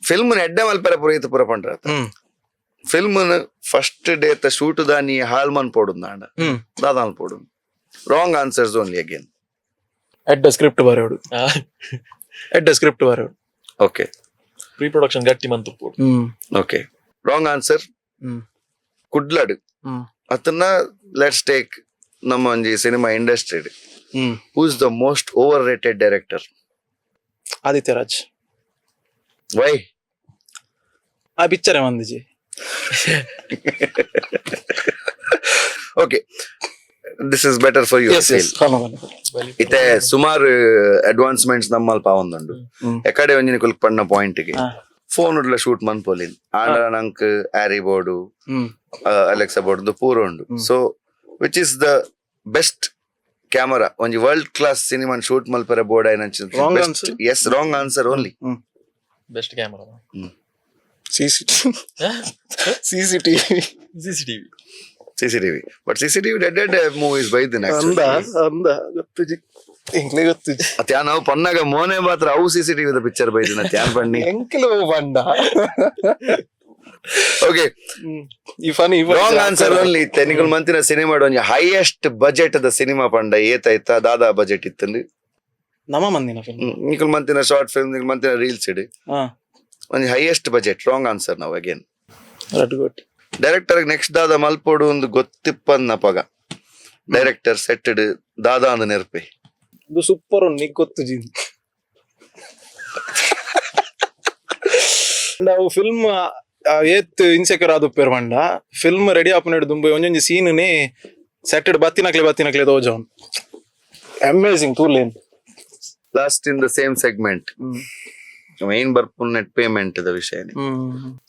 ಫಿಲ್ಮ್ ಎಡ್ಡೆ ಮಲ್ಪೆರೆ ಪುರ ಪೂರ ಪಂಡ್ರ film first day shoot ದಾನಿ ಹಾಳ್ ಮನ್ ಪೋಡು ನಾಂಡ ದಾದ ಪೋಡು? Wrong answers only again. ಎಡ್ಡ ಸ್ಕ್ರಿಪ್ಟ್ ಬರೋಡು. ಎಡ್ಡ ಸ್ಕ್ರಿಪ್ಟ್ ಬರೋಡು. Okay. Pre production ಗಟ್ಟಿ ಮಂತ್ ಉಪ್ಪೊಡು. Okay, wrong answer. ಕುಡ್ಲಡ್ ಅದನ್ನ let's take ನಮ್ಮ ಒಂಜಿ cinema industry, who is the most overrated director? Aditya Raj. Y? ಆ picture ಮಂದಿಜಿ. Okay, this is better for you. Yes yes. ಇತ್ತೆ ಸುಮಾರು ಅಡ್ವಾನ್ಸ್ಮೆಂಟ್ಸ್ ನಮ್ಮಲ್ಪ ಒಂದುಂಡು. ಎಕಡೆ ಒಂಜಿನ ಕುಲ್ಕ್ ಪಣ್ಣ ಪಾಯಿಂಟ್ ಗೆ ಫೋನ್ ಉಡ್ಲ ಶೂಟ್ ಮನ್ಪೊಲಿನ್ ಆಂಡ ನಂಕ್ ಆರಿ board, Alexa board ಪೂರ ಉಂಡು. So which is the best camera ಒಂಜಿ world class cinema shoot ಮಲ್ಪರೆ board? Wrong answer? Yes, wrong answer only. Best camera? CCTV. CCTV. CCTV, but CCTV dead dead movies ಬೈದಿನ. ಅಂದ ಅಂದ ಗೊತ್ತುಜಿ, ಎಂಕ್ಲೆ ಗೊತ್ತುಜಿ. ತ್ಯಾನ್ ಅವು ಪನ್ನಾಗ ಮೋನೆ ಮಾತ್ರ ಅವು ಸಿಸಿಟಿವಿ ಪಿಕ್ಚರ್ ಬೈದಿನ ತ್ಯಾನ್ ಪಣ್ಣಿ. ಎಂಕ್ಲು ಬಂಡ. ಓಕೆ. ಈ funny. Wrong answer only. ನಿಕುಲ್ ಮಂತಿನ cinema ಒಂಜಿ highest budget the cinema ಪಂಡ ಏತಾಯ್ತ, ದಾದಾ ಬಜೆಟ್ ಇತ್ತಂದು? ನಮ್ಮ ಮಂದಿನ ಫಿಲ್ಮ್? ನಿಕುಲ್ ಮಂತಿನ ಶಾರ್ಟ್ ಫಿಲ್ಮ್, ನಿಕುಲ್ ಮಂತಿನ ರೀಲ್ಸ್ ಇಡಿ ಒಂಜಿ highest budget. Wrong answer ನಾವು ಅಗೇನ್. ರಡ್ಡು ಕೋಟಿ. ಡೈರೆಕ್ಟರ್ ನೆಕ್ಸ್ಟ್ ದಾದ ಮಲ್ಪೋಡು ಒಂದು ಗೊತ್ತಿಪ್ಪನ್ನ ಪಗ ಡೈರೆಕ್ಟರ್ ಸೆಟ್ಟೆಡ್ ದಾದಾ ಅಂದ ನೆರ್ಪೆ. ಇದು ಸೂಪರ್ ಉಂಡು, ನಿಕ್ ಗೊತ್ತುಜಿ. ನಾವು ಫಿಲ್ಮ್ ಏತ್ ಇನ್ಸೆಕ್ಯೂರ್ ಆದುಪ್ಪೇರ್ ಪಂಡ, ಫಿಲ್ಮ್ ರೆಡಿ ಆಪುನೆಡ್ ದುಂಬು ಒಂಜೊಂಜಿ ಸೀನ್ ನೇ ಸೆಟ್ಟೆಡ್ ಬತ್ತಿನಕ್ಲೆ ಬತ್ತಿನಕ್ಲೆ ತೋಜವನ್. ಅಮೇಸಿಂಗ್ ತೂಲೇನ್. Last in the same segment, main ಬರ್ಪುನ್ net payment the ವಿಷಯನೇ.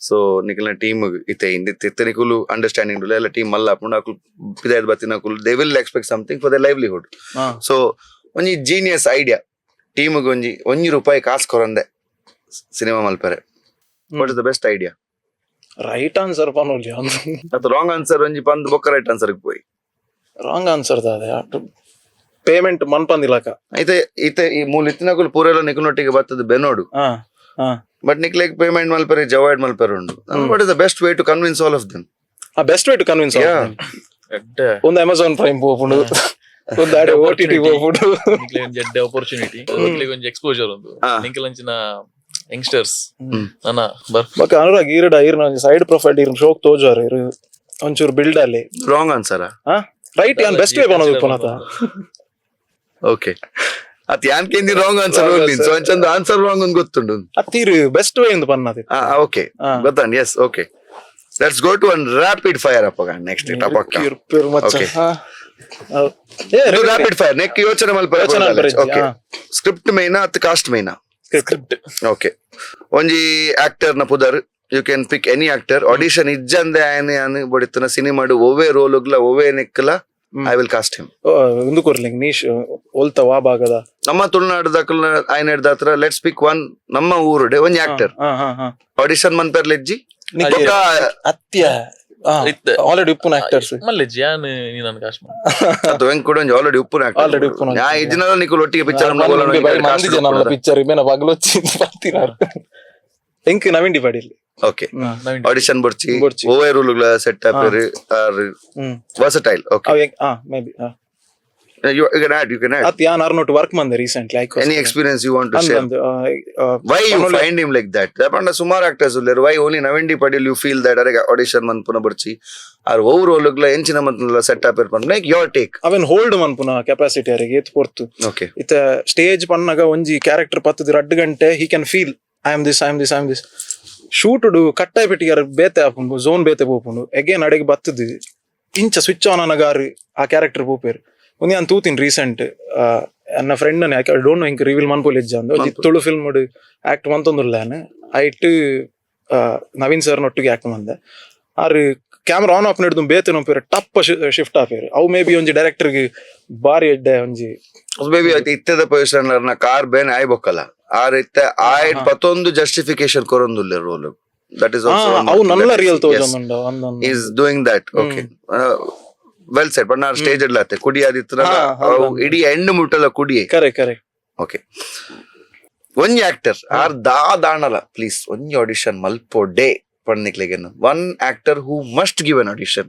ಸೊ ನಿಕಲ್ನ ಟೀಮ್ ಇತ್ತೆ ಇತ್ತೆ ನಿಕುಲು ಅಂಡರ್ಸ್ಟ್ಯಾಂಡಿಂಗ್ ಎಲ್ಲ ಟೀಮ್ ಮಲ್ಲ ಅಪ್ಪುಂಡು. ಅಕುಲು ಪಿದಾಯ್ದ ಬತ್ತಿನಕುಲು, they will expect something for the livelihood. So ಒಂಜಿ genius idea, team ಒಂಜಿ ಒಂಜಿ ರೂಪಾಯಿ ಕಾಸು ಕೊರಂದೆ ಸಿನಿಮಾ ಮಲ್ಪರೆ, what is the best idea? Right answer ಪನೊಲಿ. ಅದು ರಾಂಗ್ ಆನ್ಸರ್ ಒಂಜಿ ಪಂದ್ ಬೊಕ್ಕ ರೈಟ್ ಆನ್ಸರ್ ಪೋಯಿ. ರಾಂಗ್ ಆನ್ಸರ್ ದಾದೆ? ಪೇಮೆಂಟ್ ಮನ್ಪಂದಿಲಕ. ಐತೆ ಇತ್ತೆ ಈ ಮೂಲ ಇತ್ತಿನಕುಲು ಪೂರೆಲ್ಲ ನಿಕುನೊಟ್ಟಿಗೆ ಬತ್ತದ ಬೆನೋಡು. ಹಾ ಹಾ. ಬಟ್ ನಿಕ್ಲೆಗ್ ಪೇಮೆಂಟ್ ಮಲ್ಪರೆ ಅವಾಯ್ಡ್ ಮಲ್ಪರೆ ಉಂಡು. What is the best way to convince all of them? ಆ best way to convince? ಎಡ್ಡೆ. ಒಂದು ಅಮೆಝಾನ್ ಪ್ರೈಮ್ ಪೋಪುಂಡು, ಒಂದು ಆಡೆ ಓಟಿಟಿ ಪೋಪುಂಡು. ನಿಕ್ಲೆ ಒಂಜಿ ಎಡ್ಡೆ ಆಪರ್ಚುನಿಟಿ, ನಿಕ್ಲೆಗ್ ಒಂಜಿ ಎಕ್ಸ್ಪೋಜರ್ ಉಂದು. ನಿಕ್ಲೆ ಅಂಚಿನ ಯಂಗ್ಸ್ಟರ್ಸ್ ನನ್ನ ಬರ್ ಬೊಕ್ಕ ಅನುರಾಗ್ ಈರಡ ಈರ್ನ ಒಂಜಿ ಸೈಡ್ ಪ್ರೊಫೈಲ್ ಈರ್ನ ಶೋಕ್ ತೋಜಾರ ಇರು ಒಂಚೂರು ಬಿಲ್ಡ್ ಅಲ್ಲಿ. Wrong answer. ಹಾ, ರೈಟ್. ಯಾನ್ ಬೆಸ್ಟ್ ವೇ ಪನೋದು ಪುನತ. ಓಕೆ, ಅತ್ ಯಾನ್ ಕೇಂದಿ wrong answer only. So ಅಂಚಂದು answer wrong ಅಂತ ಗೊತ್ತುಂಡು. ಅತ್ತೀರು ಬೆಸ್ಟ್ ವೇ ಇಂದು ಪನ್ನದು. ಓಕೆ, ಗೊತ್ತಾಂಡ್. Yes, okay, let's go to one rapid fire ಅಪ್ಪಗ next topic. Okay. Rapid fire neck ಯೋಚನೆ ಮಲ್ಪರೆ. ಯೋಚನೆ ಮಲ್ಪರೆ ಇಜ್ಜಿ, ಓಕೆ. ಸ್ಕ್ರಿಪ್ಟ್ ಮೇನಾ ಅತ್ ಕಾಸ್ಟ್ ಮೇನಾ? ಸ್ಕ್ರಿಪ್ಟ್. ಓಕೆ, ಒಂಜಿ ಆಕ್ಟರ್ ನ ಪುದರ್, you can pick any actor. Audition ಇಜ್ಜಂದೆ ಆಯನೆ ಯಾನ್ ಬಡಿತನ ಸಿನಿಮಾಡು ಒವ್ವೆ ರೋಲುಗ್ಲ ಒವ್ವೆ ನೆಕ್ಲ I will cast him. ಒಂದು ಕೊರ್ಲಿಂಗ್ ನೀಶ್ ಒಲ್ತ ವಾ ಭಾಗದ? ನಮ್ಮ ತುಳುನಾಡು ದಾಖಲ ಆಯನ ಹತ್ರ let's pick one. ನಮ್ಮ ಊರುಡೆ ಒಂಜಿ ಆಕ್ಟರ್. ಹಾ ಹಾ ಹಾ. ಆಡಿಷನ್ ಮನ್ಪೆರ್ಲೆಜ್ಜಿ. ಅತ್ಯ ಇತ್ತೆ. ಆಲ್ರೆಡಿ ಉಪ್ಪುನ ಆಕ್ಟರ್ಸ್. ಮಲ್ಲೆಜ್ಜಿ ಯಾನ್ ನೀ ಕಾಸ್ಟ್ ಕೂಡ ಒಂಜಿ ಆಲ್ರೆಡಿ ಉಪ್ಪುನ. Already ಉಪ್ಪುನ. ಯಾ ಇಜ್ಜಿನಲ ನಿಕುಲು ಒಟ್ಟಿಗೆ ಪಿಕ್ಚರ್. ಪಿಕ್ಚರ್ ಮೇನ ಪಗಲೊಚ್ಚಿ ಪತ್ತಿನ ಎಂಕ್ ನವೀನ್ ಡಿ ಪಾಡಿಲ್ಲಿ. ಓಕೆ, ಆಡಿಷನ್ ಬೊರ್ಚಿ. ಬೊರ್ಚಿ. ಓವೇ ರೂಲ್ ಸೆಟ್ ಆಪೇರು R versatile. Okay. ಹಾ, may be. You can add, you can add. ಅತ್ ಯಾನ್ ಆರ್ನೋಟ್ ವರ್ಕ್ ಮಂದೆ recently. Any experience you want to share? Why you find him like that? ಪಂಡ ಸುಮಾರು ಆಕ್ಟರ್ಸ್ ಉಲ್ಲೆರ್, why only Naveen D Padil you feel that ಅರೆಗೆ audition ಮನ್ಪುನ ಬರ್ಚಿ, R ಒವ್ ರೋಲುಗ್ಲ ಎಂಚಿನ ಮಂತ್ನಲ ಸೆಟ್ ಆಪೇರ್ ಪಂಡ, like your take. ಅವೆನ್ hold ಮನ್ಪುನ capacity ಅರೆಗೆ ಏತ್ ಪೊರ್ತು. ಇತ್ತ ಸ್ಟೇಜ್ ಪನ್ನಗ ಒಂಜಿ ಕ್ಯಾರೆಕ್ಟರ್ ಪತ್ತದ ರಡ್ಡು ಗಂಟೆ he can feel I am this, I am this, I am this. Shoot ಕಟ್ಟಾಯ್ ಪೆಟ್ಟಿಗಾರ ಬೇತೆ ಆಪುಂಡು, ಝೋನ್ ಬೇತೆ ಪೋಪುಂಡು. ಅಗೇನ್ ಅಡೆಗೆ ಬತ್ತದು ಇಂಚ ಸ್ವಿಚ್ ಆನ್ ಅನಗಾರು ಆ ಕ್ಯಾರೆಕ್ಟರ್ ಪೋಪೇರು. ಒಂದು ಯಾನ್ ತೂತಿನ್ ರೀಸೆಂಟ್ ಎನ್ನ friend, I don't know ಇಂಕ್ reveal ಮನ್ಪೊಲಿಜ್ಜ ಅಂದ್, ಒಂಜಿ ತುಳು ಫಿಲ್ಮ್ ಆಕ್ಟ್ ಮಂತೊಂದುಲ್ಲ ಯಾನ್. ಐಟ್ ನವೀನ್ ಸರ್ ನೊಟ್ಟಿಗೆ ಆಕ್ಟ್ ಮಂದೆ. ಆರ್ ಕ್ಯಾಮ್ರಾ ಆನ್ ಆಫ್ ಹಿಡ್ದು ಬೇತೆ ನೋಪೇರು, ಟಪ್ಪ ಶಿಫ್ಟ್ ಆಪೇರು. ಅವು ಮೇ ಬಿ ಒಂಜಿ ಡೈರೆಕ್ಟರ್ಗೆ ಬಾರಿ ಎಡ್ಡೆ ಒಂಜಿ. ಮೇಬಿ ಇತ್ತೆದ ಪೊಸಿಷನ್ ನ ಕಾರ್ ಬೇನೆ ಆಯ್ಬೊಕ್ಕಲ್ಲ ಆರ್ ಇತ್ತೆ ಆಯ್ಟ್ ಪತ್ತೊಂದು ಜಸ್ಟಿಫಿಕೇಶನ್ ಕೊರೊಂದುಲ್ಲೆ roll. That is also ಅವು ನನ್ನ ರಿಯಲ್ ತೋಜೊಂದುಂಡು ಅಂದೊಂದು. Is doing that. Okay, well said. But ನಾನು ಸ್ಟೇಜ್ ಅಡ್ಲಾತೆ ಕುಡಿ ಆದಿತ್ತು. ಇಡೀ ಎಂಡ್ ಮುಟ್ಟಲ್ಲ ಕುಡಿಯೇ. ಕರೆ ಕರೆ. ಓಕೆ, ಒಂಜಿ ಆಕ್ಟರ್ ಆರ್ ದಾ ದಾಣಲ ಪ್ಲೀಸ್ ಒಂಜಿ ಆಡಿಷನ್ ಮಲ್ಪೊಡೆ ಪಣ್ಣಿಕ್ಲೆಗೆ, one actor who must give an audition.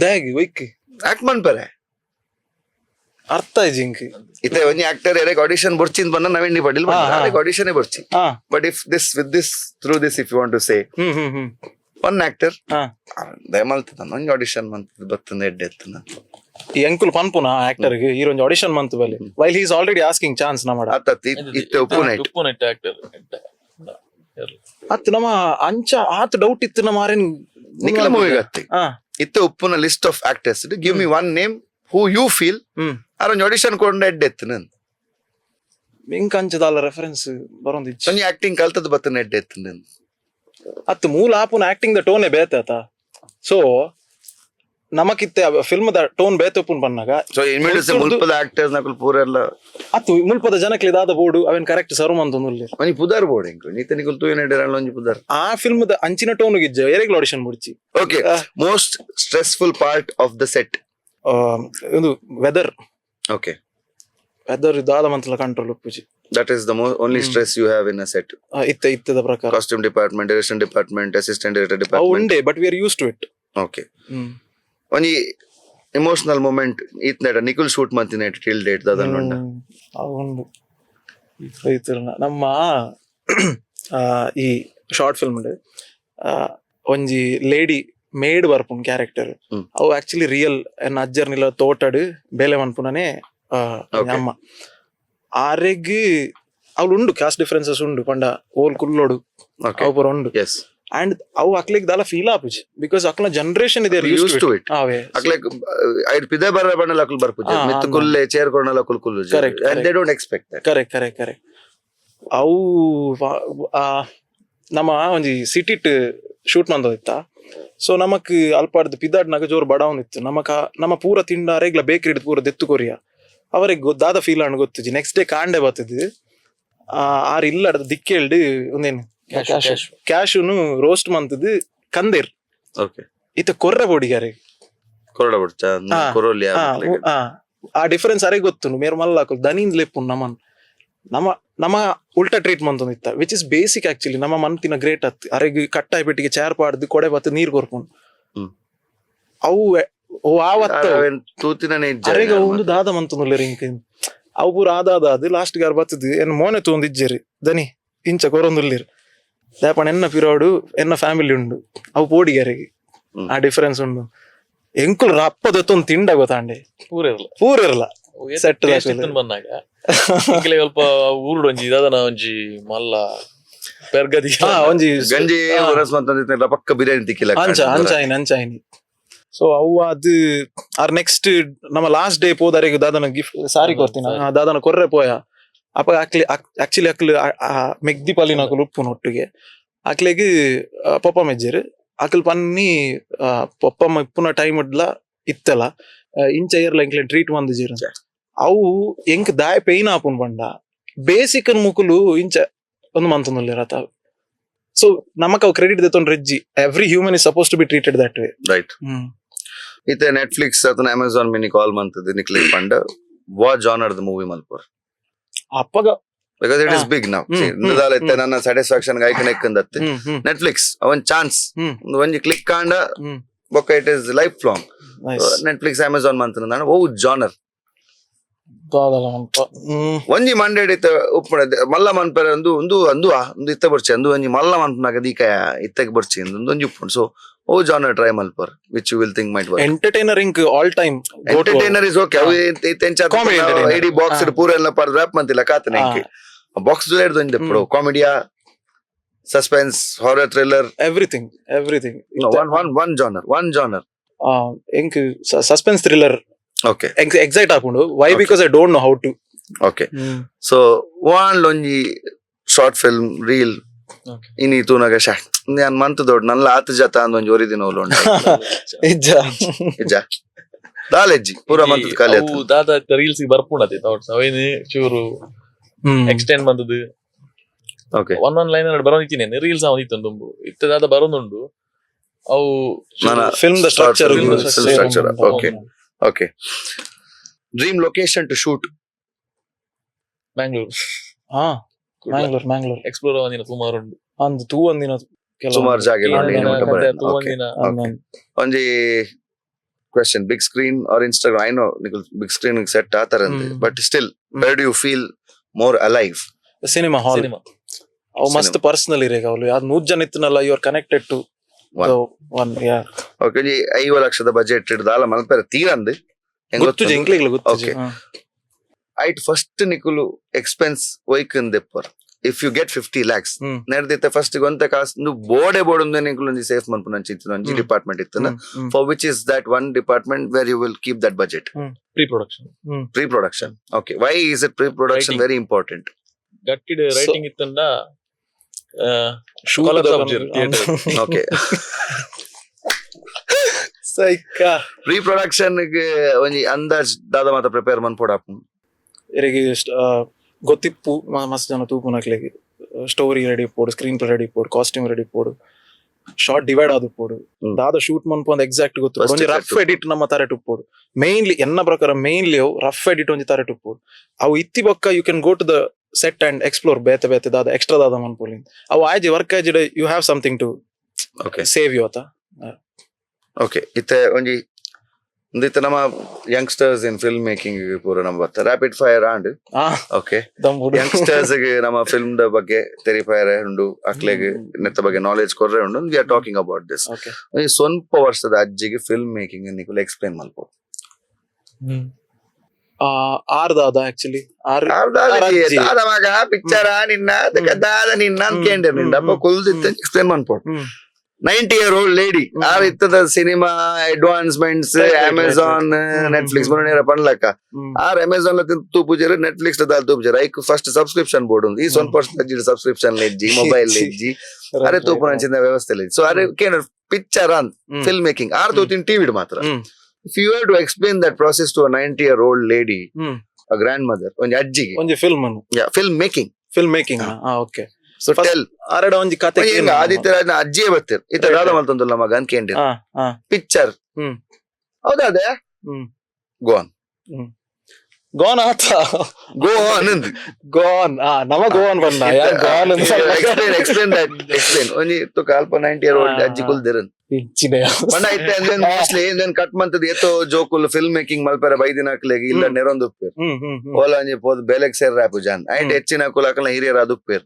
ದಾಗಿ ಒಯ್ಕ್? ಆಕ್ಟ್ ಮನ್ಪರೆ. ಅರ್ಥ ಜಿಂಕ್. ಇತ್ತೆ ಒಂಜಿ ಆಕ್ಟರ್ ಎರೆಗ್ ಆಡಿಷನ್ ಬೊರ್ಚಿನ್ ಪನ್ನ ನವೀನ್ ಡಿ ಪಾಟೀಲ್ ಆಡಿಷನ್ ಬೊರ್ಚಿ. But if this with this through this, if you want to say hmm hmm hmm one actor ದಯಮಲ್ತದ ಒಂಜಿ ಆಡಿಷನ್ ಮಂತ್ ಬತ್ತಂದ ಎಡ್ಡೆ ಎತ್ತನ. ಈ ಅಂಕುಲ್ ಪನ್ಪುನ ಆಕ್ಟರ್ ಗೆ ಒಂಜಿ ಆಡಿಷನ್ ಮಂತ್ ಬಲ್ಲಿ while he is already asking chance ನಮಡ. ಅತ್ತ ಇತ್ತೆ ಉಪ್ಪು ನೈಟ್. ಉಪ್ಪು ನೈಟ್ ಆಕ್ಟರ್. ಅತ್ ನಮ್ಮ ಅಂಚ ಆತ್ ಡೌಟ್ ಇತ್ತು ನಮ್ಮ ಆರೇನ್. ನಿಖಿಲ ಮೂವಿ ಅತ್ತಿ. ಹಾ. ಇತ್ತೆ ಉಪ್ಪುನ list of actors, give me one name who you feel ಅರೊಂಜಿ audition ಕೊಂಡ ಎಡ್ಡೆ ಎತ್ತು. ಎಂಕ್ ಅಂಚದಾಲ ರೆಫರೆನ್ಸ್ ಬರೊಂದಿಜ್ಜಿ. ಒಂಜಿ ಆಕ್ಟಿಂಗ್ ಕಲ್ತದ ಬತ್ತನ ಎಡ್ಡೆ ಎತ್ತು. ಅತ್ ಮೂಲ ಆಪುನ ಆಕ್ಟಿಂಗ್ ದ ಟೋನೆ ಬೇತೆ ಆತ. ಸೊ ನಮಕಿತ್ತೆ film the tone ಬೇತೆ ಉಪ್ಪುನ್ ಪನ್ನಾಗ. ಸೊ ಇಮಿಡಿಯೇಟ್ ಮುಲ್ಪದ ಆಕ್ಟರ್ಸ್ ನಕುಲ್ ಪೂರ ಎಲ್ಲ. ಅತ್ತು ಮುಲ್ಪದ ಜನಕ್ಲಿ ದಾದ ಬೋಡು, ಅವೇನ್ ಕರೆಕ್ಟ್ ಸರ್ವ್ ಮಂತೊಂದುಲ್ಲೆರ್. ಒಂಜಿ ಪುದರ್ ಬೋರ್ಡ್ ಎಂಕು ನೀತ ನಿಕುಲ್ ತೂಯಿನ ಎಡ್ಡೆ ಒಂಜಿ ಪುದರ್. ಆ ಫಿಲ್ಮ್ ದ ಅಂಚಿನ ಟೋನ್ ಗಿಜ್ಜ ಎರೆಗ್ಲ ಆಡಿಷನ್ ಮುಡ್ಚಿ. Okay, most stressful part of the set? ಒಂದು weather. Okay. Weather ದಾದ ಮಂತಲ control ಉಪ್ಪುಜಿ. That is the only stress you have in a set? ಇತ್ತೆ ಇತ್ತದ ಪ್ರಕಾರ. Costume department, direction department, assistant director ಅವು ಡಿಪಾರ್ಟ್ಮೆಂಟ್. ಉಂಡೆ, but we are used to it. Okay, ಒಂಜಿ emotional moment ಈತ್ನೇಟ ನಿಕುಲ್ shoot ಮಂತಿನೇಟ್ till date ದಾದನ್ನುಂಡ? ಅವು ಉಂಡು ರೈತರನ್ನ ನಮ್ಮ ಈ ಶಾರ್ಟ್ ಫಿಲ್ಮ್ ಒಂಜಿ ಲೇಡಿ ಮೇಡ್ ಬರ್ಪುನ್ ಕ್ಯಾರೆಕ್ಟರ್. ಅವು ಆಕ್ಚುಲಿ ರಿಯಲ್ ಎನ್ನ ಅಜ್ಜರ್ನಿಲ್ಲ ತೋಟಡ್ ಬೇಲೆ ಮನ್ಪುನನೆ. ಅಮ್ಮ ಆರೆಗ್ ಅವ್ಲು ಉಂಡು ಕಾಸ್ಟ್ ಡಿಫರೆನ್ಸಸ್ ಉಂಡು ಪಂಡ ಓಲ್ ಕುಲ್ಲೋಡು. ಅವು ಪೂರ ಉಂಡು. ಅಂಡ್ ಅವು ಅಕ್ಲೆಗ್ ದಾಲ ಫೀಲ್ ಆಪುಜಿ because ಅಕ್ಲ ಜನರೇಷನ್ ಇದೆ. Use to it. ಅವೇ. ಅಕ್ಲೆ ಐಡ್ ಪಿದೆ ಬರ ಬಣ್ಣಲ ಅಕುಲ್ ಬರ್ಪುಜಿ. ಮಿತ್ತು ಕುಲ್ಲೆ ಚೇರ್ ಕೊರ್ನಲ ಅಕುಲ್ ಕುಲ್ಲುಜಿ. And correct. They don't expect that. Correct correct correct ಅವು ನಮ್ಮ ಒಂಜಿ ಸಿಟಿಟ್ ಶೂಟ್ ಮಂದೋದಿತ್ತ. ಸೊ ನಮಕ್ ಅಲ್ಪಾಡ್ದು ಪಿದಾಡ್ನಾಗ ಜೋರು ಬಡವನಿತ್ತು. ನಮಕ ನಮ್ಮ ಪೂರ ತಿಂಡ ಅರೆಗ್ಲ ಬೇಕರಿ ಹಿಡ್ದು ಪೂರ ದೆತ್ತು ಕೊರಿಯ. ಅವರಿಗೆ ದಾದ ಫೀಲ್ ಅಣ್ಣ ಗೊತ್ತಿಜಿ. ನೆಕ್ಸ್ಟ್ ಡೇ ಕಾಂಡೆ ಬರ್ತದೆ ಆರ್ ಇಲ್ಲ ದಿಕ್ಕೇಳ್ಡು ಒಂದೇನು ಕ್ಯಾಶುನು ರೋಸ್ಟ್ ಮಂತದ್ದು ಕಂದೇರ್. ಇತ್ತ ಕೊರ್ರ ಬೋಡಿಗಾರೆ. ಕೊರಡ ಬುಡ್ಚ. ಕೊರೋಲಿ. ಆ ಡಿಫರೆನ್ಸ್ ಅರೆ ಗೊತ್ತು ಮೇರ್ ಮಲ್ಲ ಹಾಕುದು ದನಿಂದ ಲೆಪ್ಪು ನಮನ್ ನಮ್ಮ ನಮ್ಮ ಉಲ್ಟಾ ಟ್ರೀಟ್ಮೆಂಟ್ ಇತ್ತ, which is basic actually. ನಮ್ಮ ಮನ್ತಿನ ಗ್ರೇಟ್ ಅತ್ ಅರೆಗ್ ಕಟ್ಟಾಯಿ ಪೆಟ್ಟಿಗೆ ಚೇರ್ ಪಾಡ್ದು ಕೊಡೆ ಬತ್ತು ನೀರ್ ಕೊರ್ಪುಂಡು. ಅವು ಆವತ್ತ ತೂತಿನೇ. ಅರೆಗ ಒಂದು ದಾದ ಮಂತೊಂದುಲ್ಲೆರ್ ಇಂಕ್ ಅವು ಪೂರ ಆದಾದ ಅದು ಲಾಸ್ಟ್ ಗಾರ್ ಬತ್ತದು ಎನ್ನ ಮೋನೆ ತೂಂದಿಜ್ಜೆರ್ ದನಿ ಇಂಚ ಕೊರೊಂದುಲ್ಲೆರ್ ದಾಪಣ ಎನ್ನ ಪಿರೋಡು ಎನ್ನ ಫ್ಯಾಮಿಲಿ ಉಂಡು ಅವು ಪೋಡಿಗೆರೆಗ್. ಆ ಡಿಫರೆನ್ಸ್ ಉಂಡು. ಎಂಕುಲು ರಪ್ಪ ದೊತ್ತೊಂದು ತಿಂಡ ಗೊತ್ತಾಂಡೆ. ಪೂರ ಇರಲ್ಲ. ಪೂರ ಇರಲ್ಲ. Set taste ದಾಕುಲು. ಇತ್ತುಂದ್ ಬಂದಾಗ ಎಂಕ್ಲೆ ಸ್ವಲ್ಪ ಊರುಡು ಒಂಜಿ ದಾದನ ಒಂಜಿ ಮಲ್ಲ ಪೆರ್ಗದಿ. ಒಂಜಿ ಗಂಜಿ ರಸ್ ಮಂತಂದಿತ್ತಿನ ಪಕ್ಕ ಬಿರಿಯಾನಿ ತಿಕ್ಕಿಲ್ಲ. ಅಂಚ ಅಂಚಾಯಿನಿ ಅಂಚಾಯಿನಿ. ಸೊ ಅವು ಅದು ಆರ್ ನೆಕ್ಸ್ಟ್ ನಮ್ಮ ಲಾಸ್ಟ್ ಡೇ ಪೋದರೆಗ್ ದಾದನ ಗಿಫ್ಟ್ ಸಾರಿ ಕೊರ್ತಿನ. ದಾದನ ಕೊರ್ರೆ ಪೋಯ ಅಪ್ಪ ಅಕ್ಲಿ ಆಕ್ಚುಲಿ ಅಕ್ಲು ಮೆಗ್ದಿ ಪಲ್ಲಿನ ಅಕುಲು ಉಪ್ಪುನ ಒಟ್ಟಿಗೆ ಅಕ್ಲೆಗ್ ಪೊಪ್ಪ ಮೆಜ್ಜೆರ್ ಅಕಲ್ ಪನ್ನಿ ಪೊಪ್ಪಮ್ಮ ಇಪ್ಪುನ ಟೈಮ್ ಇಡ್ಲ ಇತ್ತಲ್ಲ ಇಂಚ ಏರ್ಲ ಎಂಕ್ಲೆ ಟ್ರೀಟ್ ಮಂದಿಜೆರ್. ಅವು ಎಂಕ್ ದಾಯ ಪೇಯ್ನ್ ಆಪುನ್ ಪಂಡ ಬೇಸಿಕ್ ಮುಕುಲು ಇಂಚ ಒಂದು ಮಂತೊಂದುಲ್ಲೆರ್ ಅತ. ಸೊ ನಮಕ್ ಅವು credit ದೆತ್ತೊಂಡು ರೆಜ್ಜಿ. Every human is suppose to be treated that way. Right. ಇತ್ತೆ ನೆಟ್ಫ್ಲಿಕ್ಸ್ ಅಥವಾ ಅಮೆಝಾನ್ ಮಿನಿ ಕಾಲ್ ಮಂತದ್ದು ನಿಕ್ಲಿ ಪಂಡ ವಾ genre the movie ಮಲ್ಪುರ್? ಅಪ್ಪಗ because it is big ನಾವ್ ಇಂದದಾಲ ಇತ್ತೆ ನನ್ನ ಸ್ಯಾಟಿಸ್ಫ್ಯಾಕ್ಷನ್ ಗಾಯಕನ ಎಕ್ಕಂದತ್ತೆ. ಹ್ಮ್ ಹ್ಮ್ ನೆಟ್ಫ್ಲಿಕ್ಸ್ ಅವನ್ ಚಾನ್ಸ್ ಒಂಜಿ ಕ್ಲಿಕ್ ಕಾಂಡ ಬೊಕ್ಕ it is life long. Nice. Netflix Amazon ಮಂತನ O genre? ದಾದಲ ಮಲ್ಪ. ಒಂಜಿ ಮಂಡೇಡ್ ಇತ್ತ ಉಪ್ಪುಣ ಮಲ್ಲ ಮನ್ಪೆರೆ ಒಂದು ಒಂದು ಅಂದು ಒಂದು ಇತ್ತ ಬರ್ಚಿ ಅಂದು ಒಂಜಿ ಮಲ್ಲ ಮನ್ಪನಾಗ ದೀಕ ಇತ್ತಕ್ಕೆ ಬರ್ಚಿ ಅಂದು ಒಂಜಿ ಉಪ್ಪುಂಡು. ಸೊ ಓ ಜಾನರ್ ಟ್ರೈ ಮಲ್ಪರ್ which you will think might work? Entertainer ink all time. Entertainer is okay. ಅವು Comedy entertainer. ಇಡೀ ಬಾಕ್ಸ್ ಪೂರ ಎಲ್ಲ ಪಾರ್ ರ್ಯಾಪ್ ಮಂತಿಲ್ಲ ಕಾತನೆ. ಬಾಕ್ಸ್ ಒಂಜಿ ಕಾಮಿಡಿಯಾ, suspense, horror, thriller? Everything everything. One one one genre, one genre. ಎಂಕ್ suspense thriller. Excite ಆಪುಂಡು. Why? Because I don't know how to. Okay, so one ಒಂಜಿ short film reel ಇನಿ ತೂನಗ ಶಾ ಯಾನ್ ಮಂತ್ ದೊಡ್ಡ ನಲ್ಲ ಆತ ಜತ ಅಂದ್ ಒಂಜಿ ಒರಿದಿನ ಉಂಟು. ಇಜ್ಜ. ಇಜ್ಜ ದಾಲೆಜ್ಜಿ ಪೂರ ಮಂತ್ ಖಾಲಿ ಅವು ದಾದ ರೀಲ್ಸ್ ಬರ್ಪುಂಡತೆ ಥಾಟ್ಸ್ ಅವೇನು ಚೂರು ಎಕ್ಸ್ಟೆಂಡ್ ಬಂದದ್ದು. One one line ಬರೋದಿತ್ತೀನಿ reels ಅವನಿತ್ತು ತುಂಬು ಇತ್ತ ದಾದ ಬರೋದುಂಡು ಅವು. ನನ್ನ film the structure. Film the structure. Okay okay dream location to shoot? Mangalore. ಹಾ, ಮ್ಯಾಂಗ್ಳೂರ್ ಮ್ಯಾಂಗ್ಳೂರ್. ಎಕ್ಸ್ಪ್ಲೋರ್ ಒಂದಿನ ಸುಮಾರು ಉಂಡು. ಅಂದ್ ತೂ ಒಂದಿನ. ಸುಮಾರು ಜಾಗ ಇಲ್ಲ. ತೂ ಒಂದಿನ. ಒಂಜಿ question, big screen or Instagram? I know big screen set ಆತರ, but still, where do you feel more alive? Cinema hall. Cinema. ಅವು ಮಸ್ತ್ ಪರ್ಸನಲ್ ಇರೇಗ ಅವಳು ಯಾವ್ದು ನೂರ್ ಜನ ಇತ್ತನಲ್ಲ, you are connected to One. One, yeah. Okay, ಒಂಜಿ 50 ಲಕ್ಷದ ಬಜೆಟ್ ದಾಲ ಮಲ್ಪೆರೆ ತೀರಂದ್. ಗೊತ್ತು ಎಂಕ್ಲೆಗ್ಲ ಗೊತ್ತು. Okay. ಐಟ್ ಫಸ್ಟ್ ನಿಕುಲು ಎಕ್ಸ್ಪೆನ್ಸ್ ಒಯ್ಕಂದ್ ದೆಪ್ಪರ್ If you get 50 lakhs, hmm. ನೆಡ್ದಿತ್ತ first ಒಂತ ಕಾಸ್ ಬೋಡೆ ಬೋರ್ಡ್ ನಿಂಕುಲು ಒಂಜಿ ಸೇಫ್ ಮನ್ಪುನ ಅಂಚಿತ್ತಿನ ಒಂಜಿ ಹ್ಮ್. ಡಿಪಾರ್ಟ್ಮೆಂಟ್ ಇತ್ತು. ಹ್ಮ್, ಹ್ಮ್. For which is that one department where you will keep that budget? Pre production. Pre production, okay. Why is it pre production Writing. Very important? ಗಟ್ಟಿಡ್ writing ಇತ್ತಂಡ Shoot collapse the ಆಪುಜೆರ್ theatre. Okay. ಸೈಕ. Pre production ಒಂಜಿ ಅಂದಾಜ್ ದಾದ ಮಾತ prepare ಮನ್ಪೊಡಾಪು? ಇರೆಗ್ ಗೊತ್ತಿಪ್ಪು, ಮಸ್ತ್ ಜನ ತೂಪುನಕ್ಲೆಗ್. ಸ್ಟೋರಿ ರೆಡಿ ಇಪ್ಪೊಡು, screen play ready ಇಪ್ಪೊಡು, costume ready ಇಪ್ಪೊಡು, shot divide ಆದಿಪ್ಪೊಡು. ಹ್ಮ್. ದಾದ ಶೂಟ್ ಮನ್ಪು ಅಂತ ಎಕ್ಸಾಕ್ಟ್ ಗೊತ್ತು. First ಒಂಜಿ exact rough edit ನಮ್ಮ ತರೆಟ್ ಉಪ್ಪೊಡು. ಮೇನ್ಲಿ ಎನ್ನ ಪ್ರಕಾರ ಮೇನ್ಲಿ ಅವು ರಫ್ ಎಡಿಟ್ ಒಂಜಿ ತರೆಟ್ ಉಪ್ಪೊಡು. ಅವು ಇತ್ತಿ ಬೊಕ್ಕ you can go to the set and explore ಬೇತೆ ಬೇತೆ ದಾದ ಎಕ್ಸ್ಟ್ರಾ ದಾದ ಮನ್ಪೊಲಿ. ಅವು ಆಯ್ಜಿ ವರ್ಕ್ ಆಯ್ಜಿಡ you have something to save you ಅತ. ಓಕೆ, ಇತ್ತೆ ಒಂಜಿ ಇತ್ತೆ ನಮ್ಮ youngsters in film making ಪೂರ ನಮ್ಮ ಬತ್ತ rapid fire and okay. Youngsters ನಮ್ಮ ಫಿಲ್ಮ್ the ಬಗ್ಗೆ ತೆರಿಫೈರ್ ಉಂಡು, ಅಕ್ಲೆಗ್ ನೆತ್ತ ಬಗ್ಗೆ ನಾಲೆಜ್ ಕೊರ್ರೆ ಉಂಡು. We are talking about this. Okay. ಒಂಜಿ ಸ್ವಲ್ಪ ವರ್ಷದ ಅಜ್ಜಿಗೆ ಫಿಲ್ಮ್ ಮೇಕಿಂಗ್ ನಿಕುಲು ಎಕ್ಸ್ಪ್ಲೇನ್ ಮಲ್ಪೊ. ಆರ್ ದಾದ ಆಕ್ಚುಲಿ ಆರ್ ಅಜ್ಜಿ. ದಾದ ಮಗ ಪಿಕ್ಚರ್ ನಿನ್ನ ಅದಕ್ಕೆ ದಾದ ನಿನ್ನ ಅಂತ ಕೇಂದ್ರ ನಿಂಡ ಅಪ್ಪ ಕುಲ್ದಿತ್ತ ಎಕ್ಸ್ಪ್ಲೇನ್ ಮನ್ಪೊಡು. 90 year old lady ಆ ಇತ್ತದ cinema advancements, Amazon, Netflix ನೇರ ಪನ್ಲಕ್ಕ. ಆರ್ ಅಮೆಝಾನ್ ತೂಪುಜೆರ್, ನೆಟ್ಫ್ಲಿಕ್ಸ್ ದಾಲ್ ತೂಪುಜೆರ್. ಐಕ್ first subscription board ಉಂದು. ಈ ಸ್ವಲ್ಪ ವರ್ಷ ಸಬ್ಸ್ಕ್ರಿಪ್ಷನ್ ಲೆಜ್ಜಿ, ಮೊಬೈಲ್ ಲೆಜ್ಜಿ, ಅರೆ ತೂಪುನ ಅಂಚಿನ ವ್ಯವಸ್ಥೆ ಲೆಜ್ಜಿ. ಸೊ ಅರೆ ಕೇಂದ್ರ ಪಿಕ್ಚರ್ ಅಂತ film making R ತೂತಿನ TV ಮಾತ್ರ. If you have to explain that process to 90 year old lady, grand mother, ಒಂಜಿ ಅಜ್ಜಿಗೆ. ಒಂಜಿ ಫಿಲ್ಮ್ ಅನ್ನು film making. Film making, okay. So tell. ಆರಡ ಒಂಜಿ ಕತೆ. ಆದಿತ್ಯರಾಜ್ನ ಅಜ್ಜಿಯೇ ಬರ್ತೀರ್ ಇತ್ತ ದಾದ ಮಲ್ತೊಂದುಲ್ಲ ಮಗ ಅಂತ ಕೇಂದ್ರ ಪಿಕ್ಚರ್. ಹೌದಾ ಅದೇ? ಗೋನ್. ಗೋನ್ ಆತ. Go on. ಗೋನ್, ನಮ ಗೋನ್ ಬನ್ನ ಯಾರ್ gone. Explain, explain that, explain. ಒಂಜಿ ತುಕ ಅಲ್ಪ 90 ಇಯರ್ ಓಲ್ಡ್ ಅಜ್ಜಿ ಕುಲ್ದಿರನ್ ಪಂಡ ಇತ್ತೆ ಅಂದೆನ್ ಮೋಸ್ಟ್ಲಿ ಇಂದೆನ್ ಕಟ್ ಮಂತದ ಏತೋ ಜೋಕುಲು ಫಿಲ್ಮ್ ಮೇಕಿಂಗ್ ಮಲ್ಪೆರೆ ಬೈದಿನಕ್ಲೆಗ್ ಇಲ್ಲ ನೆರೊಂದು ಉಪ್ಪೇರ್. ಓಲ ಒಂಜಿ ಪೋದು ಬೇಲೆಗ್ ಸೇರ್ರೆ ಆಪುಜಾನ್ ಐಟ್ ಹೆಚ್ಚಿನ ಅಕುಲು ಅಕಲ್ನ ಹಿರಿಯರ್ ಆದುಪ್ಪೇರ್.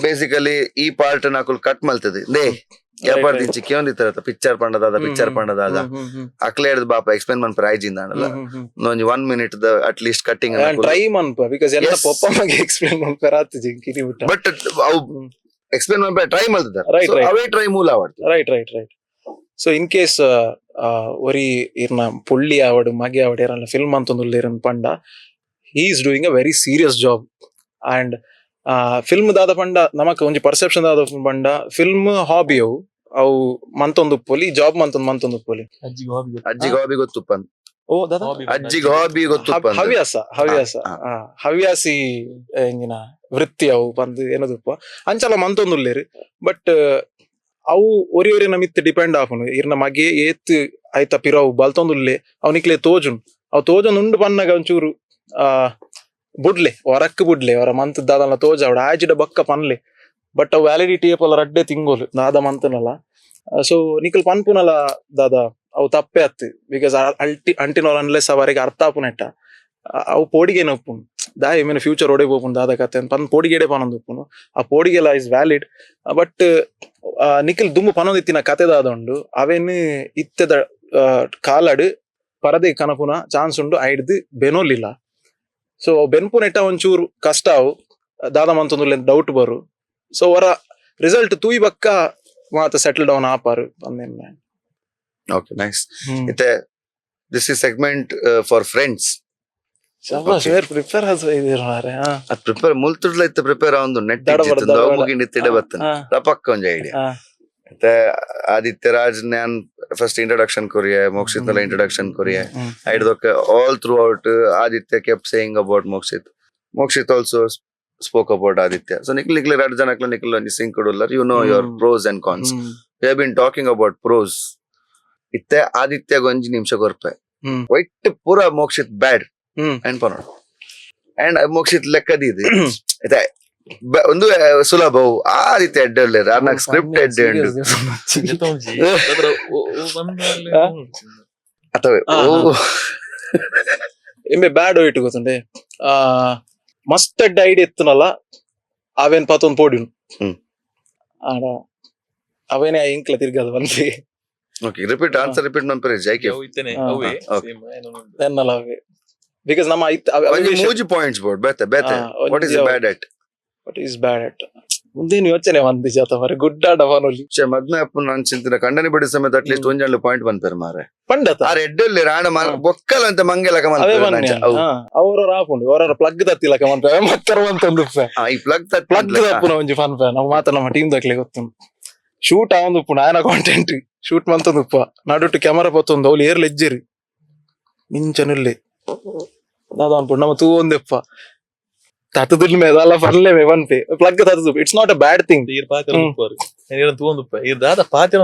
ಬೇಸಿಕಲಿ ಈ ಪಾರ್ಟ್ ನಕುಲು ಕಟ್ ಮಲ್ತದೆ they ಎಪರ್ದಿಂಚಿ ಕೇಂದಿತ್ತರ ಪಿಕ್ಚರ್ ಪಂಡದಾದ ಪಿಕ್ಚರ್ ಪಂಡದಾದ ಅಕ್ಲೆ ಹಿಡ್ದು ಬಾಪ ಎಕ್ಸ್ಪ್ಲೇನ್ ಮನ್ಪೆರೆ ಆಯ್ಜಿಂದ ಒಂಜಿ one minute the at least cutting. Try ಮನ್ಪ because ಎಲ್ಲ ಪೊಪ್ಪ ಮಗೆ ಎಕ್ಸ್ಪ್ಲೇನ್ ಮನ್ಪೆರ ಆತಿಜಿ ಕಿರಿ ಬಿಟ್ಟ. ಬಟ್ ಅವು ಎಕ್ಸ್ಪ್ಲೇನ್ ಮನ್ಪೆರೆ ಟ್ರೈ ಮಲ್ತಿದ್ದಾರೆ. ಅವೇ ಟ್ರೈ ಮೂಲ ಆವಡ್ತು. Right, so in case ಒರಿ ಇರ್ನ ಪುಳ್ಳಿ ಆವಡ್ ಮಗೆ ಆವಡ್ ಏರಲ್ಲ ಫಿಲ್ಮ್ ಅಂತಂದುಲ್ಲೇರನ್ ಪಂಡ, he is doing a very serious job. And film ದಾದ ಪಂಡ ನಮಕ್ ಒಂಜಿ ಪರ್ಸೆಪ್ಷನ್ ದಾದ ಪಂಡ ಫಿಲ್ಮ್ ಹಾಬಿ ಅವು ಅವು ಮಂತೊಂದು ಉಪ್ಪೊಲಿ, ಜಾಬ್ ಮಂತೊಂದು ಮಂತೊಂದು ಉಪ್ಪೊಲಿ. ಅಜ್ಜಿಗೆ ಹಾಬಿ. ಅಜ್ಜಿಗೆ ಹಾಬಿ ಗೊತ್ತುಪ್ಪ. ಓ ದಾದಾ? ಅಜ್ಜಿಗೆ ಹಾಬಿ ಗೊತ್ತುಪ್ಪ. ಹವ್ಯಾಸ, ಹವ್ಯಾಸ. ಹವ್ಯಾಸಿ ಎಂಜಿನ ವೃತ್ತಿ ಅವು ಬಂದು ಏನದುಪ್ಪ ಅಂಚಲ ಮಂತೊಂದುಲ್ಲೇರು. ಬಟ್ ಅವು ಒರಿ ಒರಿನ ಮಿತ್ ಡಿಪೆಂಡ್ ಆಪುಂಡು. ಇರ್ನ ಮಗೆ ಏತ್ ಐತ ಪಿರವು ಬಲ್ತೊಂದುಲ್ಲೆ ಅವು ನಿಕ್ಲೆ ತೋಜುನ್. ಅವು ತೋಜೊಂದು ಉಂಡು ಪನ್ನಗ ಒಂಚೂರು ಆ ಬುಡ್ಲೆ ಹೊರಕ್ ಬುಡ್ಲೆ, ಅವರ ಮಂತ್ ದಾದಲ್ಲ ತೋಜಾವಡ ಆಜಿಡ ಬಕ್ಕ ಪನ್ಲೆ. ಬಟ್ ಅವು ವ್ಯಾಲಿಡಿಟಿ ಏಪಲ ರಡ್ಡೆ ತಿಂಗೋಲು ದಾದ ಮಂತನಲ್ಲ. ಸೊ ನಿಕಲ್ ಪನ್ಪುನಲ ದಾದ ಅವು ತಪ್ಪೆ ಅತ್ತು, because ಅಲ್ಟಿ ಅಂಟಿನೋಲ್ ಅನ್ಲೆಸ್ ಅವರಿಗೆ ಅರ್ಥ ಆಪುನೆಟ್ಟ ಅವು ಪೋಡಿಗೆನ ಉಪ್ಪುನು ದಾಯ ಮೇನ್ ಫ್ಯೂಚರ್ ಒಡೆ ಪೋಪುನು ದಾದ ಕತೆ ಪನ್ ಪೋಡಿಗೆಡೆ ಪನೊಂದು ಉಪ್ಪುನು. ಆ ಪೋಡಿಗೆಲ is valid. But ನಿಖಿಲ್ ದುಂಬು ಪನೊಂದಿತ್ತಿನ ಕತೆ ದಾದ ಉಂಡು ಅವೇನು ಇತ್ತೆದ ಕಾಲಡ್ ಪರದೆ ಕನಪುನ ಚಾನ್ಸ್ ಉಂಡು ಐಡ್ದು ಬೆನೋಲಿಲ್ಲ. ಸೊ ಬೆನ್ಪುನೆಟ್ಟ ಒಂಚೂರು ಕಷ್ಟ ಅವು ದಾದ ಮಂತೊಂದುಲ್ಲೆ ಡೌಟ್ ಬರು. ಸೊ ಅವರ ರಿಸಲ್ಟ್ ತೂಯಿ ಬಕ್ಕ ಮಾತ ಸೆಟಲ್ ಡೌನ್ ಆಪಾರು ಅಂದೇನ್. Okay, nice. ಇತ್ತೆ this is segment for friends. ಶಬಾಷ್, prepare ಮಾರ್ರೆ. ಅದು ಪ್ರಿಪೇರ್ ಮುಲ್ತುಡ್ಲ ಇತ್ತು, ಪ್ರಿಪೇರ್ ಆವೊಂದು ನೆಟ್ ದಡ ಬಡ, ದಡ ಬಡ. ಮುಗಿಂಡಿ ತಿಡೆ ಬತ್ತನ ರಪಕ್ಕ ಒಂಜಿ ಐಡಿಯಾ. ಮತ್ತೆ ಆದಿತ್ಯ ರಾಜ್ ನ್ಯಾನ್ ಫಸ್ಟ್ ಇಂಟ್ರೊಡಕ್ಷನ್ ಕೊರಿಯೆ, ಮೋಕ್ಷಿತ್ ನಲ ಇಂಟ್ರೊಡಕ್ಷನ್ ಕೊರಿಯೆ. ಐಡ್ದೊಕ್ಕ all throughout Aditya kept saying about Mokshith, Mokshith also spoke about Aditya. So ನಿಕ್ಲ್ ನಿಕ್ಲೆ ರಡ್ ಜನಕ್ಲ ನಿಕ್ಲ್ ಒಂಜಿ ಸಿಂಕ್ ಉಲ್ಲರ್, you know your pros and cons. We have been talking about pros. ಇತ್ತೆ ಆದಿತ್ಯಗ್ ಒಂಜಿ ನಿಮಿಷ ಕೊರ್ಪೆ. ವೈಟ್ ಪೂರ ಮೋಕ್ಷಿತ್ ಬ್ಯಾಡ್ ಅಂಡ್ ಪನೋಡು ಅಂಡ್ ಮೋಕ್ಷಿತ್ ಲೆಕ್ಕದಿದು ಇತ್ತೆ ಒಂದು ಸುಲಭವು ಆದಿತ್ಯ ಎಡ್ಡೆ ಉಲ್ಲೆರ್ ಅರ್ನ ಸ್ಕ್ರಿಪ್ಟ್ ಎಡ್ಡೆ ಉಂಡು. ಅಥವಾ ಓ ಇಂಬೆ ಬ್ಯಾಡ್ ಹೋಯ್ಟು ಗೊತ್ತುಂಡೆ ಮಸ್ತ್ ಎಡ್ಡೆ ಐಡಿಯಾ ಇತ್ತನಲ್ಲ ಅವೇನ್ ಪತ್ತೊಂದು ಪೋಡಿನು. ಆಡ ಅವೇನೆ ಇಂಕ್ಲ ತಿರ್ಗದ ಬಂದಿ. Okay, repeat answer, repeat ಮನ್ಪರೆ ಜೈಕೆ. ಎನ್ನಲ ಅವೇ because ನಮ್ಮ ಒಂಜಿ ಮೂಜಿ ಪಾಯಿಂಟ್ಸ್ ಬೋರ್ಡ್ ಬೇತೆ ಬೇತೆ. What is bad at? But is bad at ಮುಂದೇನು ಯೋಚನೆ ಒಂದ್ ಜಾತ ಮಾರೆ ಗುಡ್ ಆಡ ಫಾನೋಲಿ. ಛೆ, ಮದ್ಮೆ ಅಪ್ಪು ನಾನು ಚಿಂತಿನ ಕಂಡನಿ ಬಡಿ ಸಮೇತ ಅಟ್ಲೀಸ್ಟ್ ಒಂಜಂಡು ಪಾಯಿಂಟ್ ಬಂಪೇರು ಮಾರೆ. ಪಂಡತ. ಆರ್ ಎಡ್ಡೆಲ್ಲಿ ರಾಣ ಬೊಕ್ಕಲ್ ಅಂತ ಮಂಗೆಲಕ ಅವೇ ಮನ್ಪೇರು. ಬನ್ನಿ. ಅವರವ್ರ ಆಪುಂಡು, ಅವರವರ ಪ್ಲಗ್ ತತ್ತಿಲಕ ಮನ್ಪೆ ಮಕ್ಕರ ಅಂತಂದು. ಈ ಪ್ಲಗ್. ಪ್ಲಗ್ ತಪ್ಪುನ ಒಂಜಿ ಫನ್ ಫ್ಯಾನ್ ನಾವು ಮಾತ್ರ ನಮ್ಮ ಟೀಮ್ ದಕ್ಲೆ ಗೊತ್ತುಂಡು. ಶೂಟ್ ಆವೊಂದು ಆಯನ ಕಾಂಟೆಂಟ್ ಶೂಟ್ ಮಂತೊಂದುಪ್ಪ, ನಡುಟು ಕ್ಯಾಮರಾ ಪತ್ತೊಂದು ಅವ್ಲು ಏರ್ಲ ಎಜ್ಜೆರಿ ಇಂಚನುಲ್ಲೆ ದಾದ ಅನ್ಪುಂಡು. ನಮ್ಮ ತೂ ಒಂದೆಪ್ಪ ತತ್ತದುಲ್ ಮೇದಲ್ಲ ಪನ್ಲೆ ಮೇ ಪನ್ಪೆ ಪ್ಲಗ್ ತತ್ತದು. It's not a bad thing. ಈರ್ ಪಾತೆರ ಉಪ್ಪರು ನೀರನ್ ತೂವೊಂದುಪ್ಪ, ಈರ್ ದಾದ ಪಾತೆರ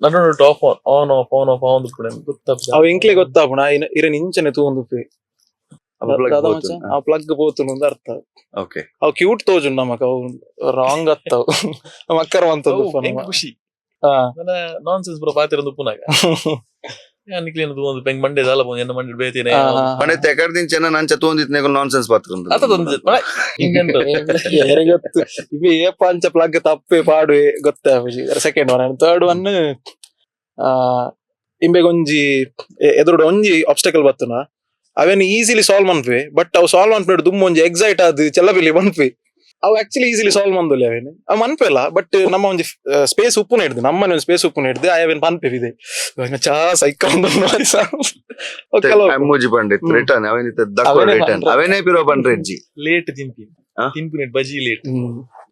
ನಡು off on off on off on ಉಪ್ಪುಂಡು ಗೊತ್ತಾಪುಜಿ. ಅವ್ ಎಂಕ್ಲೆ ಗೊತ್ತಾಪುಣ ಇರನ್ ಇಂಚನೆ ತೂವೊಂದುಪ್ಪೆ. ಆ ಪ್ಲಗ್ ಪೋತುಂಡು ಅಂತ ಅರ್ಥ. ಓಕೆ. ಅವ್ ಕ್ಯೂಟ್ ತೋಜುಂಡು ನಮಕ್, ಅವು ರಾಂಗ್ ಅತ್ತವು ನಮ್ಮ ಅಕ್ಕರ ಅವು ಅಂತದ್ದು. ಎಂಕ್ ಖುಷಿ ನನ್ನ ನಾನ್ ಸೆನ್ಸ್ ಪೂರ ಪಾತೆರ ಉಪ್ಪುನಾಗ ಯಾನ್ ನಿಕ್ಲೇನ ತೂವೊಂದು ಎಂಕ್ ಮಂಡೆ ದಾಲ ಪೋಂದು ಎನ್ನ ಮಂಡೆ ಬೇತಿನೆ. ಪಂಡೆ ತೆಕರ್ದಿನ ಚೆನ್ನ ನಂಚ ತೋಂದಿತ್ ನಾನ್ ಸೆನ್ಸ್ ಪಾತ್ರ. ಅತ ತೊಂದ್ರೆ ಹಿಂಗಂತ. ಗೊತ್ತು ಇವೆ ಏಪ ಅಂಚ ಪ್ಲಗ್ ತಪ್ಪೆ ಪಾಡುವೆ ಗೊತ್ತಾಪುಜಿ. Second one, third one, ಇಂಬೆಗೊಂಜಿ ಎದುರುಡು ಒಂಜಿ ಆಬ್ಸ್ಟಕಲ್ ಬತ್ತುನ ಅವೇನು ಈಸಿಲಿ ಸಾಲ್ವ್ ಮನ್ಪೆ, ಬಟ್ ಅವು ಸಾಲ್ವ್ ಮನ್ಪೆ ದುಮ್ಮು ಒಂಜಿ ಎಕ್ಸೈಟ್ ಆದ್ ಚೆಲ್ಲಬಿಲ್ಲಿ ಮನ್ಪೆ. ಅವು actually easily solve ಮಂದುಲ್ಲ ಅವೇನು ಅವು ಮನ್ಪೆಲ್ಲ. ಬಟ್ ನಮ್ಮ ಒಂಜಿ ಸ್ಪೇಸ್ ಉಪ್ಪುನ ಹಿಡ್ದು, ನಮ್ಮನೆ ಒಂಜಿ ಸ್ಪೇಸ್ ಉಪ್ಪುನ ಹಿಡ್ದು ಅವೇನು ಪನ್ಪೆ ಇದೆ ಚಾ ಸೈಕ. ಮೂಜಿ ಪಂಡಿತ್ ರಿಟರ್ನ್ ಅವೇನಿತ್ತ ದಕ್ಕ ಅವೇನೇ ರಿಟರ್ನ್ ಪಂಡ್ರೆ. ಅವೇನೇ ಪಿರೋ ಪಂಡ್ರೆಜ್ಜಿ. ಲೇಟ್ ತಿನ್ಪಿ. ಆ? ತಿನ್ಪಿನ ಬಜಿ ಲೇಟ್.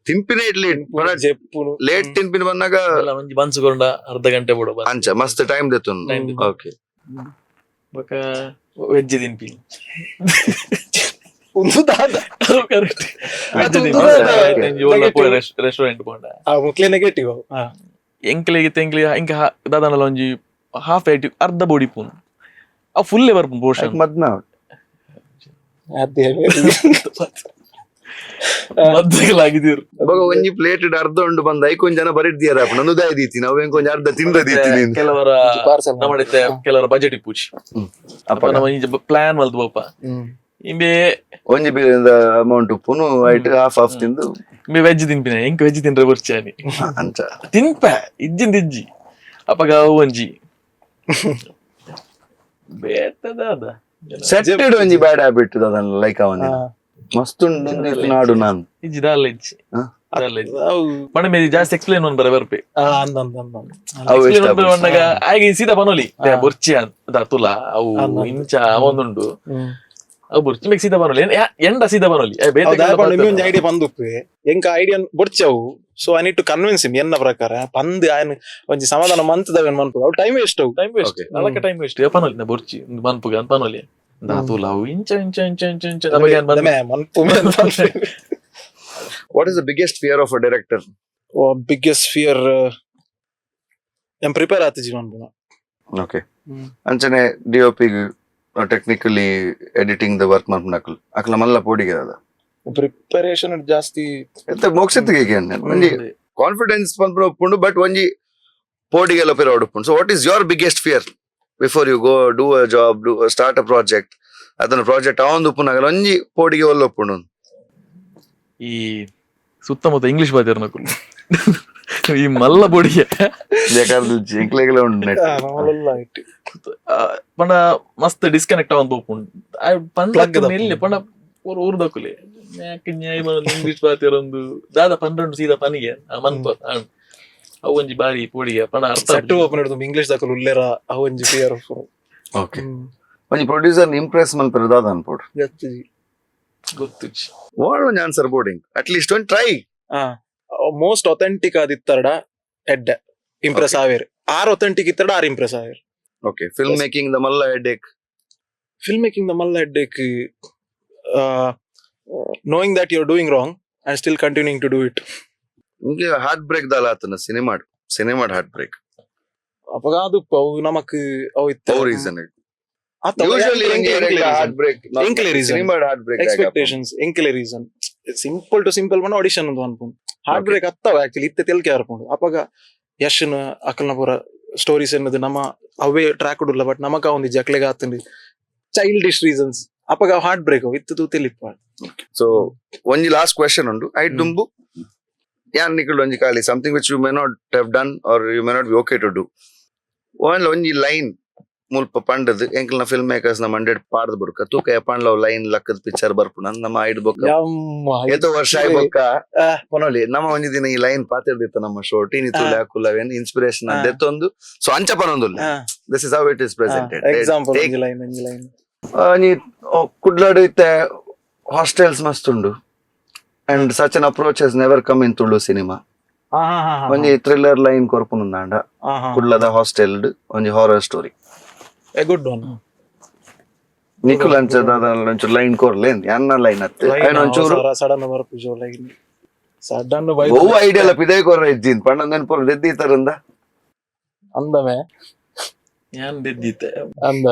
ತಿಂಪಿನ ಇಡ್ಲಿ ಜೆಪ್ಪುನು. ಲೇಟ್ ತಿನ್ಪಿನ ಬಂದಾಗ. ಒಂಜಿ ಬನ್ಸ್ ಕೊಂಡ ಅರ್ಧ ಗಂಟೆ ಬೋಡು. ಅಂಚ ಮಸ್ತ್ ಟೈಮ್ ದೆತ್ತುನ್. Time ದೆತ್ತುನ್. ಓಕೆ. ಬೊಕ ವೆಜ್ ತಿನ್ಪಿ. ಒಂದು ದಾದ. ಕರೆಕ್ಟ್. ಅದು ಒಂದು ದಾದ. ರೆಸ್ಟೋರೆಂಟ್ ಪೋಂಡ. ಆ ಮುಕ್ಲೆ ನೆಗೆಟಿವ್. ಎಂಕ್ಲೆಗೆ ತೆಂಕ್ಲೆ ಇಂಕ ದಾದಾನಲ ಒಂಜಿ ಹಾಫ್ ಏಟಿ ಅರ್ಧ ಬೋಡಿ ಪೂನ್ ಆ ಫುಲ್ ಬರ್ಪುನ್ ಪೋರ್ಷನ್. ಮದ್ಮೆ. ಅದೇ. ಮದ್ದಲಾಗಿದ್ದೀರು. ಬೊಕ ಒಂಜಿ ಪ್ಲೇಟ್ ಅರ್ಧ ಉಂಡು ಬಂದ ಐಕೊಂಜ್ ಜನ ಬರಿದ್ದೀರ ನಂದು ದೀತಿ ನಾವು ಎಂಕೊಂಜ್ ಅರ್ಧ ತಿಂದ ದೀತಿ. ಕೆಲವರ ಪಾರ್ಸೆಲ್. ನಮ್ಮ ಕೆಲವರ ಬಜೆಟ್ ಇಪ್ಪುಚಿ ಅಪ್ಪ ನಮ್ಮ ಇಂಚ ಪ್ಲಾನ್ ಮಲ್ತು ಪೋಪ ಇಂಬೆ. ಒಂಜಿ ಅಮೌಂಟ್ ಉಪ್ಪುನು ಐಟ್ ಹಾಫ್ ಹಾಫ್ ತಿಂದು. ಇಂಬೆ ವೆಜ್ ತಿನ್ಪಿನ, ಎಂಕ್ ವೆಜ್ ತಿನ್ರೆ ಬರ್ಚಾನಿ. ಅಂಚ. ತಿನ್ಪ ಇಜ್ಜಿಂದ ಇಜ್ಜಿ ಅಪಗ ಅವು ಒಂಜಿ ಬೇತದಾದ. ಸೆಟ್ಟೆಡ್ ಒಂಜಿ ಬ್ಯಾಡ್ ಹ್ಯಾಬಿಟ್ ಅದನ್ನ ಲೈಕ್ ಅವನ ಮಸ್ತ್ ಉಂಡು ಇತ್ತು ನಾಡು ನಾನು. ಇಜ್ಜಿ ದಾಲ ಇಜ್ಜಿ. ಹಾ? ದಾಲ ಇಜ್ಜಿ ಪಂಡ ಮೇರಿ ಜಾಸ್ತಿ ಎಕ್ಸ್ಪ್ಲೇನ್ ಒಂದ್ ಬರ ಬರ್ಪೆ. ಅವು ಎಕ್ಸ್ಪ್ಲೇನ್ ಇಷ್ಟ. ಒಂದ್ ಬಂದಾಗ ಆಗ ಸೀದಾ ಬನೋಲಿ ಬೊರ್ಚಿ ಅಂತ ತುಲ ಅವು ಇಂಚ ಒಂದುಂಡು ಅವು ಬೊರ್ಚಿ ಮೇಗ್ ಸೀದಾ ಬನೋಲಿ ಎಂಡ ಸೀದಾ ಬನೋಲಿ ಬೇತೆ. ಒಂಜಿ ಐಡಿಯಾ ಬಂದುಪ್ಪೆ ಎಂಕ ಐಡಿಯಾ ಬೊಡ್ಚವು, so I need to convince him. ಎನ್ನ ಪ್ರಕಾರ ಪಂದ್ ಆಯನ್ ಒಂಜಿ ಸಮಾಧಾನ ಮಂತದವೇನ್ ಮನ್ಪು ಅವು ಟೈಮ್ ವೇಸ್ಟ್ ಅವು. Time waste. Okay. ಅಲಕ time waste ಪನೋಲಿ ನಾ ಬೊರ್ಚಿ ಒಂದು ಮನ್ಪುಗ ಅಂತ ಪನೋಲಿ ದಾತುಲ ಅವು ಇಂಚ ಇಂಚ ಇಂಚ ಇಂಚ ಇಂಚ ನಮಗೆ ಏನ್ bandh. ಮನ್ಪು. What is the biggest fear of a director? Biggest fear M prepare ಆತಿಜಿ ಮನ್ಪುನ. Okay. ಅಂಚನೆ DOP, technically editing the work ಮನ್ಪುನಕುಲು ಅಕ್ಲ ಮಲ್ಲ ಪೋಡಿಗೆ ಅದ. ಪ್ರಿಪರೇಷನ್ ಜಾಸ್ತಿ. ಎತ್ತ ಮೋಕ್ಷತ್ತಿಗೆ ಒಂಜಿ ಕಾನ್ಫಿಡೆನ್ಸ್ ಪನ್ಪುನ ಉಪ್ಪುಂಡು, ಬಟ್ ಒಂಜಿ ಪೋಡಿಗೆಲ್ಲ ಪಿರ ಉಪ್ಪುಂಡು. So what is your biggest fear before you go do a job, do start a project? ಅದನ್ನ ಪ್ರಾಜೆಕ್ಟ್ ಆವೊಂದು ಉಪ್ಪುನಾಗಲ ಒಂಜಿ ಪೋಡಿಗೆ ಒಲ್ಲ ಉಪ್ಪುಂಡು. ಈ ಸುತ್ತಮುತ್ತ ಇಂಗ್ಲಿಷ್ ಬಾತಿರ್ನಕುಲು ಈ ಮಲ್ಲ ಬೊಡಿಗೆ. ಬೇಕಾದ್ರೆ ಜಿಂಕ್ಲೆಗೆಲ್ಲ ಉಂಡು net. ನಮ್ಮಲ್ಲ ಇಟ್ಟು. ಪಂಡ ಮಸ್ತ್ ಡಿಸ್ಕನೆಕ್ಟ್ ಆವೊಂದು ಪೋಪುಂಡು. ಪಂಡ Plug ದಪ್ಪುಂಡು. ಎಲ್ಲಿ ಪಂಡ ಊರು ಊರ್ದಕುಲೆ ಯಾಕೆ ನ್ಯಾಯ ಇಂಗ್ಲಿಷ್ ಬಾತಿರೊಂದು ದಾದ ಪನ್ರೆಂಡು ಸೀದಾ ಪನಿಗೆ ಆ ಮನ್ಪ ಅವು ಒಂಜಿ ಬಾರಿ ಪೋಡಿಗೆ ಪಂಡ ಅರ್ಥ. ಸೆಟ್ ಓಪನ್ ಹಿಡಿದು ಇಂಗ್ಲಿಷ್ ದಾಕಲು ಉಲ್ಲೇರ ಅವು ಒಂಜಿ ಫಿಯರ್. ಓಕೆ, ಒಂಜಿ ಪ್ರೊಡ್ಯೂಸರ್ ಇಂಪ್ರೆಸ್ ಮನ್ಪೆರ್ ದಾದ ಅನ್ಪೋಡು? ಗೊತ್ತು. ವಾಳ್ ಒಂಜಿ answer boarding at least ಒಂಜಿ try. Most authentic ಆದಿತ್ತರಡ ಎಡ್ಡೆ Impress ಆವೇರ್. R authentic ಇತ್ತಡ R Impress ಆವೇರ್. Okay, film making the ಮಲ್ಲ headache? Film making the ಮಲ್ಲ headache, knowing that you are doing wrong and still continuing to do it. ನಿಮಗೆ heart break ದಾಲ ಆತನ cinema heart break? ಅಪಗ ಅದು ಅವು ನಮಕ್ ಅವು ಇತ್ತ. ಅವು ರೀಸನ್. ಆತ usually heart break ಎಂಕ್ಲೆ reason. Cinema heart break. Expectations ಎಂಕ್ಲೆ reason. Simple to simple ಪಂಡ ಆಡಿಷನ್ ಅಂತ ಅನ್ಪುಂಡು. ಹಾರ್ಟ್ ಬ್ರೇಕ್ ಅತ್ತವ ಆಕ್ಚುಲಿ ಇತ್ತೆ ತೆಲ್ಕೆ ಅರ್ಪುಂಡು. ಅಪಗ ಯಶ್ನ ಅಕಲ್ನ ಪೂರ ಸ್ಟೋರೀಸ್ ಎನ್ನದು ನಮ್ಮ ಅವೇ ಟ್ರ್ಯಾಕ್ ಉಡುಲ್ಲ, ಬಟ್ ನಮಕ ಒಂದು ಜಕ್ಲೆಗ್ ಆತಂಡು ಚೈಲ್ಡಿಶ್ ರೀಸನ್ಸ್. ಅಪಗ ಹಾರ್ಟ್ ಬ್ರೇಕ್ ಇತ್ತು ತೂ ತೆಲಿಪ್ಪ. ಸೊ ಒಂಜಿ ಲಾಸ್ಟ್ ಕ್ವೆಶನ್ ಉಂಡು. I ದುಂಬು ಯಾನ್ ನಿಕುಲ್ ಒಂಜಿ ಖಾಲಿ something which you may not have done or you may not be okay to do. One ಒಂಜಿ ಲೈನ್ ಮುಲ್ಪ ಪಂಡದ್ ಎಂಕಲ್ನ ಫಿಲ್ಮ್ ಮೇಕರ್ಸ್ ನ ಮಂಡೆಡ್ ಪಾಡ್ದ್ ಬುಡ್ಕ ತೂಕ ಪಂಡ್ಲವ್ ಲೈನ್ ಲಕ್ಕದ ಪಿಕ್ಚರ್ ಬರ್ಪುನ ನಮ್ಮ ಐಡ್ ಬೊಕ್ಕ ಯಮ್ಮ. ಏತೋ ವರ್ಷ ಆಯ್ ಬೊಕ್ಕ ಆ. ಪನೊಲಿ ನಮ್ಮ ಒಂಜಿ ದಿನ ಈ ಲೈನ್ ಪಾತಿರ್ದಿತ್ತ ನಮ್ಮ ಶೋ ಟೀನಿ ತೂಲೆ ಅಕುಲವೇನ್ ಇನ್ಸ್ಪಿರೇಷನ್ ಆ. ದೆತ್ತೊಂದು ಸೊ ಅಂಚ ಪನೊಂದುಲ್ಲ. This is how it is presented. Example ಒಂಜಿ ಲೈನ್, ಒಂಜಿ ಲೈನ್. ನೀ ಕುಡ್ಲಾಡು ಇತ್ತೆ ಹಾಸ್ಟೆಲ್ಸ್ ಮಸ್ತ್ ಉಂಡು and such an approach has never come in Tulu cinema. ಒಂಜಿ ಥ್ರಿಲ್ಲರ್ ಲೈನ್ ಕೊರ್ಪುನುಂದಾಂಡ ಕುಡ್ಲದ ಹಾಸ್ಟೆಲ್ ಒಂಜಿ horror story. A good one. ನಿಕುಲ್ ಅಂಚ ದಾದ ಒಂಚೂರು ಲೈನ್ ಕೊರ್ಲೆ ಅನ್ನ ಲೈನ್ ಅತ್ತೆ ಐನ್ ಒಂಚೂರು ಸಡನ್ ಬರ್ಪುಜೋ ಲೈನ್ ಸಡನ್. ಬಹು ಐಡಿಯಾ ಪಿದೇ ಕೊರ್ರ ಇಜ್ಜಿನ್ ಪಂಡ ಪೊರ್ ದೆದ್ದಿ ತರಂದ. ಅಂದಮೆ. ಯಾನ್ ದೆದ್ದಿತ್ತೆ. ಅಂದ.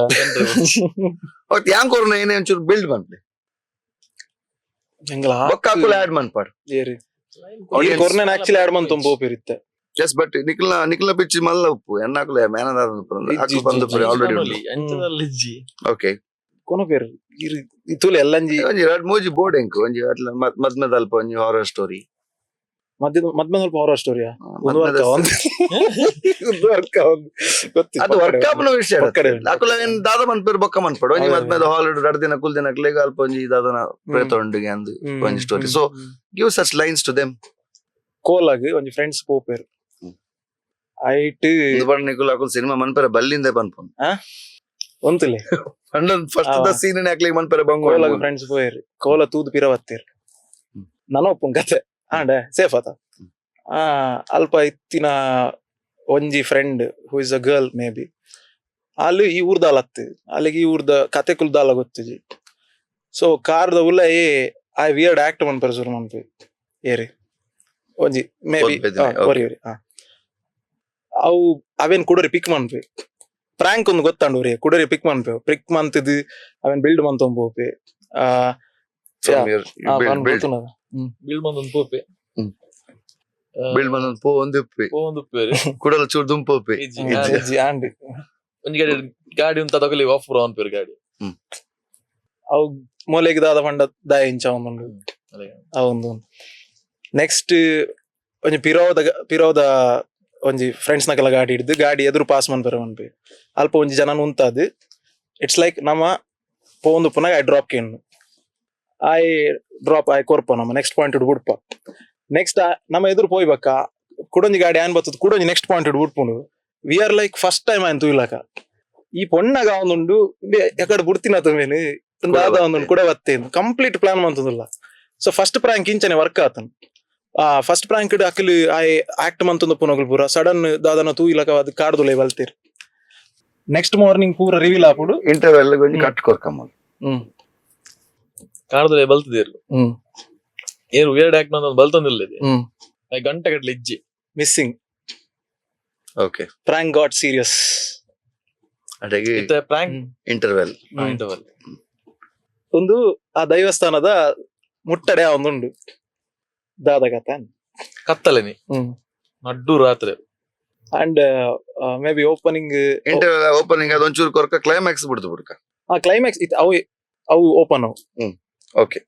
ಅವತ್ತು ಯಾಂಗ್ ಕೊರ್ನ ಏನೇ ಒಂಚೂರು ಬಿಲ್ಡ್ ಮನ್ಪೆ. ಎಂಗ್ಲ. ಬೊಕ್ಕ ಅಕುಲ್ ಆಡ್ ಮನ್ಪಾಡ್. ಏರಿ ಕೊರ್ನೆ ಆಕ್ಚುಲಿ ಆಡ್ ಮಂತ್ ಪೋಪಿರುತ್ತೆ. ಜಸ್ಟ್ ಬಟ್ ನಿಕ್ಲ ನಿಕ್ಲ ಪಿಚ್ಚಿ ಮಲ್ಲ ಉಪ್ಪು ಎನ್ನಾಕುಲ ಮೇನದಾದ ಇಜ್ಜಿ, ಬಂದು ಇಜ್ಜಿ, ಆಲ್ರೆಡಿ ಉಂಡು. ಅಂಚದಲ್ಲಿ ಇಜ್ಜಿ. ಓಕೆ. ಕೊನ ಪೇರು ಇರು ತುಲೆ ಎಲ್ಲಂಜಿ. ಒಂಜಿ ರಡ್ ಮೂಜಿ ಬೋರ್ಡ್ ಎಂಕ್ ಒಂಜಿ ಅಟ್ಲ ಮದ್ಮೆದ ಅಲ್ಪ ಒಂಜಿ ಹಾರರ್ ಸ್ಟೋರಿ. ಮಧ್ಯ ಮದ್ಮೆ ಸ್ವಲ್ಪ ಹಾರರ್ ಸ್ಟೋರಿಯಾ? ಒಂದು ವರ್ಕ್ ಒಂದು ಒಂದು ವರ್ಕ್ ಒಂದು ಗೊತ್ತಿಲ್ಲ. ಅದು ವರ್ಕ್ ಆಪ್ನ ವಿಷಯ. ಪಕ್ಕಡೆ ಉಂಟು. ಅಕುಲ ಏನ್ ದಾದ ಮನ್ಪೇರು ಬೊಕ್ಕ ಮನ್ಪಡು ಒಂಜಿ ಅದೇ. ಮದ್ಮೆದ ಹಾಲ್ ರಡ್ ದಿನ ಕುಲ್ ದಿನ ಅಕ್ಲೆಗ್ ಅಲ್ಪ ಒಂಜಿ ದಾದನ ಪ್ರೇತ ಉಂಡು ಅಂದ್ ಒಂಜಿ story. So give such lines to them. ಕೋಲಾಗ್ ಒಂಜಿ ಫ್ರೆಂಡ್ಸ್ ಪೋಪೇರು. ಐಟ್ ಇಂದು ಪಂಡ ನಿಕುಲ್ ಅಕುಲ್ ಸಿನಿಮಾ ಮನ್ಪೆರೆ ಬಲ್ಲಿಂದೆ ಪನ್ಪುನು. ಒಂತುಲೆ. ಪಂಡ ಫಸ್ಟ್ the ಆ. ಸೀನ್ ಅಕ್ಲೆಗ್ ಮನ್ಪೆರೆ ಬಂಗು. ಕೋಲಾಗ್ ಫ್ರೆಂಡ್ಸ್ ಪೋಯೇರು, ಕೋಲ ತೂದು ಪಿರ ಬತ್ತೇರು. ನನ ಒಪ್ಪುನ್ ಕತೆ ಆಂಡ ಸೇಫ್ ಆತ. ಆ ಅಲ್ಪ ಇತ್ತಿನ ಒಂಜಿ friend who is a girl maybe, ಅಲ್ಲಿ ಈ ಊರ್ದಾಲ ಅತ್ತು, ಅಲ್ಲಿಗೆ ಈ ಊರ್ದ ಕತೆ ಕುಲ್ದಾಲ ಗೊತ್ತಿಜಿ. ಸೊ ಕಾರ್ದ ಉಲ್ಲ ಏ ಆ ವಿಯರ್ಡ್ ಆಕ್ಟ್ ಮನ್ಪೆರೆ ಶುರು ಮನ್ಪಿ ಏರಿ ಒಂಜಿ ಮೇ ಬಿ. ಒದ್ಪೆದಿನ, okay. ಒರಿ ಒರಿ ಅವು ಅವೇನ್ ಕುಡರಿ ಪಿಕ್ ಮನ್ಪಿ ಪ್ರಾಂಕ್ ಒಂದು ಗೊತ್ತಂಡು ಒರಿ ಕುಡರಿ ಪಿಕ್ ಮನ್ಪೆ ಪಿಕ್ ಮಂತದು ಅವೇನ್ ಬಿಲ್ಡ್ ಮಂತೊಂದು ಪೋಪೆ. ಆ ಬಿಲ್ಡ್ ಬಿಲ್ಡ್ ಬಂದೊಂದು ಪೋಪೆ. ಬಿಲ್ಡ್ ಬಂದೊಂದು ಪೋ ಒಂದು ಉಪ್ಪಿ. ಪೋ ಒಂದು ಉಪ್ಪೇರು. ಕುಡಲ ಚೂರು ದುಂಪೋಪಿ. ಇಜ್ಜಿ. ಇಜ್ಜಿ. ಆಂಡ್ ಒಂಜಿ ಗಾಡಿ ಗಾಡಿ ಉಂತ ತಗೊಲಿ ಆಫ್ ಬ್ರೋ ಅನ್ಪೇರು ಗಾಡಿ. ಅವು ಮೂಲೆಗೆ ದಾದ ಪಂಡ ದಾಯ ಇಂಚ ಒಂದುಂಡು. ಅವೊಂದು ನೆಕ್ಸ್ಟ್ ಒಂಜಿ ಪಿರೋದ ಪಿರೋದ ಒಂಜಿ ಫ್ರೆಂಡ್ಸ್ ನಕಲ ಗಾಡಿ ಹಿಡ್ದು ಗಾಡಿ ಎದುರು ಪಾಸ್ ಮನ್ಪೆರೆ ಮನ್ಪಿ ಅಲ್ಪ ಒಂಜಿ ಜನ ಉಂತಾದು it's like ನಮ್ಮ ಪೋಂದು ಪುನಗ I drop ಕೇನು I drop I ಕೊರ್ಪ ನಮ್ಮ ನೆಕ್ಸ್ಟ್ ಪಾಯಿಂಟ್ ಬುಡ್ಪ. ನೆಕ್ಸ್ಟ್ ನಮ್ಮ ಎದುರು ಪೋಯ್ಬಕ್ಕ ಕುಡೊಂಜಿ ಗಾಡಿ ಆನ್ ಬತ್ತದ ಕುಡೊಂಜಿ ನೆಕ್ಸ್ಟ್ ಪಾಯಿಂಟ್ ಬುಡ್ಪುಂಡು. We are like first time ಆಯ್ತು ತೂಯ್ಲಕ ಈ ಪೊಣ್ಣಗ ಒಂದುಂಡು ಎಕಡೆ ಬುಡ್ತಿನ ಮೇನು ದಾದ ಒಂದುಂಡು ಕೂಡ ಬತ್ತೇನು ಕಂಪ್ಲೀಟ್ ಪ್ಲಾನ್ ಮಂತುಂದುಲ್ಲ. ಸೊ ಫಸ್ಟ್ ಪ್ರಾಂಕ್ ಇಂಚನೆ ವರ್ಕ್ ಆತನ್. ಆ ಫಸ್ಟ್ ಪ್ರಾಂಕ್ ಅಕ್ಲು I act ಮಂತೊಂದು ಪುನಗುಲ್ ಪೂರ ಸಡನ್ ದಾದನ ತೂಯಿಲಕ ಅದು ಕಾಡ್ದುಲೆ ಬಲ್ತೀರ್. ನೆಕ್ಸ್ಟ್ ಮಾರ್ನಿಂಗ್ ಪೂರ ರಿವೀಲ್ ಆಪುಡು. ಇಂಟರ್ವೆಲ್ ಒಂಜಿ ಕಟ್ ಕೊರ್ಕಮ್ಮ. ಕಾಡ್ದಲೆ ಬಲ್ತದೇರು. ಏರು ವಿಯರ್ಡ್ ಆಕ್ಟ್ ಬಂದೊಂದು ಬಲ್ತೊಂದಿಲ್ಲ ಇದೆ. ಗಂಟೆ ಗಟ್ಟಲೆ ಇಜ್ಜಿ. Missing. Okay. Prank got serious. ಅಡೆಗೆ ಇತ್ತೆ prank interval. Interval. ಒಂದು ಆ ದೈವಸ್ಥಾನದ ಮುಟ್ಟಡೆ ಒಂದುಂಡು ದಾದ ಕತೆ. ಕತ್ತಲೆನಿ ನಡ್ಡು ರಾತ್ರಿ. And may be opening. Interval opening ಅದು ಒಂಚೂರು ಕೊರ್ಕ ಕ್ಲೈಮ್ಯಾಕ್ಸ್ ಬಿಡ್ದು ಬುಡ್ಕ. ಆ ಕ್ಲೈಮ್ಯಾಕ್ಸ್ ಅವು ಅವು ಓಪನ್ ಅವು. Okay.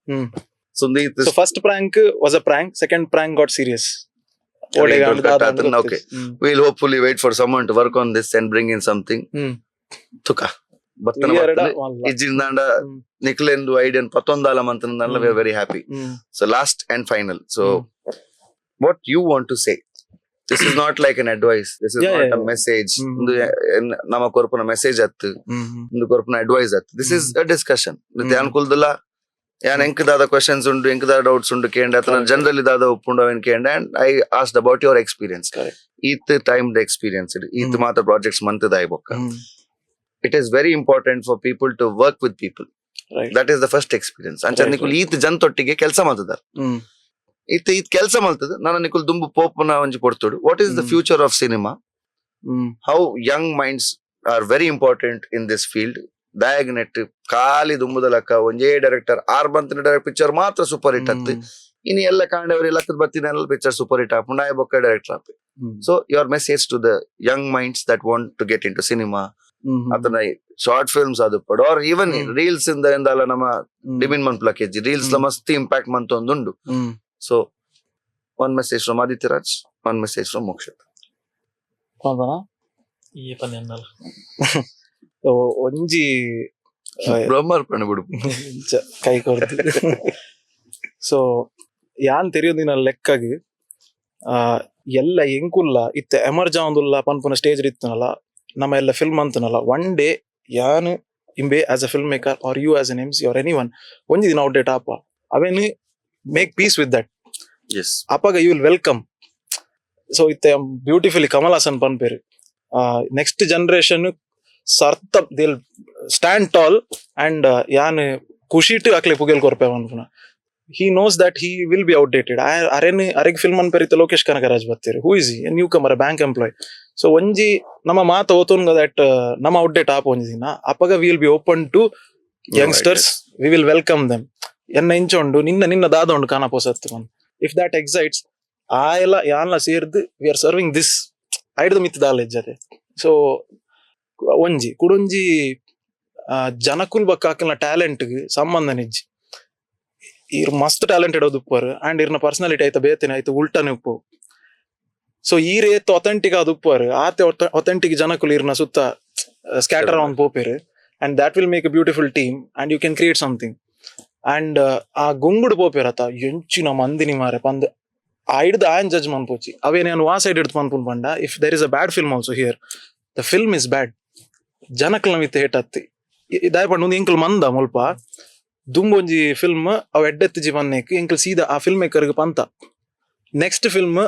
So so first prank was a prank, second prank got serious. Okay, we'll hopefully wait for someone to work on this and bring in something. ತುಕ ಬತ್ತನ ಇಜ್ಜಿಂದಾಂಡ ನಿಕ್ಲೆಂದು ಐಡಿಯನ್ ಪತ್ತೊಂದಾಲ ಮಂತನಲ್ಲ. We are very happy. So last and final, so what you want to say? This is not like an advice, this is not a message. ನಮ್ಮ ಕೊರ್ಪುನ message ಅತ್ತು ಒಂದು ಕೊರ್ಪುನ ಅಡ್ವೈಸ್ ಅತ್ತು. This is a discussion. ಅನ್ಕುಲ್ದಲ್ಲ ಯಾನ್ ಎಂಕ್ ದಾದ ಕ್ವಶನ್ಸ್ ಉಂಡು ಎಂಕ್ ದಾದ ಡೌಟ್ಸ್ ಉಂಡು ಕೇಂಡ ಅಥವಾ ಜನರಲಿ ದಾದ ಉಪ್ಪುಂಡು ಅವೇನ್ ಕೇಂಡ and I asked about your experience. ಈತ್ time the experience ಈತ್ ಮಾತ್ರ ಪ್ರಾಜೆಕ್ಟ್ಸ್ ಮಂತದ ಬೊಕ್ಕ it is very important for people to work with people. That is the first experience. ಅಂಚ ನಿಕುಲ್ ಈತ್ ಜನತೊಟ್ಟಿಗೆ ಕೆಲಸ ಮಾಡ್ತದಾರ ಈತ್ ಈತ್ ಕೆಲಸ ಮಾಡ್ತದೆ ನಾನು ನಿಕುಲ್ ದುಂಬು ಪೋಪುನ ಒಂಜಿ ಕೊಡ್ತುಡು. What is the future of cinema? How young minds are very important in this field? ದಾಯಗ್ನೆಟ್ ಖಾಲಿ ದುಂಬುದ ಲಕ್ಕ ಒಂಜೇ ಡೈರೆಕ್ಟರ್ ಆರ್ ಬಂತಿನ ಡೈರೆಕ್ಟ್ ಪಿಕ್ಚರ್ ಮಾತ್ರ ಸೂಪರ್ ಹಿಟ್ ಅತ್ತು ಇನ್ನು ಎಲ್ಲ ಕಾಂಡವರಿ ಲಕ್ಕದ ಬತ್ತಿನ picture super hit ಆಪುಂಡು ಆಯ್ ಬೊಕ್ಕ ಡೈರೆಕ್ಟರ್ ಆಪೆ. So your message to the young minds that want to get into cinema ಅದನ್ನ ಶಾರ್ಟ್ ಫಿಲ್ಮ್ಸ್ ಅದು ಪಡು R even reels ಇಂದ ಎಂದಲ್ಲ ನಮ್ಮ ಡಿಮಿನ್ ಮನ್ಪ್ಲ ಕೆಜಿ ರೀಲ್ಸ್ ಮಸ್ತ್ impact ಮಂತೊಂದುಂಡು. So one message from Aditya Raj, one message from Mokshith. ಈ ಪನ್ನೆನ್ನಲ್ಲ. ಒಂಜಿ ಬ್ರಹ್ಮಾರ್ಪಣೆ ಬಿಡು. ಕೈ ಕೊಡ್ದು. ಸೊ ಯಾನ್ ತೆರಿಯೊಂದಿನ ಲೆಕ್ಕಗ್ ಎಲ್ಲ ಎಂಕುಲ್ಲ ಇತ್ತೆ ಎಮರ್ಜ್ ಆವೊಂದುಲ್ಲ ಪನ್ಪುನ ಸ್ಟೇಜ್ ಇತ್ತನಲ್ಲ, ನಮ್ಮ ಎಲ್ಲ ಫಿಲ್ಮ್ ಅಂತನಲ್ಲ, ಒನ್ ಡೇ ಯಾನ್ ಇಂಬೆ as a film maker or you as an MC or anyone ಒಂಜಿ ದಿನ ಔಟ್ಡೇಟ್ ಆಪ. ಅವೇನು make peace with that. S. ಅಪಗ you will welcome. So ಇತ್ತೆ ಬ್ಯೂಟಿಫುಲಿ ಕಮಲ್ ಹಾಸನ್ ಪನ್ಪೇರು, ನೆಕ್ಸ್ಟ್ ಜನರೇಷನ್ ಸರ್ತ ದಿಲ್ stand tall and ಯಾನ್ ಖುಷಿಟ್ ಅಕ್ಲೆ ಪುಗೆಲ್ ಕೊರ್ಪೆ ಪನ್ಪುನ. He knows that he will be outdated. Aron ಅರೆಗ್ film ಅನ್ಪೇರಿತ್ತ Lokesh Kanakaraj ಬತ್ತೀರಿ, who is newcomer, bank employee. So ಒಂಜಿ ನಮ್ಮ ಮಾತ ಓತುನ್ಗ that ನಮ್ಮ ಔಟ್ಡೇಟ್ ಆಪ ಒಂಜಿ ದಿನ. ಅಪಗ will be open to youngsters, we will welcome them. ಎನ್ನ ಇಂಚ ಉಂಡು, ನಿನ್ನ ನಿನ್ನ ದಾದ ಉಂಡು ಕಾನ ಪೊಸತ್ತು. If that excites, ಆ ಎಲ್ಲ ಯಾನ್ಲ ಸೇರ್ದು we are serving this ಐಡ್ದ ಮಿತ್ ದಾಲ ಇಜ್ಜತೆ. ಸೊ ಒಂಜಿ ಕುಡೊಂಜಿ ಜನಕುಲ್ ಬಕ್ಕ ಅಕಲ್ನ ಟ್ಯಾಲೆಂಟ್ ಸಂಬಂಧ ನಿಜ್ಜಿ. ಇರ್ ಮಸ್ತ್ ಟ್ಯಾಲೆಂಟೆಡ್ ಉಪ್ಪರು ಅಂಡ್ ಇರ್ನ ಪರ್ಸನಾಲಿಟಿ ಆಯ್ತ ಬೇತನೆ ಆಯ್ತು ಉಲ್ಟನೆ ಉಪ್ಪು. ಸೊ ಈ ರೇತ್ ಅಥೆಂಟಿಕ್ ಆದ್ ಉಪ್ಪರು, ಆತೆ ಅಥೆಂಟಿಕ್ ಜನಕುಲು ಇರ್ನ ಸುತ್ತ ಸ್ಕ್ಯಾಟರ್ ಆನ್ ಪೋಪೆರ್, and that will make a beautiful team and you can create something. And ಆ ಗುಂಗುಡು ಪೋಪೆರತ ಎಂಚಿನ ಮಂದಿನಿ ಮಾರೆ ಪಂದ್ ಆ ಹಿಡ್ದು ಆಯನ್ ಜಡ್ಜ್ ಮನ್ಪೋಚಿ. ಅವೇ ನಾನು ಆ ಸೈಡ್ ಹಿಡ್ದು ಪನ್ಪುನ್ ಪಂಡ, if there is a bad film also here, the film is bad, ಜನಕ್ಲ ಮಿತ್ತ ಹೇಟ್ ಅತ್ತಿ ದಾಯ ಪಂಡ ಒಂದು ಎಂಕಲ್ ಮಂದ ಮುಲ್ಪ ದುಂಬೊಂಜಿ ಫಿಲ್ಮ್ ಅವು ಎಡ್ಡೆತ್ತಿ ಪನ್ನೇಕ್ ಎಂಕಲ್ ಸೀದಾ ಆ ಫಿಲ್ಮ್ ಮೇಕರ್ಗೆ ಪಂತ. ನೆಕ್ಸ್ಟ್ ಫಿಲ್ಮ್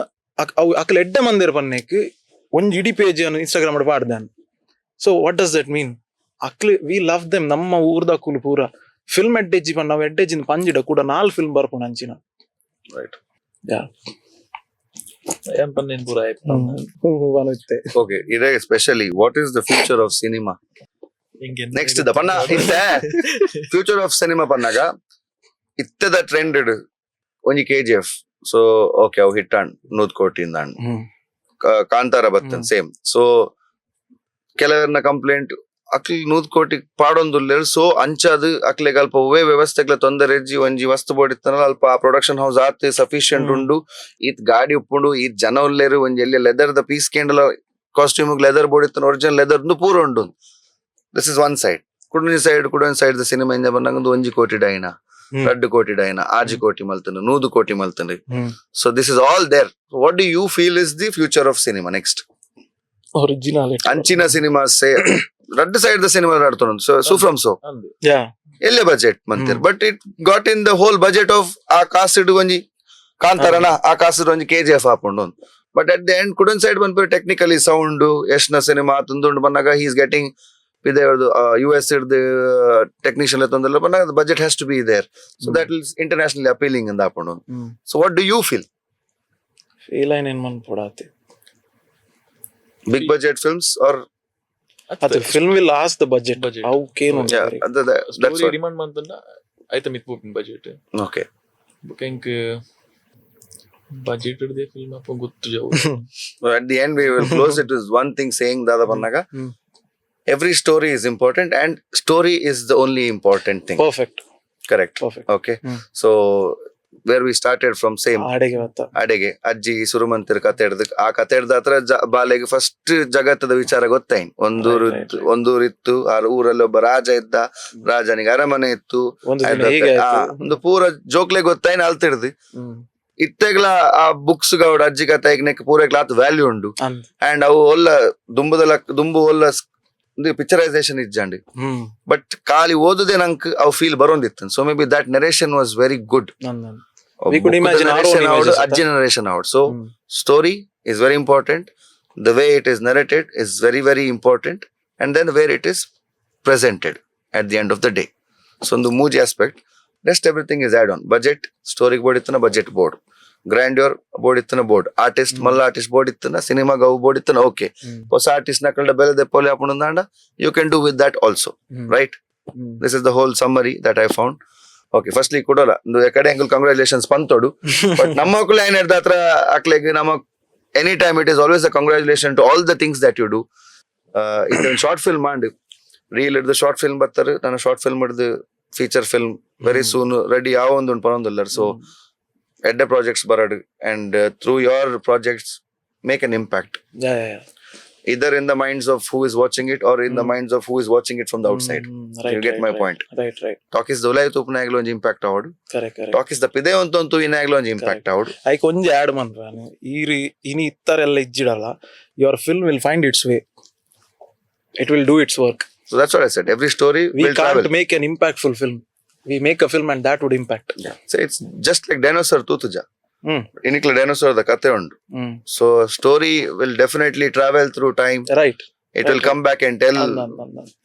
ಅವು ಅಕಲ್ ಎಡ್ಡೆ ಮಂದಿರ ಪನ್ನೇಕ್ ಒಂಜಿ ಇಡೀ ಪೇಜ್ ಅನ್ನು ಇನ್ಸ್ಟಾಗ್ರಾಮ್ ಪಾಡ್ದಾನ್. So what does that mean? ಅಕ್ಲು we love them. ನಮ್ಮ ಊರ್ದ ಅಕುಲು ಪೂರ ಫಿಲ್ಮ್ ಎಡ್ಡೆಜ್ಜಿ ಪಂಡ ನಾವು ಎಡ್ಡೆಜ್ಜಿನ ಪಂಜಿಡ ಕೂಡ ನಾಲ್ ಫಿಲ್ಮ್ ಬರ್ಪುಂಡು ಅಂಚಿನ. ರೈಟ್. ಏನ್ ಪನ್ನೇನ್ ಪೂರ ಆಯ್ತು. ಇತ್ತೆ. ಓಕೆ, ಇದೇ specially what is the future of cinema next the ಪನ್ನ? ಇತ್ತೆ future of cinema ಪನ್ನಾಗ ಇತ್ತದ trend ಒಂಜಿ KGF. So okay, ಅವು ಹಿಟ್ ಆಂಡ್ 100 ಕೋಟಿಯಿಂದ ಆಂಡ್. ಕಾಂತಾರ ಬತ್ತನ್. ಸೇಮ್. ಸೊ ಕೆಲವರ್ನ ಕಂಪ್ಲೇಂಟ್, ಅಕ್ಲಿ 100 ಕೋಟಿ ಪಾಡೊಂದುಲ್ಲೆರ್. ಸೊ ಅಂಚಾದ್ ಅಕ್ಲೆಗ್ ಅಲ್ಪ ಒವ್ವೇ ವ್ಯವಸ್ಥೆಗ್ಲ ತೊಂದರೆ ಇಜ್ಜಿ. ಒಂಜಿ ವಸ್ತು ಬೋಡಿತ್ತನಲ್ಲ, ಅಲ್ಪ ಆ ಪ್ರೊಡಕ್ಷನ್ ಹೌಸ್ ಆತ್ ಸಫಿಶಿಯಂಟ್ ಉಂಡು. ಈತ್ ಗಾಡಿ ಉಪ್ಪುಂಡು, ಈತ್ ಜನ ಉಲ್ಲೇರು. ಒಂಜಿ ಎಲ್ಲಿ leather the piece ಕೇಂಡಲ costume leather ಬೋಡಿತ್ತನ, original leather ಪೂರ ಉಂಡು. This is one side. ಕುಡೊಂಜಿ side ಕುಡೊಂಜಿ side the cinema ಇಂಜ ಬಂದಾಗ 1 ಕೋಟಿ ಡೈನ, 2 ಕೋಟಿ ಡೈನ, 6 ಕೋಟಿ ಮಲ್ತಂಡು, 100 ಕೋಟಿ ಮಲ್ತಂಡು. So this is all there. What do you feel is the future of cinema next? Original. ಅಂಚಿನ ಸಿನಿಮಾ ರಡ್ಡು side the cinema ಆಡ್ತಾನ. So from so ಅಂದು. ಯಾ. ಎಲ್ಲೇ ಬಜೆಟ್ ಮಂತಿರ್, but it got in the whole budget of ಆ ಕಾಸಿಡು ಒಂಜಿ ಕಾಂತಾರನ, ಆ ಕಾಸಿಡು ಒಂಜಿ ಕೆಜಿಎಫ್ ಆಪುಂಡು. But at the end ಕುಡೊಂದ್ side ಬಂದ್ಪೇರು technically sound ಯಶ್ನ cinema ತುಂದುಂಡು ಬಂದಾಗ he is getting ಇದೆ ಯುಎಸ್ ಹಿಡ್ದು ಟೆಕ್ನಿಷಿಯನ್ ತೊಂದರೆ ಬಂದಾಗ budget has to be there, so that is internationally appealing ಅಂತ ಆಪುಂಡು. So what do you feel? Feel ಏನ್ ಮನ್ಪುಡಾತಿ. Big budget films R ಅದು film will ask the budget. Budget. ಅವಕ್ಕೇನು. Story demand ಮಂತಂಡ ಆಯ್ತ ಮಿತ್ ಪೋಪಿನ ಬಜೆಟ್. ಓಕೆ. ಬೊಕ ಎಂಕ್ ಬಜೆಟ್ ಹಿಡ್ದೆ ಫಿಲ್ಮ್ ಅಪ್ಪ ಗೊತ್ತು ಜವು. At the end we will close it is one thing saying ದಾದ ಬಂದಾಗ every story is important and story is the only important thing. Perfect. Correct. Perfect. Okay. So where we started from, same. ಆಡೆಗೆ ಬತ್ತ. ಅಡೆಗೆ ಅಜ್ಜಿ ಸುರುಮಂತಿರ್ ಕತೆ ಹಿಡ್ದು, ಆ ಕತೆ ಹಿಡ್ದ ಹತ್ರ ಬಾಲೆಗೆ ಫಸ್ಟ್ ಜಗತ್ತದ ವಿಚಾರ ಗೊತ್ತಾಯ್ತು. ಒಂದೂರು ಇತ್ತು, ಒಂದೂರು ಇತ್ತು, ಆ ಊರಲ್ಲಿ ಒಬ್ಬ ರಾಜ ಇದ್ದ, ರಾಜನಿಗೆ ಅರಮನೆ ಇತ್ತು. ಒಂದು ದಿನ ಹೀಗೆ ಆಯ್ತು. ಒಂದು ಪೂರ ಜೋಕ್ಲೆ ಗೊತ್ತಾಯ್ನ ಅಲ್ತಿಡ್ದು. ಇತ್ತೆಗ್ಲ ಆ ಬುಕ್ಸ್ ಗೌಡ ಅಜ್ಜಿ ಕತೆ ನೆಕ್ ಪೂರ ಆತ್ ವ್ಯಾಲ್ಯೂ ಉಂಡು. ಅಂದ್. ಅಂಡ್ ಅವು ಒಲ್ಲ ದುಂಬುದಲ ದುಂಬು ಒಲ್ಲ ಪಿಕ್ಚರೈಸೇಷನ್ ಇಜ್ಜಂಡಿ. ಬಟ್ ಖಾಲಿ ಓದುದೇ ನಂಕ್ ಅವು feel ಬರೋಂದಿತ್ತು. So maybe that narration was very good. ಅಂದ್ ಅಂದ್. We could imagine our own images, ಅಜ್ಜಿ narration out. So story is very important, the way it is narrated is very very important, and then where it is presented at the end of the day. So ಒಂದು ಮೂಜಿ aspect, rest everything is add on. Budget story board ಇತ್ತನ budget board, grandeur board ಇತ್ತನ board, artist ಮಲ್ಲ artist board ಇತ್ತನ ಸಿನಿಮಾಗ ಅವು board ಇತ್ತನ okay. ಹೊಸ artist ನ ಕಳ್ಳ ಬೆಲೆ ದೆಪ್ಪೋಲಿ ಹಾಕೊಂಡು you can do with that also, right? This is the whole summary that I found. Okay, firstly ಕೊಡೋಲ್ಲ ಒಂದು ಕಡೆ ಅಂಕಲ್ ಕಂಗ್ರಾಚುಲೇಷನ್ಸ್ ಪಂತೋಡು. ಬಟ್ ನಮ್ಮ ಮಕ್ಕಳು ಏನ್ ಹಿಡ್ದ ಹತ್ರ ಅಕ್ಲೆಗ್ ನಮ್ಮ any time it is always a congratulation to all the things that you do. ಇದು ಶಾರ್ಟ್ ಫಿಲ್ಮ್ ಮಾಡಿ ರೀಲ್ ಹಿಡ್ದು ಶಾರ್ಟ್ ಫಿಲ್ಮ್ ಬರ್ತಾರೆ. ನಾನು ಶಾರ್ಟ್ ಫಿಲ್ಮ್ ಹಿಡ್ದು feature film very soon ready ಯಾವ ಒಂದು ಪರೊಂದುಲ್ಲ. ಸೊ ಎಡ್ಡೆ ಪ್ರಾಜೆಕ್ಟ್ಸ್ ಬರಡು and through your projects make an impact. Yeah, yeah, yeah. Either in the minds of who is watching it or in the minds of who is watching it from the outside. You get my point? Right right talkies ದುಲಾಯಿ ತೂಪನಾಗ್ಲ ಒಂಜಿ impact ಆವಡು. Correct correct talkies the ಪಿದೆ ಒಂದು ತೂಯಿನಾಗ್ಲ ಒಂಜಿ impact ಆವಡು. ಐಕ್ ಒಂಜಿ add ಮನ್ಪೆ, ಈರ್ ಇನಿ ಇತ್ತಾರೆಲ್ಲ ಇಜ್ಜಿಡಲ್ಲ, your film will find its way, it will do its work. So that's what I said, every story we will can't travel. Make an impactful film, we make a film and that would impact. So it's just like dinosaur ತೂತುಜ. Hmm. ಇನಿಕ್ಲ dinosaur the ಕತೆ ಉಂಡು. ಹ್ಮ್ So story will definitely travel through time. Right It will come back and tell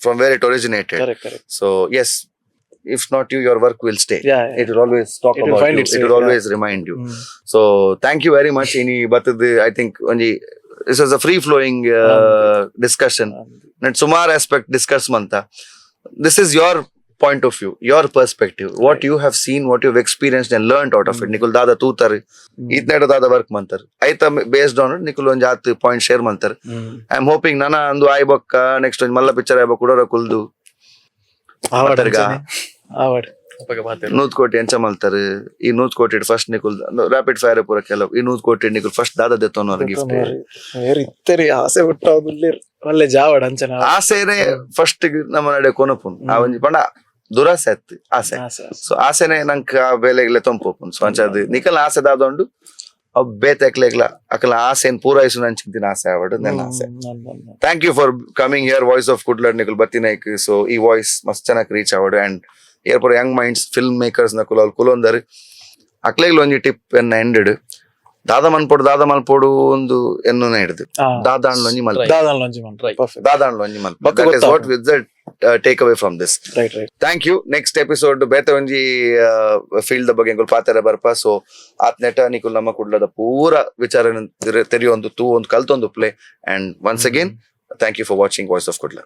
from where it originated. Correct correct So yes, if not you, your work will stay. Yeah it will always talk It will about find you. its It way, will yeah. Always remind you. So thank you very much ಇನಿ ಬತ್ತದ. I think ಒಂಜಿ this was a free flowing discussion. ನೆಟ್ ಸುಮಾರು aspect discuss month. This is your point of view, your perspective, what you have seen, what you experienced and learn out of it. ನಿಕುಲ್ ದಾದ ತೂತಾರೆ, ಇತ್ನೇಟ ದಾದ work ಮಂತಾರೆ, ಐತ based on ನಿಕುಲ್ ಒಂಜಿ ಆತ್ ಪಾಯಿಂಟ್ ಶೇರ್ ಮಂತಾರೆ. I am hoping ನನ ಅಂದು ಆಯ್ಬೊಕ್ಕ ನೆಕ್ಸ್ಟ್ ಒಂಜಿ ಮಲ್ಲ ಪಿಕ್ಚರ್ ಆಯ್ಬೊಕ್ಕ ಕುಡೋರ ಕುಲ್ದು ಮಾತಾಡ್ಗ. ಆವಡ್. ಅಪಗ ಪಾತೆರ. 100 ಕೋಟಿ ಎಂಚ ಮಲ್ತಾರೆ, ಈ 100 ಕೋಟಿ ಫಸ್ಟ್ ನಿಕುಲ್ ರ್ಯಾಪಿಡ್ ಫೈರ್ ಪೂರ ಕೆಲವು ಈ 100 ಕೋಟಿ ನಿಕುಲ್ ಫಸ್ಟ್ ದಾದ ದೆತ್ತೊನ್ನೋರು ಗಿಫ್ಟ್? ಬೇರೆ ಇತ್ತರಿ ಆಸೆ ಹುಟ್ಟಾವುದಿಲ್ಲ, ಒಳ್ಳೆ ಜಾವಡ್ ಅಂಚನ. ಆಸೆನೆ ಫಸ್ಟ್ ನಮ್ಮ ನಡೆ ಕೊನಪುನ್ ಆ ಒಂಜಿ ಪಂಡ ದುರಾಸೆ ಅತ್ತು, ಆಸೆ. ಆಸೆ. ಸೊ ಆಸೆನೆ ನಂಕ್ ಆ ಬೇಲೆಗ್ಲೆ ತೊಂಪೋಪುನ್. ಸೊ ಅಂಚ ಅದು ನಿಕಲ್ ಆಸೆ ದಾದೊಂಡು ಅವ್ ಬೇತೆಕ್ಲೆಗ್ಲ ಅಕಲ ಆಸೆನ್ ಪೂರೈಸು ನಂಚಿನ ಆಸೆ ಆವಡ್ ನನ್ನ ಆಸೆ. Thank you for coming here, voice of Kudla ನಿಕುಲ್ ಬತ್ತಿನೈಕ್. So ಈ ವಾಯ್ಸ್ ಮಸ್ತ್ ಚೆನ್ನಾಗಿ ರೀಚ್ ಆವಡ್. ಅಂಡ್ ಏರ್ ಪೂರ Young minds, film makers Nakul ಅವ್ಲು ಕುಲೊಂದರ್, ಅಕ್ಲೆಗ್ಲ ಒಂಜಿ ಟಿಪ್ ಎನ್ನ ಎಂಡೆಡ್ ದಾದ ಮನ್ಪೊಡು, ದಾದ ಮಲ್ಪೊಡು ಒಂದು ಎನ್ನುನ ಹಿಡ್ದು ದಾದಾಂಡ್ಲ ಒಂಜಿ ಮಲ್ಪ. ದಾದಾನ್ ಒಂಜಿ ಮನ್. Right. Perfect. ದಾದಾಂಡ್ಲ ಒಂಜಿ ಮಲ್ಪ. ಬೊಕ್ಕ that is what ಗೊತ್ತಾಪುಂಡು. With the take away from this. Right right thank you. Next episode ಬೇತೆ ಒಂಜಿ ಫೀಲ್ಡ್ the ಬಗ್ಗೆ ಎಂಕುಲು ಪಾತೆರ ಬರ್ಪ. ಸೊ ಆತ್ನೆಟ ನಿಕುಲ್ ನಮ್ಮ ಕುಡ್ಲದ ಪೂರ ವಿಚಾರ ತೆರಿಯೊಂದು, ತೂ ಒಂದು ಕಲ್ತೊಂದು play. And once again, thank you for watching Voice of Kudla.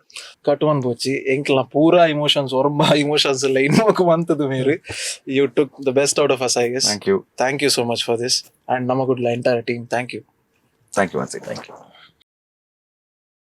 ಕಟ್ವನ್ ಪೋಚಿ ಎಂಕ್ಲ ಪೂರಾ ಇಮೋಷನ್ಸ್, ಒರ್ಂಬ ಇಮೋಷನ್ಸ್ ಎಲ್ಲ ಇನ್ನೊಕ್ ಮಂತದ ಮೇರು. You took the best out of us, I guess. Thank you. Thank you so much for this, and ನಮ್ಮ Kudla entire team, thank you. Thank you once. Thank you.